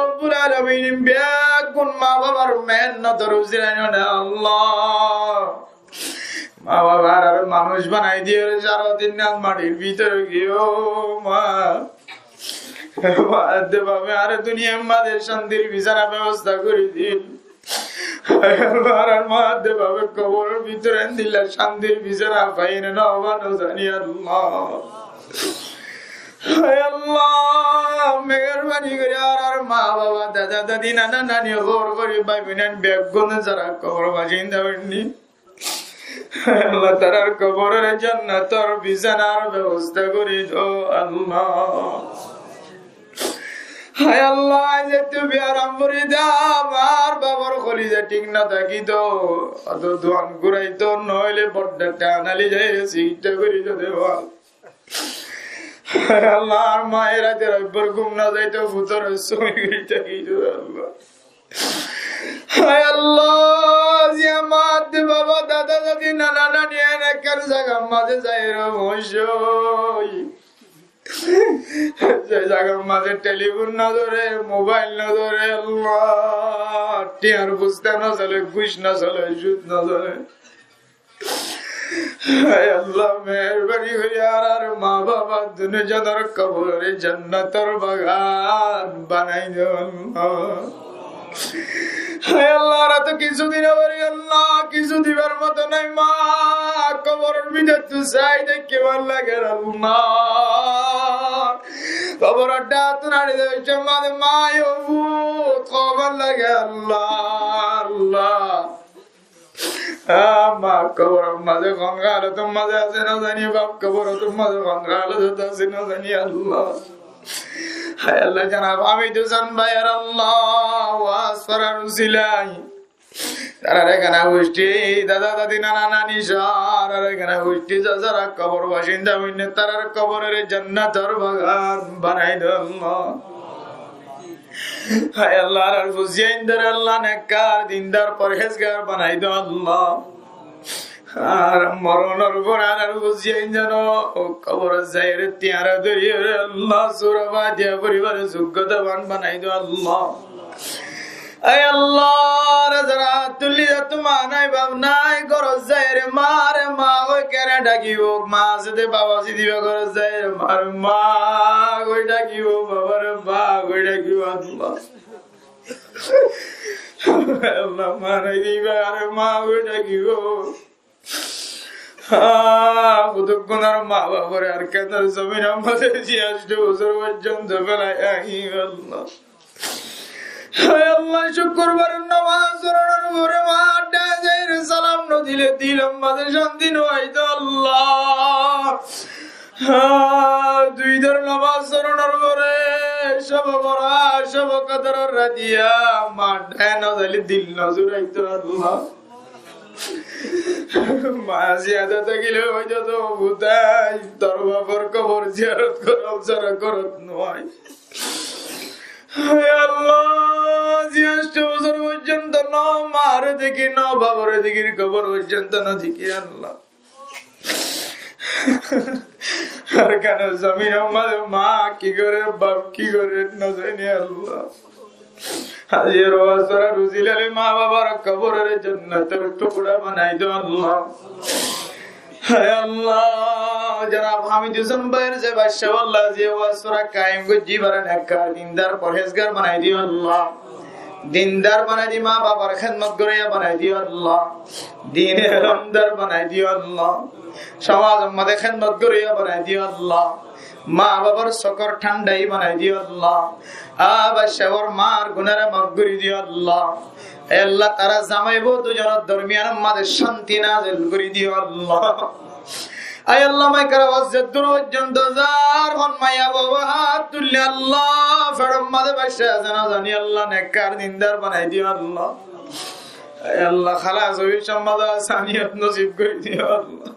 Rabbul Alamin, beggún ma babar mehennotor usilai none, Allah. Má babare manúic banai diyóre sára din ot maçir bútore giyó, má. Má adde babe añáre duniyar maze cántir bisána bebosta gorí dil. Añárar má adde babe kobor or bútore endilla cántir bisána faiyé né no faiyé no zani Allah. Hái Allah, meherbani gorí añárar má baba, dada dadi, nana nani, hoor hoori, bái boin beggún zara kobor bacinda óinni, Allah, tarár kobor ore jannator bisánar bebosta gorí do Allah. Hái Allah, añí zettú biyaram gorí de, añár babar koliza thík no tákito, oto duan guraito, noóile bodda tán ali zaiyóre sikitsa gorí do de. Hái Allah, añár maye raite raibbar gúm no zaito, futoré sói gorí tákito Allah. Hái Allah, ziyán má adde baba, dada dadi, nana nani, en ekkán zagar maze zaiyóre boicói. Ze zagar maze telifon no dóre, mobail no dóre Allah, tiañr busta no sole, gúc no sole, cud no sole. Hái Allah, meherbani gorí añárar má baba dunu zonor kobor ore jannator bagan banai do Allah. Hái Allah, añára to kissú di no fari Allah, kissú dibar moto nai, má kobor or bútore sai de kemon lage Allah. Kobor or dhak tún añáre de, maze má o fut kemon lage Allah, Allah. Á, má kobor or maze hon halot or maze asé no zani, baf kobor or maze hon halot ot asé no zani Allah. Hái Allah, janab Hamid Hussain báiyor Allah, waz forar usilai tarár ekkán gucthí, dada dadi, nana nani só, tarár ekkán gucthí zara kobor bacinda óinne, tarár kobor ore jannator bagan banai do Allah. Hái Allah, añárar fuain dóre Allah nekkar, dindar, forhézgar banai do Allah. Ar moron or fore añárar fuain dóre kobor ot zaiyóre tiañra dóriyóre Allah, sura Fatiha foribar zoggotaban banai do Allah. Hái Allah, añára zara tulli de, tuma nai, baf nai, gór ot zaiyóre mare má hoi kene dhakibo, má asé de, baf asé de, gór ot zaiyóre mare má hoi dhakibo, babare baf hoi dhakibo Allah. Allah, má nai de, babare má hoi dhakibo. Á, hoto gunár má baf ore Arkanor zomin or maze ciyassí bosór foijjonto felai aiyí Allah. Hái Allah, cúkkurbar or nomaz or fore má adde zaiyóre salam no dile dil or maze cánti no aito Allah. Á, dui dor nomaz or fore, cóbe borat, cóbe kodor or ratiya, má adde no zaile dil no zuraito Allah. Má ziyada tákile hoito to, fut, tor bafor kobor ziyarot gorá sára gorot no ai. Hái Allah, ciyassí bosór foijjonto no mare dekí, no babare dekí, kobor foijjonto no dekí Allah. Arkanor zomin or maze má ki gore, baf ki gore, no zani Allah. Aijjar waz forar usilai má babar kobor ore jannator tukra banai do Allah. Hái Allah, janab Hamid Hussain báiyor ze bacca, Allah, ze waz fora kaim goijjé, ibare nekkar, dindar, forhézgar banai diyo Allah. Dindar banai di, má babar hédmot goróya banai diyo Allah. Dine elomdar banai diyo Allah. Somaz or maze hédmot goróya banai diyo Allah. Má babar sokor thánda banai diyo Allah. Á bacca, or mar gunáre maf gorí diyo Allah. Hái Allah, tará zamai bou dui zonor dormiyan or maze cánti nazil gorí diyo Allah. Hái Allah, maikor awaz zeddúr foijjonto zar, hon maiya baba hát tulle Allah, feçor maze bacca asé no zani Allah, nekkar dindar banai diyo Allah. Hái Allah, hálas óiye, somaz or maze asaniyot nosib gorí diyo Allah.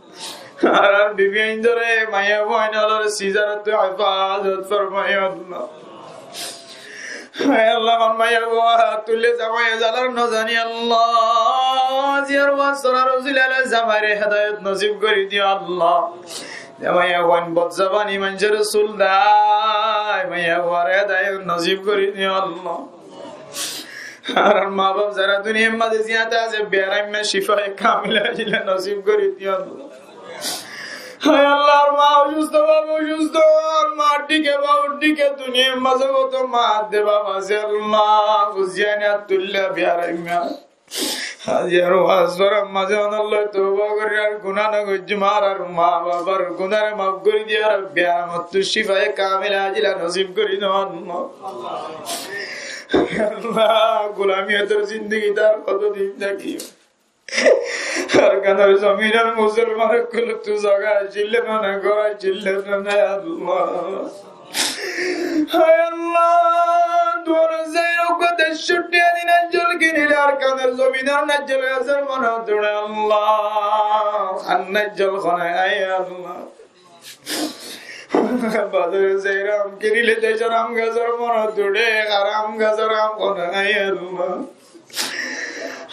Ar, ar bibi ain dóre, maiya bou ain ólore sizar ottu hefazot formaiyo Allah. Hái Allah, hon maiya bou hát tulle zamai zalar no zani Allah. Aijjar waz forar usilai zamaire hédayot nosib gorí diyo Allah. Zamai ain bad zobani maincóre sul dai, maiya bouare hédayot nosib gorí diyo Allah. Añárar mabaf zará duniyar mazé ziyáñte asé, beráimma cifaye kamila ajila nosib gorí diyo Allah. Hái Allah, añár ma ocustó, baf ocustó, añár mar dike, baf dike duniyar mazé hoto ma de baf asé Allah, fuziyain ot tuilla beráimma. Aijjar waz gorar mazé onor loi touba gorí, ar guná no goijjum, añárar ma bafor gunáre maf gorí diyo, ar beráimma ottu cifaye kamila ajila nosib gorí diyo Allah. Allah, gulamiyotor zindigi tar hoto din tákiyo? Arkanor zominor musolman ókkol ottu zaga accíl né, gór accíl né, Allah. Hái Allah, tuáñr zair uggwá deccó tiañ di naijjol kinilé Arkanor zominor naijjol gasór monot uçé Allah. Ar naijjol hone, hái Allah. Bazarot zair am kinilé decór am gasór monot uçé, ar am gasór am hone, hái Allah.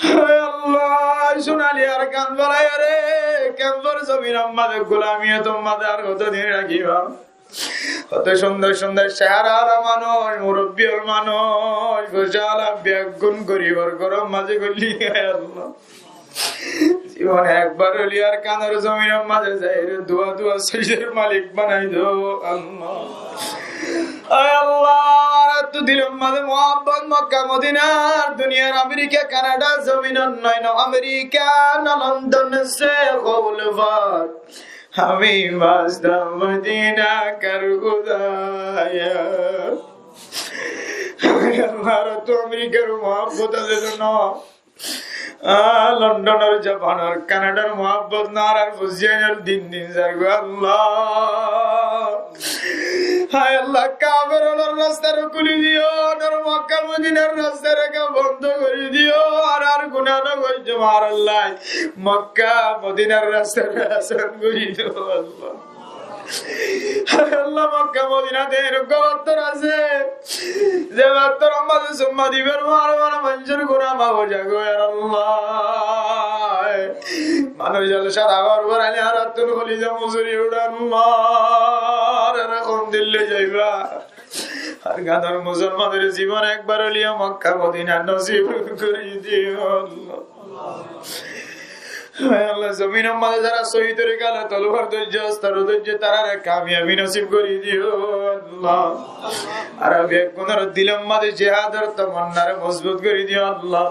Hái Allah, cunali Arkan felaiyóre, kemfor zominor mazé gulamiyotor mazé ar hoto din rakíba? Hoto cúndor cúndor cehara ala manúc, murobbi ala manúc, foisa ala beggún goribor góror mazé goillí, hái Allah. Zibone ekbar óile Arkanor zominor mazé zaiyóre dua dua sijidar malik banai do, Allah. Hái Allah, añárattu dilor mazé muhabbot Mokka Modinar, duniyar Amerika, Kanada zominor noó, no Amerika, no London se kobul fak. Hami wasita Modina kar Hudaya. Hái Allah, añárattu Amerikar muhabbot asé de noó. Ah, Londonor, Japanor, Kanadar muhabbot noó, ar fuziyain ol din din zargói Allah. Hái Allah, kafer olor rasta re kúli diyo, ar Mokka Modinar rasta re bondo gorí diyo, ar ar guná no goijjum, añárar loi Mokka Modinar rasta re asan gorí diyo Allah. Hái Allah, Mokka Modinat eruggwá fattór asé, ze fattór or mazé summa dibar fore fore maincór guná maf ói zagói, yar Allah. Manúc zalé sáda gór banailé añárattún koliza musuri uçé Allah, ar añára hondilla zaiba? Arkanor musolmanor zibone ekbar óileyo Mokka Modina nosib gorí diyo Allah. Hái Allah, zominor mazé zará sóhi torika loi tolwar dóijje, ostro dóijje, tarare kamiyabi nosib gorí diyo Allah. Ar beggúnor dilor mazé jihador tamannare mozbut gorí diyo Allah.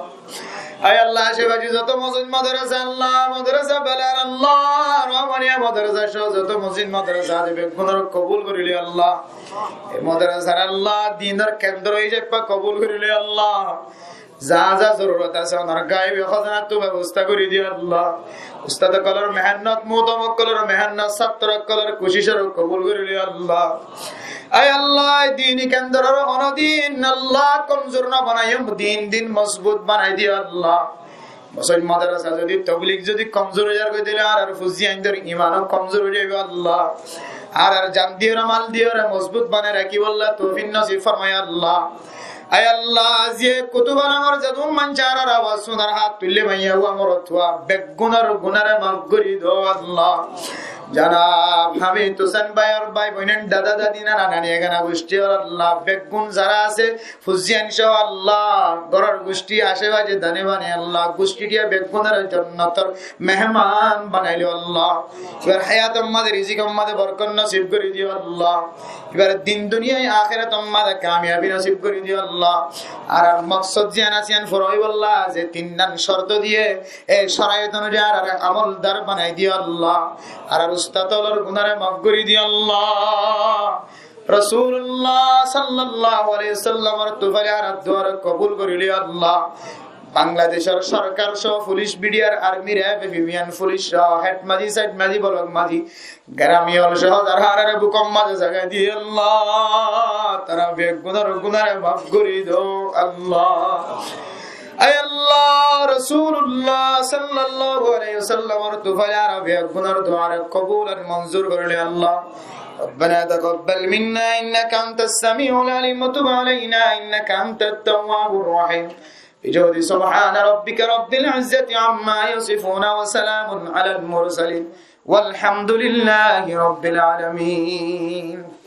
Hái Allah, acé face zoto mosjid madrasa Allah, madrasa Belal Allah, Rahmaniya madrasa só zoto mosjid madrasa asé beggúnore kobul gorí loiyo Allah. E madrasare Allah dinor kendro hísabe kobul gorí loiyo Allah. Za za zorurot asé, onor gaibi hozanattú bebosta gorí diyo Allah. Ustad okkolor mehénnot, muhtadim okkolor mehénnot, satro okkolor kucicore kobul gorí loiyo Allah. Hái Allah, e dini kendrore honodin Allah komzur no banaiyo, din din mozbut banai diyo Allah. Mosjid madrasa zodi, toblig zodi komzur ói zargói, tóile añárar fuziyaindor iman ó komzur ói zaibo Allah. Añárar jan diyore, mal diyore mozbut banai rakíbolla toufik nosib formaiyo Allah. Hái Allah, aijja Kutub Alamor zedún maincé añárar awaz fúnar, hát tuille, maiyafua morotfua, beggúnor gunáre maf gorí do Allah. Janab Hamid Husen báiyor bái boin, dada dadi, nana nani, egana guctí Allah, beggún zará asé, fuziyain só Allah, góror guctí, acé face, dane bane Allah, guctí diya beggúnore jonnotor meheman banai loiyo Allah. Ibar hayator mazé, rizikor mazé borkot nosib gorí diyo Allah. Ibar din duniyai ahérator mazé kamiyabi nosib gorí diyo Allah. Ar ar moksod ziyán asé, yían fura óibolla ze tinnan corto diye, e corait onuzai añárare amoldar banai diyo Allah. Ar ar ustad okkolor gunáre maf gorí diyo Allah. Rosulullah sallallahu alaihi wasallamor tufaile añárar duare kobul gorí loiyo Allah. Bangladecor sorkar só, fulic, bidiyar, armir, efe, fimiyan fulic só, hed mazi, said mazi, bolok mazi, gerami ol só, zará añárare bukor mazé zaga diye Allah, tará beggúnor gunáre maf gorí do Allah. Hái Allah, Rosulullah sallallahu alaihi wasallamor tufaile añárar beggúnor duare kobul ar monzur gorí loiyo Allah. ربنا تقبل منا إنك أنت السميع العليم وتب علينا إنك أنت التواب الرحيم. بجود سبحان ربك رب العزة عما يصفون وسلام على المرسلين والحمد لله رب العالمين.